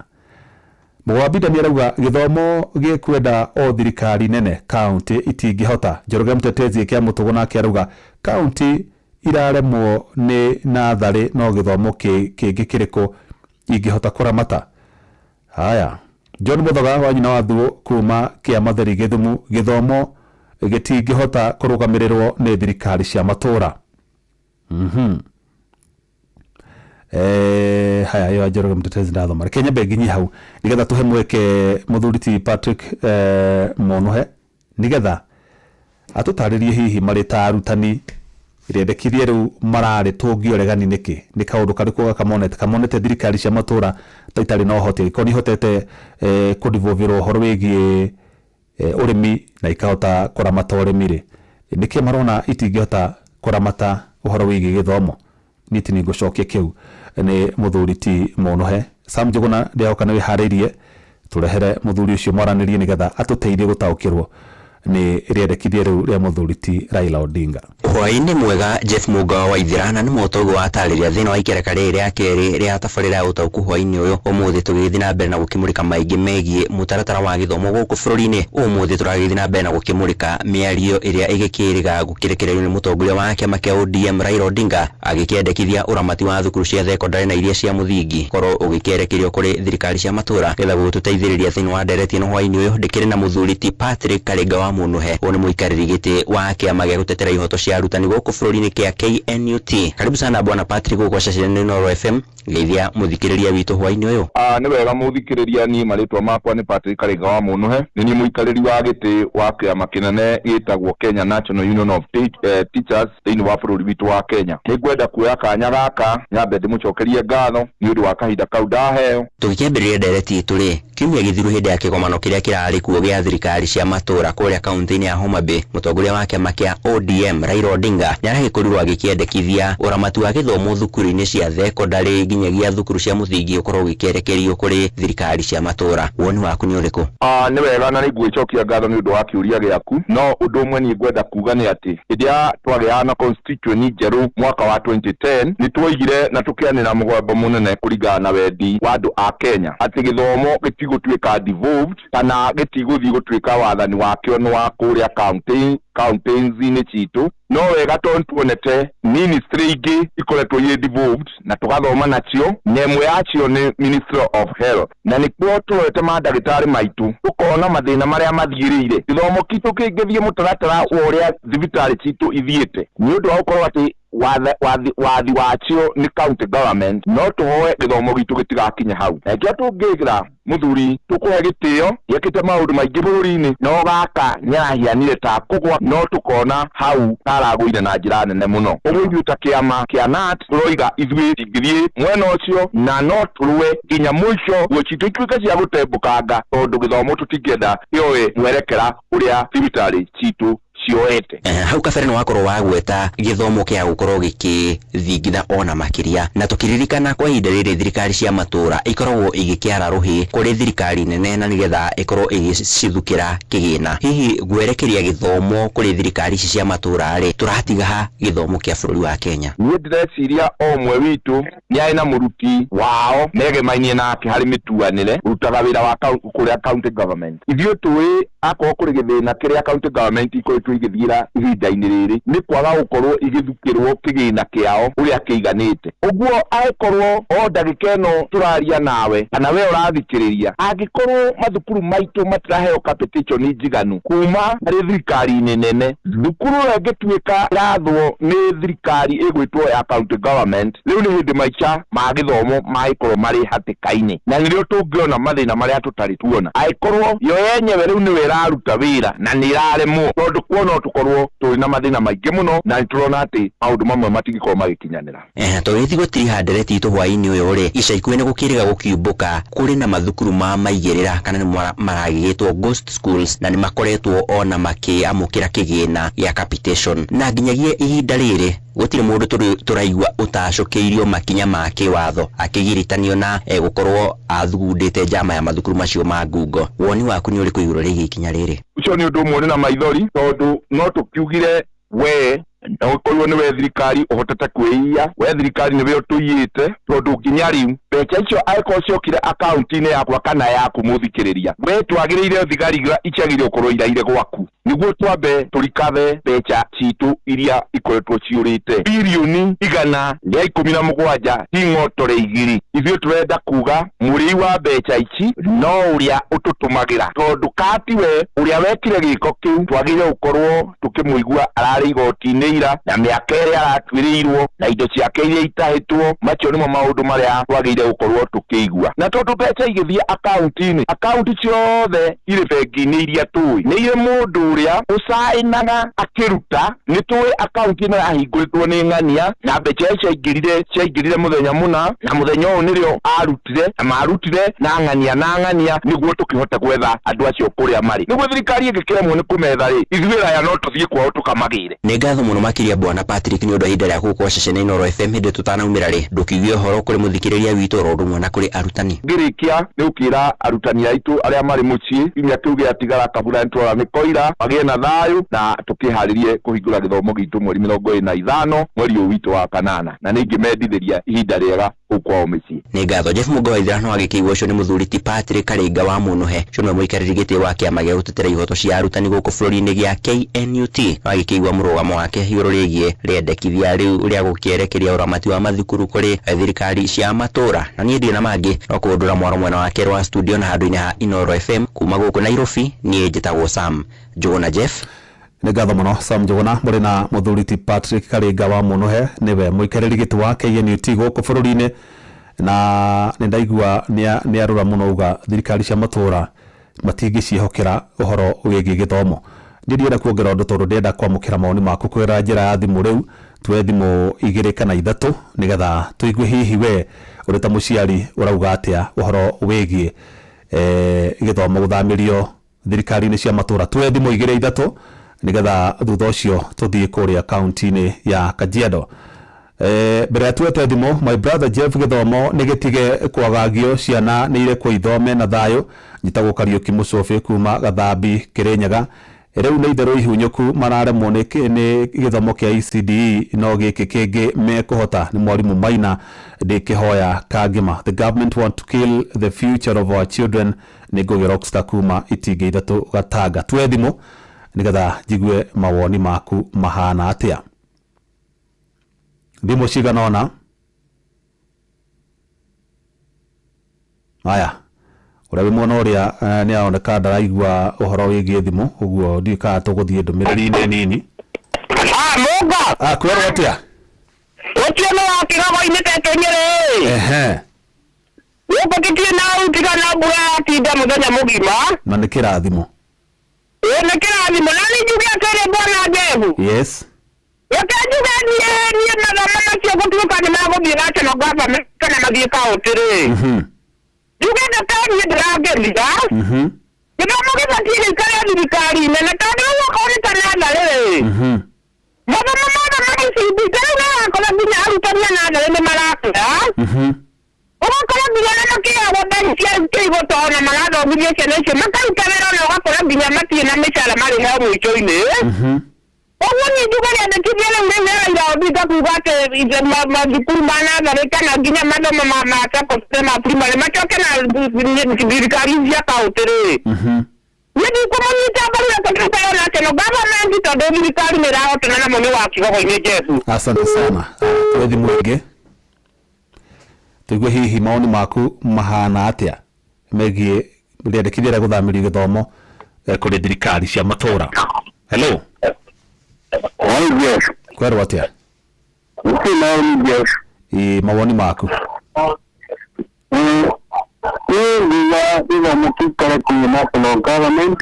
Mũgwambinda nĩ arauga gĩthomo gĩkwenda o thirikari nene, kaunti itingĩhota. Njoroge Mtetezi kĩa Mũtũgũ nake arauga kaunti iraremwo nĩ natharĩ no gĩthomo kĩngĩ kĩrĩkũ ingĩhota kũramata. Haya, John Muthoga wa nyina wa Thuo kuma kĩa Matheri Gĩthumu, gĩthomo gĩtingĩhota kũrũgamĩrĩrwo nĩ thirikari cia matũra. Haya, ĩyo Njoroge Mtetezi ndathoma. Reke nyambe nginyie hau nĩgetha tũhe mweke mũthuri ti Patrick Mũnũhe nĩgetha atũtarĩrie hihi marĩ ta arutani rĩendekithie rĩu mararĩ tũngĩoregani nĩkĩ, nĩ kaũndũ karĩkũ gaka kamonete thirikari cia matũra ta itarĩ na ũhoti, angĩkorwo nĩ ihotete kũdevolve ũhoro wĩgiĩ ũrĩmi na ikahota kũramata ũrĩmi rĩ, nĩkĩ marona itingĩhota kũramata ũhoro wĩgiĩ gĩthomo. Niĩ ti nĩngũcokia kĩu nĩ mũthuri ti Mũnũhe. Sam Njũgũna ndĩhoka nĩ wĩharĩirie tũrehere mũthuri ũcio mwaranĩrie nĩgetha atũteithie gũtaũkĩrwo nĩ rĩendekithia rĩu rĩa mũthuri ti Raila Odinga. Hwaĩ-inĩ mwega Jeff Mũnga wa Ithira, na nĩ mũtogo wa tarĩria thĩna wa ikereka rĩrĩ rĩa kerĩ rĩa tabarĩra ya ũtaũku hwaĩ-inĩ ũyũ. Ũmũthĩ tũgĩthiĩ na mbere na gũkĩmũrĩka maingĩ megiĩ mũtaratara wa gĩthomo gũkũ bũrũri-inĩ. Ũmũthĩ tũragĩthiĩ na mbere na gũkĩmũrĩka mĩario ĩrĩa ĩgĩkĩrĩga gũkĩrekererio nĩ mũtongoria wa kĩama kĩa ODM Raila Odinga agĩkĩendekithia ũramati wa thukuru cia thekondarĩ na iria cia mũthingi korwo ũgĩkĩerekerio kũrĩ thirikari cia matũra. Nĩgetha gũgĩtũteithĩrĩria thĩinĩ wa ndereti ĩno hwaĩ-inĩ ũyũ, ndĩkĩrĩ na mũthuri ti Patrick Karinga wa Mũnũhe. Ũyũ nĩ mũikarĩri gĩtĩ wa kĩama gĩa gũtetera ihoto cia arutani gũkũ bũrũri-inĩ kĩa KNUT. Karibu sana bwana Patrick gũkũ ceceni Inooro FM. Geithia mũthikĩrĩria witũ hwaĩ-inĩ ũyũ. Nĩ wega mũthikĩrĩria, niĩ marĩtwa makwa nĩ Patrick Karinga wa Mũnũhe. Nĩ niĩ mũikarĩri wa gĩtĩ wa kĩama kĩnene gĩtagwo Kenya National Union of Teachers thĩinĩ wa bũrũri witũ wa Kenya. Nĩ ngwenda kuoya kanya gaka nyambe ndĩmũcokerie ngatho nĩ ũndũ wa kahinda kau ndaheo. Tũgĩkĩambĩrĩria ndereti itũ rĩ, kiumia gĩthiru hĩndĩ ya kĩgomano kĩrĩa kĩrarĩ kuo gĩa thirikari cia matũra kũrĩa kaunti-inĩ ya Homa Bay, mũtongoria wa kĩama kĩa ODM Raila Odinga nĩaragĩkorirwo agĩkĩendekithia ũramati wa gĩthomo thukuru-inĩ cia thekondarĩ nginyagia thukuru cia mũthingi ũkorwo ũgĩkĩerekerio kũrĩ thirikari cia matũra. Woni waku nĩ ũrĩkũ? Nĩ wega na nĩngwĩcokia ngatho nĩ ũndũ wa kĩũria gĩaku, no ũndũ ũmwe niĩ ngwenda kuga nĩ atĩ hĩndĩ ya twagĩaga na constituency njerũ mwaka wa 2010 nĩ twoigire na tũkĩanĩra mũgambo mũnene kũringana na wendi wa andũ a Kenya atĩ gĩthomo gĩtigũtuĩka devolved kana gĩtigũthiĩ gũtuĩka wathani wakĩo nĩ wa kũrĩa counties-inĩ citũ. No wega tondũ tuonete ministry ingĩ ikoretwo irĩ devolved na tũgathoma nacio, na ĩmwe yacio nĩ Ministry of Health, na nĩkuo tũrorete mandagĩtarĩ maitũ tũkona mathĩna marĩa mathiĩrĩire. Gĩthomo kitũ kĩngĩthiĩ mũtaratara wa ũrĩa thibitarĩ citũ ithiĩte nĩ ũndũ wa gũkorwo atĩ wathi wacio nĩ county government, no tũhoe gĩthomo gitũ gĩtigakinye hau. Na kĩrĩa tũngĩra mũthuri tũkũhe gĩtĩo, nĩekĩte maũndũ maingĩ bũrũri-inĩ, no gaka nĩarahianire ta kũgwa, no tũkona hau karagũire na njĩra nene mũno. Ũguo ithuĩ ta kĩama kĩa KNUT tũroiga ithuĩ tingĩthiĩ mwena ũcio na no tũrũe nginya mũico, nguo citũ ituĩke cia gũtembũkanga, tondũ gĩthomo tũtingĩenda kĩoe mwerekera ũrĩa thibitarĩ citũ cioete. Hau kabere nĩ wakorwo wagweta gĩthomo kĩa gũkorwo gĩkĩthingitha ona makĩria, na tũkĩririkana kwa ihinda rĩrĩ thirikari cia matũra ikoragwo igĩkĩara rũhĩ kũrĩ thirikari nene na nĩgetha ĩkorwo ĩgĩcithukĩra kĩgĩna. Hihi gwerekeria gĩthomo kũrĩ thirikari ici cia matũra rĩ, tũratiga ha gĩthomo kĩa bũrũri wa Kenya? Niĩ ndĩreciria o ũmwe witũ nĩ arĩ na mũruti wao megemainie nake harĩ mĩtuanĩre, ũrutaga wĩra wa kũrĩa county government. Ithuĩ tũĩ akorwo kũrĩ gĩthĩna kĩrĩa county government ikoretwo igĩthiĩra ihinda-inĩ rĩrĩ nĩ kwaga gũkorwo igĩthukĩrwo kĩgĩna kĩao ũrĩa kĩiganĩte. Ũguo angĩkorwo o ndagĩka ĩno tũraria nawe kana we ũrathikĩrĩria, angĩkorwo mathukuru maitũ matiraheo capitation njiganu kuma harĩ thirikari-inĩ nene, thukuru ĩyo ĩngĩtuĩka ĩrathwo nĩ thirikari ĩgwĩtwo ya county government, rĩu nĩ hĩndĩ maica ma gĩthomo magĩkorwo marĩ hatĩka-inĩ, na nĩrĩo tũngĩona mathĩna marĩa tũtarĩ tuona. Angĩkorwo yo yenyewe rĩu nĩyo ĩraruta wĩra na nĩ ĩraremwo, tondũ kuo no tũkorwo tũrĩ na mathĩna maingĩ mũno, na nĩ tũrona atĩ maũndũ mamwe matingĩkorwo magĩkinyanĩra. Tũgĩthiĩ gũtiriha ndereti itũ hwaĩ-inĩ ũyũ rĩ, ica ikuhĩ nĩ gũkĩrĩga gũkiumbũka kũrĩ na mathukuru ma maigĩrĩra kana nĩ maragĩgĩtwo ghost schools, na nĩ makoretwo ona makĩamũkĩra kĩgĩna gĩa capitation, na nginyagia ihinda rĩrĩ gũtirĩ mũndũ tũraigua ũtacũkĩirio makinya ma kĩwatho akĩgiritanio na gũkorwo athugundĩte njama ya mathukuru macio ma ngungo. Woni waku nĩ ũrĩkũ igũrũ rĩgiĩ ikinya rĩrĩ? Ũcio nĩ ũndũ ũmwe ũrĩ na maithori, tondũ no tũkiugire we no ũkorwo nĩwe thirikari ũhotete kwĩiya, we thirikari nĩwe ũtũiyĩte, tondũ nginya rĩu mbeca icio angĩkorwo ciokire akaunti-inĩ yakwa kana yaku mũthikĩrĩria, we twagĩrĩire thigari iciagĩrĩire gũkorwo iraire gwaku nĩguo twambe tũrikathe mbeca citũ iria ikoretwo ciũrĩte birioni 117 ti ng'otore igĩrĩ. Ithuĩ tũrenda kuga mũrĩi wa mbeca ici no ũrĩa ũtũtũmagĩra, tondũ kati we ũrĩa wekire gĩko kĩu twagĩrĩire gũkorwo tũkĩmũigua ararĩ igoti-inĩ ira, na mĩaka ĩrĩa aratuĩrĩirwo na indo ciake iria itahĩtwo. Macio nĩmo maũndũ marĩa twagĩrĩire gũkorwo tũkĩigua. Na tondũ mbeca igĩthiĩ akaunti-inĩ, akaunti ciothe irĩ bengi-inĩ iria tũĩ nĩ irĩ mũndũ ũrĩa ũcainaga akĩruta. Nĩ tũĩ akaunti ĩno yahingũrĩtwo nĩ ng'ania, na mbeca icio ciaingĩrire mũthenya mũna, na mũthenya ũyũ nĩrĩo arutire, na marutire na ng'ania na ng'ania, nĩguo tũkĩhote gwetha andũ acio kũrĩa marĩ. Nĩguo thirikari ĩngĩkĩremwo nĩ kũmetha rĩ, ithuĩ raya no tũthiĩ kwao tũkamagĩre. Nĩ ngatho mũno makĩria Bwana Patrick nĩ ũndũ wa ihinda rĩaku gũkorwo ceceni Inooro FM. Hĩndĩ tũtanaumĩra rĩ, ndũkiuge ũhoro kũrĩ mũthikĩrĩria witũ oro ũndũ ũmwe na kũrĩ arutani. Ngĩrĩkia nĩ gũkĩra arutani aitũ arĩa marĩ mũciĩ, kiumia kĩu gĩatigara kabura nĩ tũrora nĩ koira, magĩe na thayũ na tũkĩharĩrie kũhingũra gĩthomo gitũ mweri 25 mweri ũyũ witũ wa kanana, na nĩ ingĩmendithĩria ihinda rĩega kũu kwao mĩciĩ. Nĩ ngatho Jeff Mũgo wa Ithira. No agĩkĩigua ũcio nĩ mũthuri ti Patrick Karinga wa Mũnũhe, ũcio nĩwe mũikarĩri gĩtĩ wa kĩama gĩa gũtetera ihoto cia arutani gũkũ bũrũri-inĩ gĩa KNUT. No agĩkĩigua mũrũgamo wake igũrũ rĩgiĩ rĩendekithia rĩu rĩa gũkĩerekeria ũramati wa mathukuru kũrĩ thirikari cia matũra. Na niĩ ndirĩ na mangĩ no kũndũra mwaro mwena wa kerĩ wa studio na handũ-inĩ ha Inooro FM kuma gũkũ Nairobi. Niĩ njĩtagwo Sam Njũgũna Jeff. Nĩ ngatho mũno Sam Njũgũna. Mũrĩ na mũthuri ti Patrick Karinga wa Mũnũhe, nĩwe mũikarĩri gĩtĩ wa KNUT gũkũ bũrũri-inĩ, na nĩ ndaigua nĩ arũra mũno uga thirikari cia matũra matingĩciĩhokera ũhoro wĩgiĩ gĩthomo. Niĩ ndienda kuongerera ũndũ tondũ ndĩrenda kwamũkĩra mawoni maku kũgerera njĩra ya thimũ. Rĩu tuoe thimũ 2 kana 3 nĩgetha tũigue hihi we ũrĩ ta mũciari ũrauga atĩa ũhoro wĩgiĩ gĩthomo gũthamĩrio thirikari-inĩ cia matũra. Tuoe thimũ 2 3 nĩgetha thutha ũcio tũthiĩ kũrĩa kaunti-inĩ ya Kajiado. Mbere ya tuoete thimũ, my brother Jeff, gĩthomo nĩ gĩtige kwagagio, ciana nĩ irekwo ithome na thayũ. Njĩtagwo Kariũki Mũcũbĩ kuma Gathambi, Kĩrĩnyaga. Rĩu nĩ itherũ ihunyũku mararemwo nĩ gĩthomo kĩa ECDE, no gĩkĩ kĩngĩ mekũhota. Nĩ mwarimũ Maina ndĩkĩhoya Kangĩma. The government want to kill the future of our children. Nĩ Ngũgĩ Rockstar kuma itingĩ 3 Gatanga. Tuoe thimũ nĩgetha njigue mawoni maku mahana atĩa. Thimũ cigana ũna. Aya, ũrĩa wĩ mwena ũrĩa nĩ aroneka ndaraigua ũhoro wĩgiĩ thimũ, ũguo ndiũĩ kana tũgũthiĩ ndũmĩrĩri-inĩ nini. Mũnga. Kwĩrwo atĩa? Ũcio nĩ wa kĩrogo-inĩ tetũ Nyĩrĩ. Gũkũ tũtirĩ na utiga na mbura yatinda mũthenya mũgima. Na nĩ kĩrathimo. Ĩĩ nĩ kĩrathimo. Na nĩ njuge atĩrĩ bwana Jehu. Yes. Reke njuge niĩ mathomo macio gũtuĩka nĩ magũthiĩ national government kana mathiĩ county rĩ. Njuge ndete niĩ ndĩrangeria. Gĩthomo gĩbatiĩ gĩikare thirikari nene tondũ rĩu okorwo nĩ ta natharĩ rĩ, mathomo mothe ma ECD ta rĩu nĩ ũrakora nginya arutani a natharĩ nĩ marakũra, ũgakora nginya ona makĩheagwo mbeca cia kĩigo tondũ ona marathomithia ciana icio makaruta wĩra ona ũgakora nginya matirĩ na mĩcara marĩheo mũico-inĩ. Ũguo niĩ njuge rĩandĩkithia rĩu rĩu rĩa Raila Odinga kuga atĩ mathukuru ma natharĩ kana nginya mathomo ma ma secondary ma primary macoke na thirikari cia kaũntĩ rĩ, niĩ ndikũmũnyita mbaru reke tũikare national government tondũ thirikari nĩ ĩrahotana namo nĩ wa Kigogo-inĩ Jesu. Asante sana. Tuoe thimũ ĩngĩ tũigue hihi mawoni maku mahana atĩa megiĩ rĩandĩkithia rĩa gũthamĩrio gĩthomo kũrĩ thirikari cia matũra. Hello. Kwerwo atĩa? Ĩ, mawoni maku. Niĩ ngiuga gĩthomo gĩikare kũu national government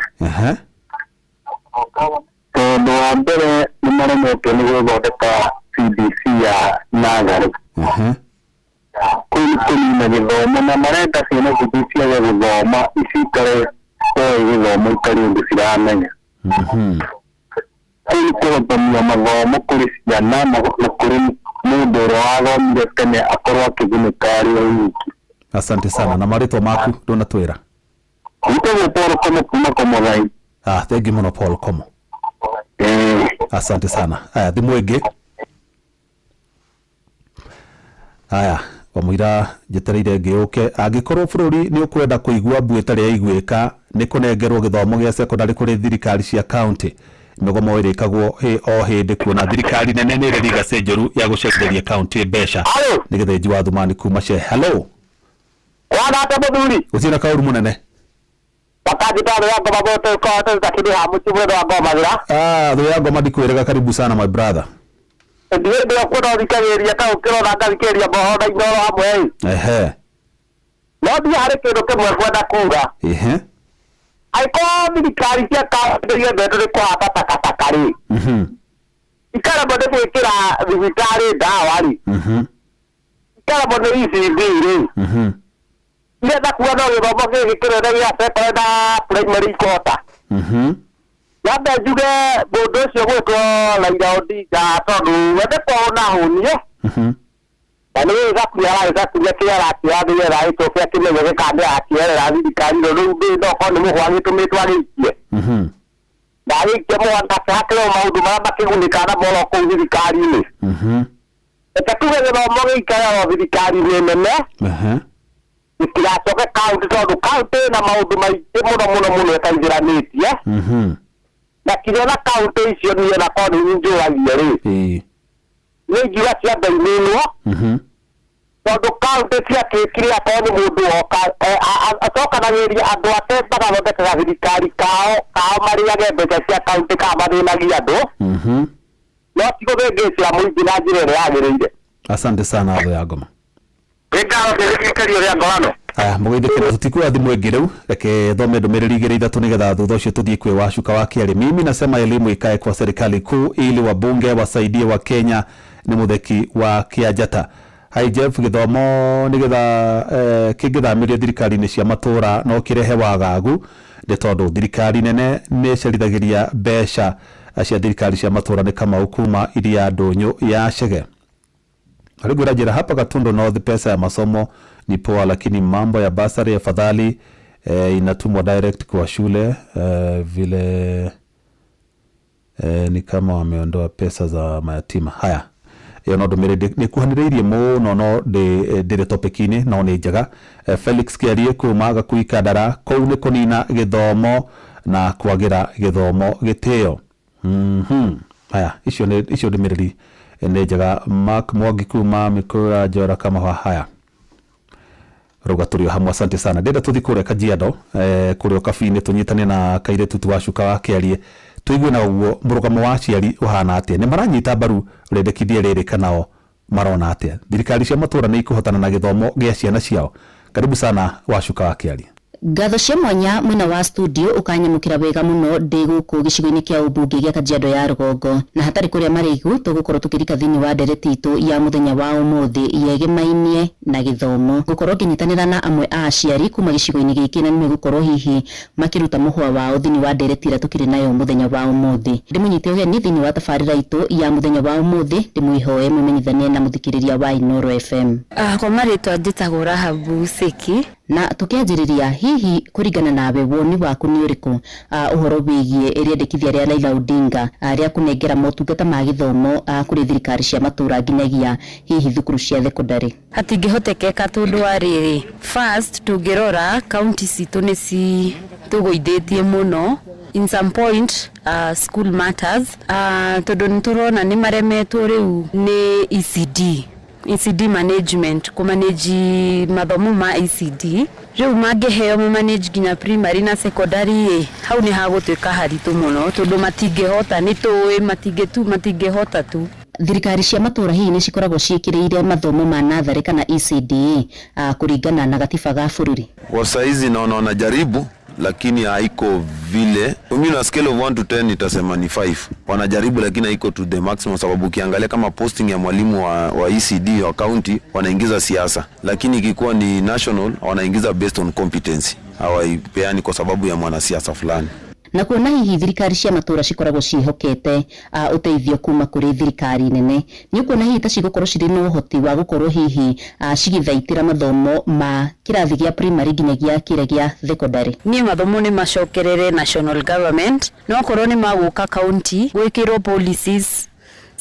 tondũ wa mbere nĩ maremetwo nĩ gũthondeka CBC ya natharĩ. Kũu nĩ kũnina gĩthomo na marenda ciana citũ ciage gũthoma icikare oĩ gĩthomo itarĩ ũndũ ciramenya. Kũu nĩ kũhotomia mathomo kũrĩ ciana na kũrĩ mũndũ ũrĩa wathomire tene akorwo akĩgunĩka arĩ o wiki. Asante sana na marĩtwa maku ndũnatwĩra. Njĩtagwo Paul Komo kuma Komothai. Ah, thank you mũno Paul Komo. Asante sana. Aya, thimũ ĩngĩ. Aya, wamũira njetereire ngĩũke angĩkorwo bũrũri nĩ ũkwenda kũigua mbu ĩtarĩ yaiguĩka nĩ kũnengerwo gĩthomo gĩa secondary kũrĩ thirikari cia county mĩgomo ĩrĩkagwo o hĩndĩ kuona thirikari nene nĩ ĩrĩ legacy njũru ya gũcenjeria county mbeca nĩ Gĩthĩnji wa Thumani kuma ce. Hello. Wana ate mũthuri. Gũtirĩ na kaũru mũnene. Wakanjita thũ ya ngoma bote ko takidi ha mũciĩ wa ngoma thira. Ah, thũ ya ngoma ndikwĩrega, karibu sana my brother. Ndiĩ ndĩ kuona thikagĩrĩria ta ũkĩrona ngathikĩrĩria mohoro na Inooro hamwe ĩ. No ndiĩ harĩ kĩndũ kĩmwe ngwenda kuga. Angĩkorwo thirikari cia kaũntĩ ciendetwo nĩ kũhata takataka rĩ, ikaremwo nĩ gwĩkĩra thibitarĩ ndawa rĩ, ikaremwo nĩ ECD rĩ, irenda kuga no gĩthomo gĩkĩ kĩnene gĩa secondary na primary ikũhota. Nyambe njuge mũndũ ũcio gwĩtwo Raila Odinga tondũ we nĩ kũhũna ahũnie na nĩ gĩgakuria aragĩgakuria kĩrĩa arakĩoya nĩgetha agĩcoke akĩmenye kana nĩ arakĩerera thirikari ĩno rĩu ndĩ no korwo nĩ mũhwa agĩtũmĩtwo agĩikie na agĩikie mũhwa nake hakĩrĩ o maũndũ marĩa makĩgunĩkaga namo oro kũu thirikari-inĩ. Reke tuge gĩthomo gĩikare oro thirikari-inĩ nene gĩtigacoke kaũntĩ tondũ kaũntĩ ĩna maũndũ maingĩ mũno mũno mũno ĩtaingĩranĩtie na kinya na kaũntĩ icio niĩ ona korwo nĩ njũragia rĩ nĩ ingiuga ciambe ininwo tondũ kaũntĩ ciatuĩkire akorwo nĩ mũndũ woka acokanagĩrĩria andũ ake magathondekaga thirikari kao kao marĩage mbeca cia kaũntĩ kana mathĩnagia andũ no ti gũthĩngĩcĩra mũingĩ na njĩra ĩrĩa yagĩrĩire. Asante sana thũ ya ngoma. Nĩ ngĩrĩkĩrio rĩa ngorano. Aya, mũgeithĩke na tũtikuoya thimũ ĩngĩ rĩu reke thome ndũmĩrĩri igĩrĩ ithatũ nĩgetha thutha ũcio tũthiĩ kwĩ Wacuka wa Kĩarĩ. Mimi nasema elimu ikae kwa serikali kuu ili wabunge wasaidie wa Kenya. Nĩ Mũtheki wa Kĩanjata. Hi Jeff, gĩthomo nĩgetha kĩngĩthamĩrio thirikari-inĩ cia matũra no kĩrehe wagagu nĩ tondũ thirikari nene nĩ ĩcerithagĩria mbeca cia thirikari cia matũra. Nĩ Kamau kuma iria ndũnyũ ya Chege. Karibu Rajira, hapa Gatundu North pesa ya masomo ni poa, lakini mambo ya basari afadhali inatumwa direct kwa shule vile ni kama wameondoa pesa za mayatima. Haya, ĩyo no ndũmĩrĩri nĩ kuhanĩrĩirie mũno no ndĩrĩ topic-inĩ no nĩ njega. Felix Kĩarie kuma Gakui Kandara, kũu nĩ kũnina gĩthomo na kwagĩra gĩthomo gĩtĩo. Haya, icio nĩ icio ndũmĩrĩri nĩ njega. Mark Mwangi kuma Mikura Njora Kamahwa. Haya, rauga tũrĩ o hamwe, asante sana. Ndĩrenda tũthiĩ kũrĩa Kajiado kũrĩa Ũkabi-inĩ tũnyitane na kairĩtu tu Wacuka wa Kĩarie tũigue na ũguo mũrũgamo wa aciari ũhana atĩa, nĩ maranyita mbaru rĩendekithia rĩrĩ kana o marona atĩa, thirikari cia matũra nĩ ikũhotana na gĩthomo gĩa ciana ciao. Karibu sana Wacuka wa Kĩarie. Ngatho cia mwanya mwena wa studio ũkanyamũkĩra wega mũno ndĩ gũkũ gĩcigo-inĩ kĩa ũmbunge gĩa Kajiado ya rũgongo, na hatarĩ kũrĩa marĩigu tũgũkorwo tũkĩrika thĩinĩ wa ndereti itũ ya mũthenya wa ũmũthĩ yegemainie na gĩthomo. Ngũkorwo ngĩnyitanĩra na amwe a aciari kuma gĩcigo-inĩ gĩkĩ na nĩmegũkorwo hihi makĩruta mũhwa wao thĩinĩ wa ndereti ĩrĩa tũkĩrĩ nayo mũthenya wa ũmũthĩ. Ndĩmũnyite ũgeni thĩinĩ wa tabarĩra itũ ya mũthenya wa ũmũthĩ, ndĩmwĩhoe mwĩmenyithanie na mũthikĩrĩria wa Inooro FM. Kwa marĩtwa njĩtagwo Rahabu Seki. Na tukianjĩrĩria, hihi kũringana nawe woni waku nĩ ũrĩkũ ũhoro wĩgiĩ rĩendekithia rĩa Raila Odinga rĩa kũnengera motungata ma gĩthomo kũrĩ thirikari cia matũra nginyagia hihi thukuru cia thekondarĩ? Hatingĩhotekeka tondũ wa rĩrĩ, first tũngĩrora kaunti citũ nĩ citũgũithĩtie mũno in some point, school matters, tondũ nĩ tũrona nĩ maremetwo rĩu nĩ ECD ECD management, kũmanage mathomo ma ECD. Rĩu mangĩheo manage nginya primary na secondary ĩ, hau nĩ hagũtuĩka haritũ mũno tondũ matingĩhota, nĩ tũĩ matingĩhota tu. Thirikari cia matũra hihi nĩ cikoragwo ciĩkĩrĩire mathomo ma natharĩ kana ECD kũringana na gatiba ga bũrũri? Kwa saizi naona wanajaribu, lakini haiko vile. Mimi na scale of 1 to 10 nitasema ni 5. Wanajaribu lakini haiko to the maximum, sababu ukiangalia kama posting ya mwalimu wa ECD wa county wanaingiza siasa, lakini ikikuwa ni national wanaingiza based on competency, hawaipeani kwa sababu ya mwanasiasa fulani. Na kuona hihi thirikari cia matũra cikoragwo ciĩhokete ũteithio kuma kũrĩ thirikari nene, nĩ ũkuona hihi ta cigũkorwo cirĩ na ũhoti wa gũkorwo hihi cigĩthaitĩra mathomo ma kĩrathi gĩa primary nginyagia kĩrĩa gĩa thekondarĩ? Niĩ mathomo nĩ macokerere national government, no okorwo nĩ magũka county gwĩkĩrwo policies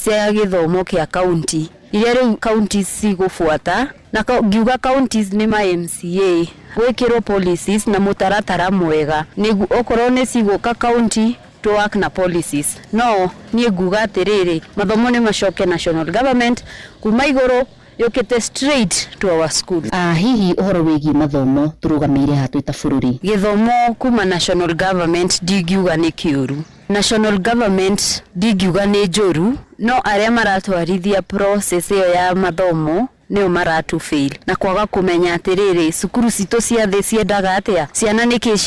cia gĩthomo kĩa county iria rĩu counties cigũbuata, na ngiuga counties nĩ ma MCA, gwĩkĩrwo policies na mũtaratara mwega nĩguo okorwo nĩ cigũka county to work na policies. No niĩ nguga atĩrĩrĩ, mathomo nĩ macoke national government kuma igũrũ yũkĩte straight to our school. Hihi ũhoro wĩgiĩ mathomo tũrũgamĩire ha twĩ ta bũrũri? Gĩthomo kuma national government ndingiuga nĩ kĩũru, national government ndingiuga nĩ njũru, no arĩa maratwarithia process ĩyo ya mathomo nĩo maratu fail na kwaga kũmenya atĩrĩrĩ, cukuru citũ cia thĩ ciendaga atĩa, ciana nĩkĩ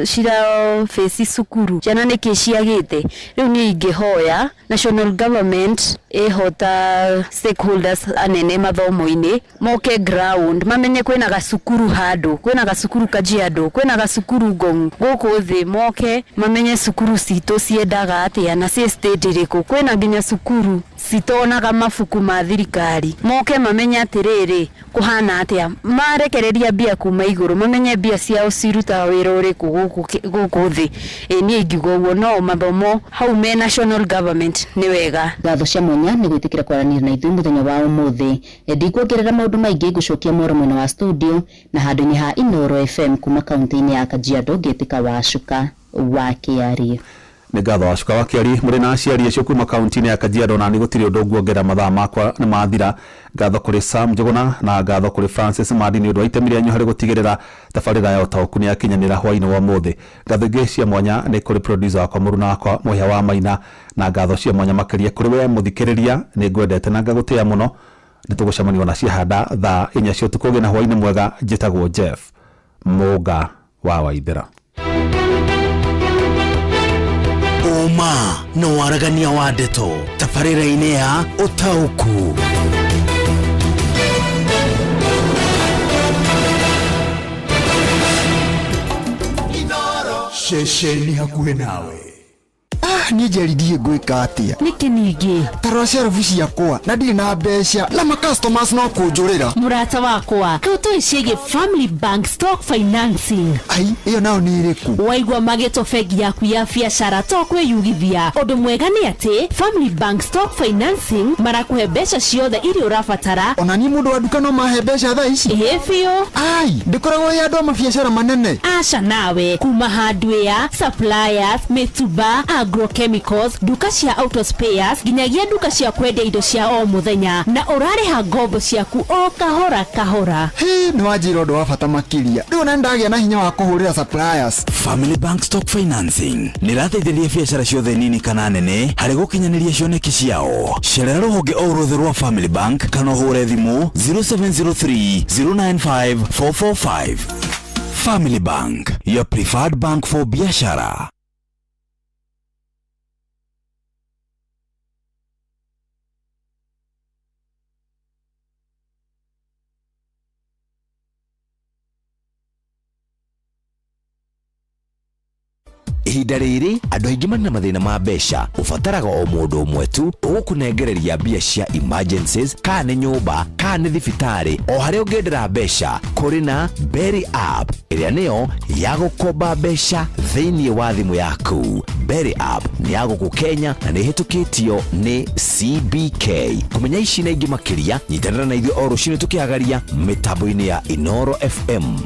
cira face cukuru, ciana nĩkĩ ciagĩte. Rĩu niĩ ingĩhoya national government ĩhota stakeholders anene mathomo-inĩ moke ground, mamenye kwĩna gacukuru handũ, kwĩna gacukuru Kajiado, kwĩna gacukuru Ngong gũkũ thĩ, moke mamenye cukuru citũ ciendaga atĩa na ciĩ state ĩrĩkũ. Kwĩna nginya cukuru citonaga mabuku ma thirikari, moke mamenye atĩrĩrĩ kũhana atĩa, marekereria mbia kuma igũrũ, mamenye mbia ciao cirutaga wĩra ũrĩkũ gũkũ thĩ. Niĩ ingiuga ũguo, no mathomo hau me national government nĩ wega. Ngatho cia mwanya nĩ gwĩtĩkĩra kwaranĩria na ithuĩ mũthenya wa ũmũthĩ. Ndikuongerera maũndũ maingĩ, ngũcokia mworo mwena wa studio na handũ-inĩ ha Inooro FM kuma kaunti-inĩ ya Kajiado, ngĩtĩka Wacuka wa Kĩarie. Nĩ ngatho Wacuka wa Kĩarie mũrĩ na aciari acio kuma kaunti-inĩ ya Kajiado, na nĩ gũtirĩ ũndũ nguongerera, mathaa makwa nĩ mathira. Ngatho kũrĩ Sam Njũgũna na ngatho kũrĩ Francis Mandi nĩ ũndũ wa itemi rĩanyu harĩ gũtigĩrĩra tabarĩra ya ũtaũku nĩ yakinyanĩra hwaĩ-inĩ wa ũmũthĩ. Ngatho ingĩ cia mwanya nĩ kũrĩ producer wakwa mũruna wakwa Mũhĩa wa Maina, na ngatho cia mwanya makĩria kũrĩ we mũthikĩrĩria, nĩ ngwendete na ngagũtĩĩa mũno. Nĩ tũgũcemania na ciahanda thaa 4 cia ũtukũ. Ũgĩe na hwaĩ-inĩ mwega. Njĩtagwo Jeff Mũnga wa Waithera. Ũma na waragania wa ndeto tabarĩra-inĩ ya ũtaũku. Ceceni hakuhĩ nawe. Niĩ Njeri ndiĩ ngwĩka atĩa. Nĩkĩ ningĩ? Tarora cerebu ciakwa na ndirĩ na mbeca na ma customers no kũnjũrĩra. Mũrata wakwa, kau tũĩ ciĩgiĩ Family Bank Stock Financing. Ai, ĩyo nayo nĩ ĩrĩkũ? Waigua magĩtwo bengi yaku ya biacara to kwĩyugithia. Ũndũ mwega nĩ atĩ Family Bank Stock Financing marakũhe mbeca ciothe iria ũrabatara. Ona niĩ mũndũ wa nduka no mahe mbeca thaa ici? Ĩĩ biũ. Ai, ndĩkoragwo ĩ andũ a mabiacara manene. Aca nawe, kuma hardware, suppliers, mĩtumba, agrochemicals, nduka cia auto spares, nginyagia nduka cia kwendia indo cia o mũthenya, na ũrarĩha ngombo ciaku o kahora kahora. Hĩ, nĩ wanjĩra ũndũ wa bata makĩria. Rĩu ona nĩndagĩa na hinya wa kũhũrĩra suppliers. Family Bank Stock Financing nĩrateithĩrĩria biacara ciothe nini kana nene harĩ gũkinyanĩria cioneki ciao. Cerera rũhonge o rwothe rwa Family Bank kana ũhũre thimũ 0703 095 445. Family Bank, your preferred bank for biashara. Ihinda rĩrĩ andũ aingĩ marĩ na mathĩna ma mbeca. Ũbataraga o mũndũ ũmwe tu ũgũkũnengereria mbia cia emergencies, kana nĩ nyũmba kana nĩ thibitarĩ, o harĩa ũngĩendera mbeca. Kũrĩ na Berry app ĩrĩa nĩyo ya gũkomba mbeca thĩinĩ wa thimũ yaku. Berry app nĩ ya gũkũ Kenya na nĩ ĩhĩtũkĩtio nĩ CBK. Kũmenya ici na ingĩ makĩria, nyitanĩra na ithuĩ o rũcinĩ tũkĩhagaria mĩtambo-inĩ ya Inoro FM.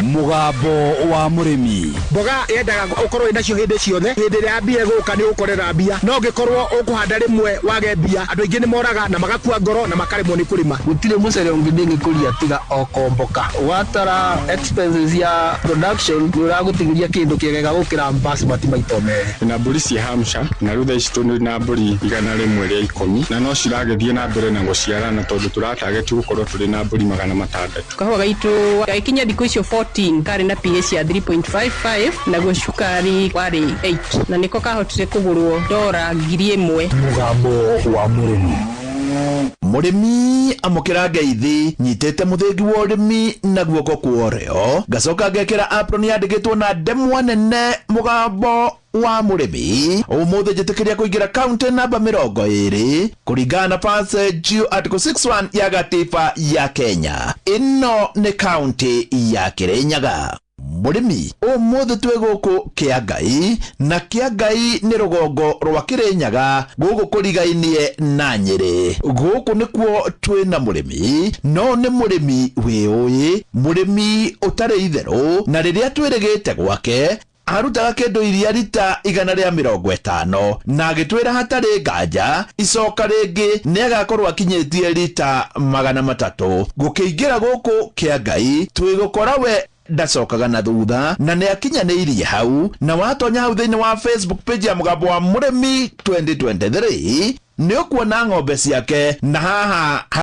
Mũgambo wa mũrĩmi. Mboga yendaga ũkorwo wĩnacio hĩndĩ ciothe. Hĩndĩ ĩrĩa mbia ĩgũka nĩ ũgũkorera mbia, no ũngĩkorwo ũkũhanda rĩmwe wage mbia, andũ aingĩ nĩ moraga na magakua ngoro na makaremwo nĩ kũrĩma. Gũtirĩ mũcere ũngĩ ndĩngĩkũria tiga o komboka. Watara expenses ya production nĩ ũragũtigĩria kĩndũ kĩega gũkĩra basmati maita merĩ. Na mbũri cia Hampshire na rĩu thaa ici tũrĩ na mbũri 110 na no ciragĩthiĩ na mbere na gũciarana tondũ tũratageti gũkorwo tũrĩ na mbũri 600. Kahũa gaitũ gagĩkinya thikũ icio 14 karĩ na pH ya 3.55, naguo cukari warĩ 8, na nĩko kahotire kũgũrwo $1,000. Mũgambo wa mũrĩmi. Mũrĩmi amũkĩra ngeithi nyitĩte mũthĩgi wa ũrĩmi na guoko kwa ũrĩo, ngacoka ngekĩra apron yandĩkĩtwo na ndemwa nene mũgambo wa mũrĩmi. Ũmũthĩ njĩtĩkĩria kũingĩra kaunti namba 20 kũringana na passage article 61 ya gatiba ya Kenya. Ĩno nĩ kaunti ya Kirinyaga. Mũrĩmi, ũmũthĩ twĩ gũkũ Kĩangai, na Kĩangai nĩ rũgongo rwa Kĩrĩnyaga gũkũ kũrigainie na Nyĩrĩ. Gũkũ nĩkuo twĩ na mũrĩmi, no nĩ mũrĩmi wĩũĩ, mũrĩmi ũtarĩ itherũ, na rĩrĩa twĩrĩgĩte gwake arutaga kĩndũ iria rita 150, na agĩtwĩra hatarĩ nganja icoka rĩngĩ nĩ agakorwo akinyĩtie rita 300. Gũkĩingĩra gũkũ Kĩangai twĩgũkora we ndacokaga na thutha na nĩ akinyanĩirie hau. Na watonya hau thĩinĩ wa Facebook page ya mũgambo wa mũrĩmi 2023 nĩ ũkuona ng'ombe ciake, na haha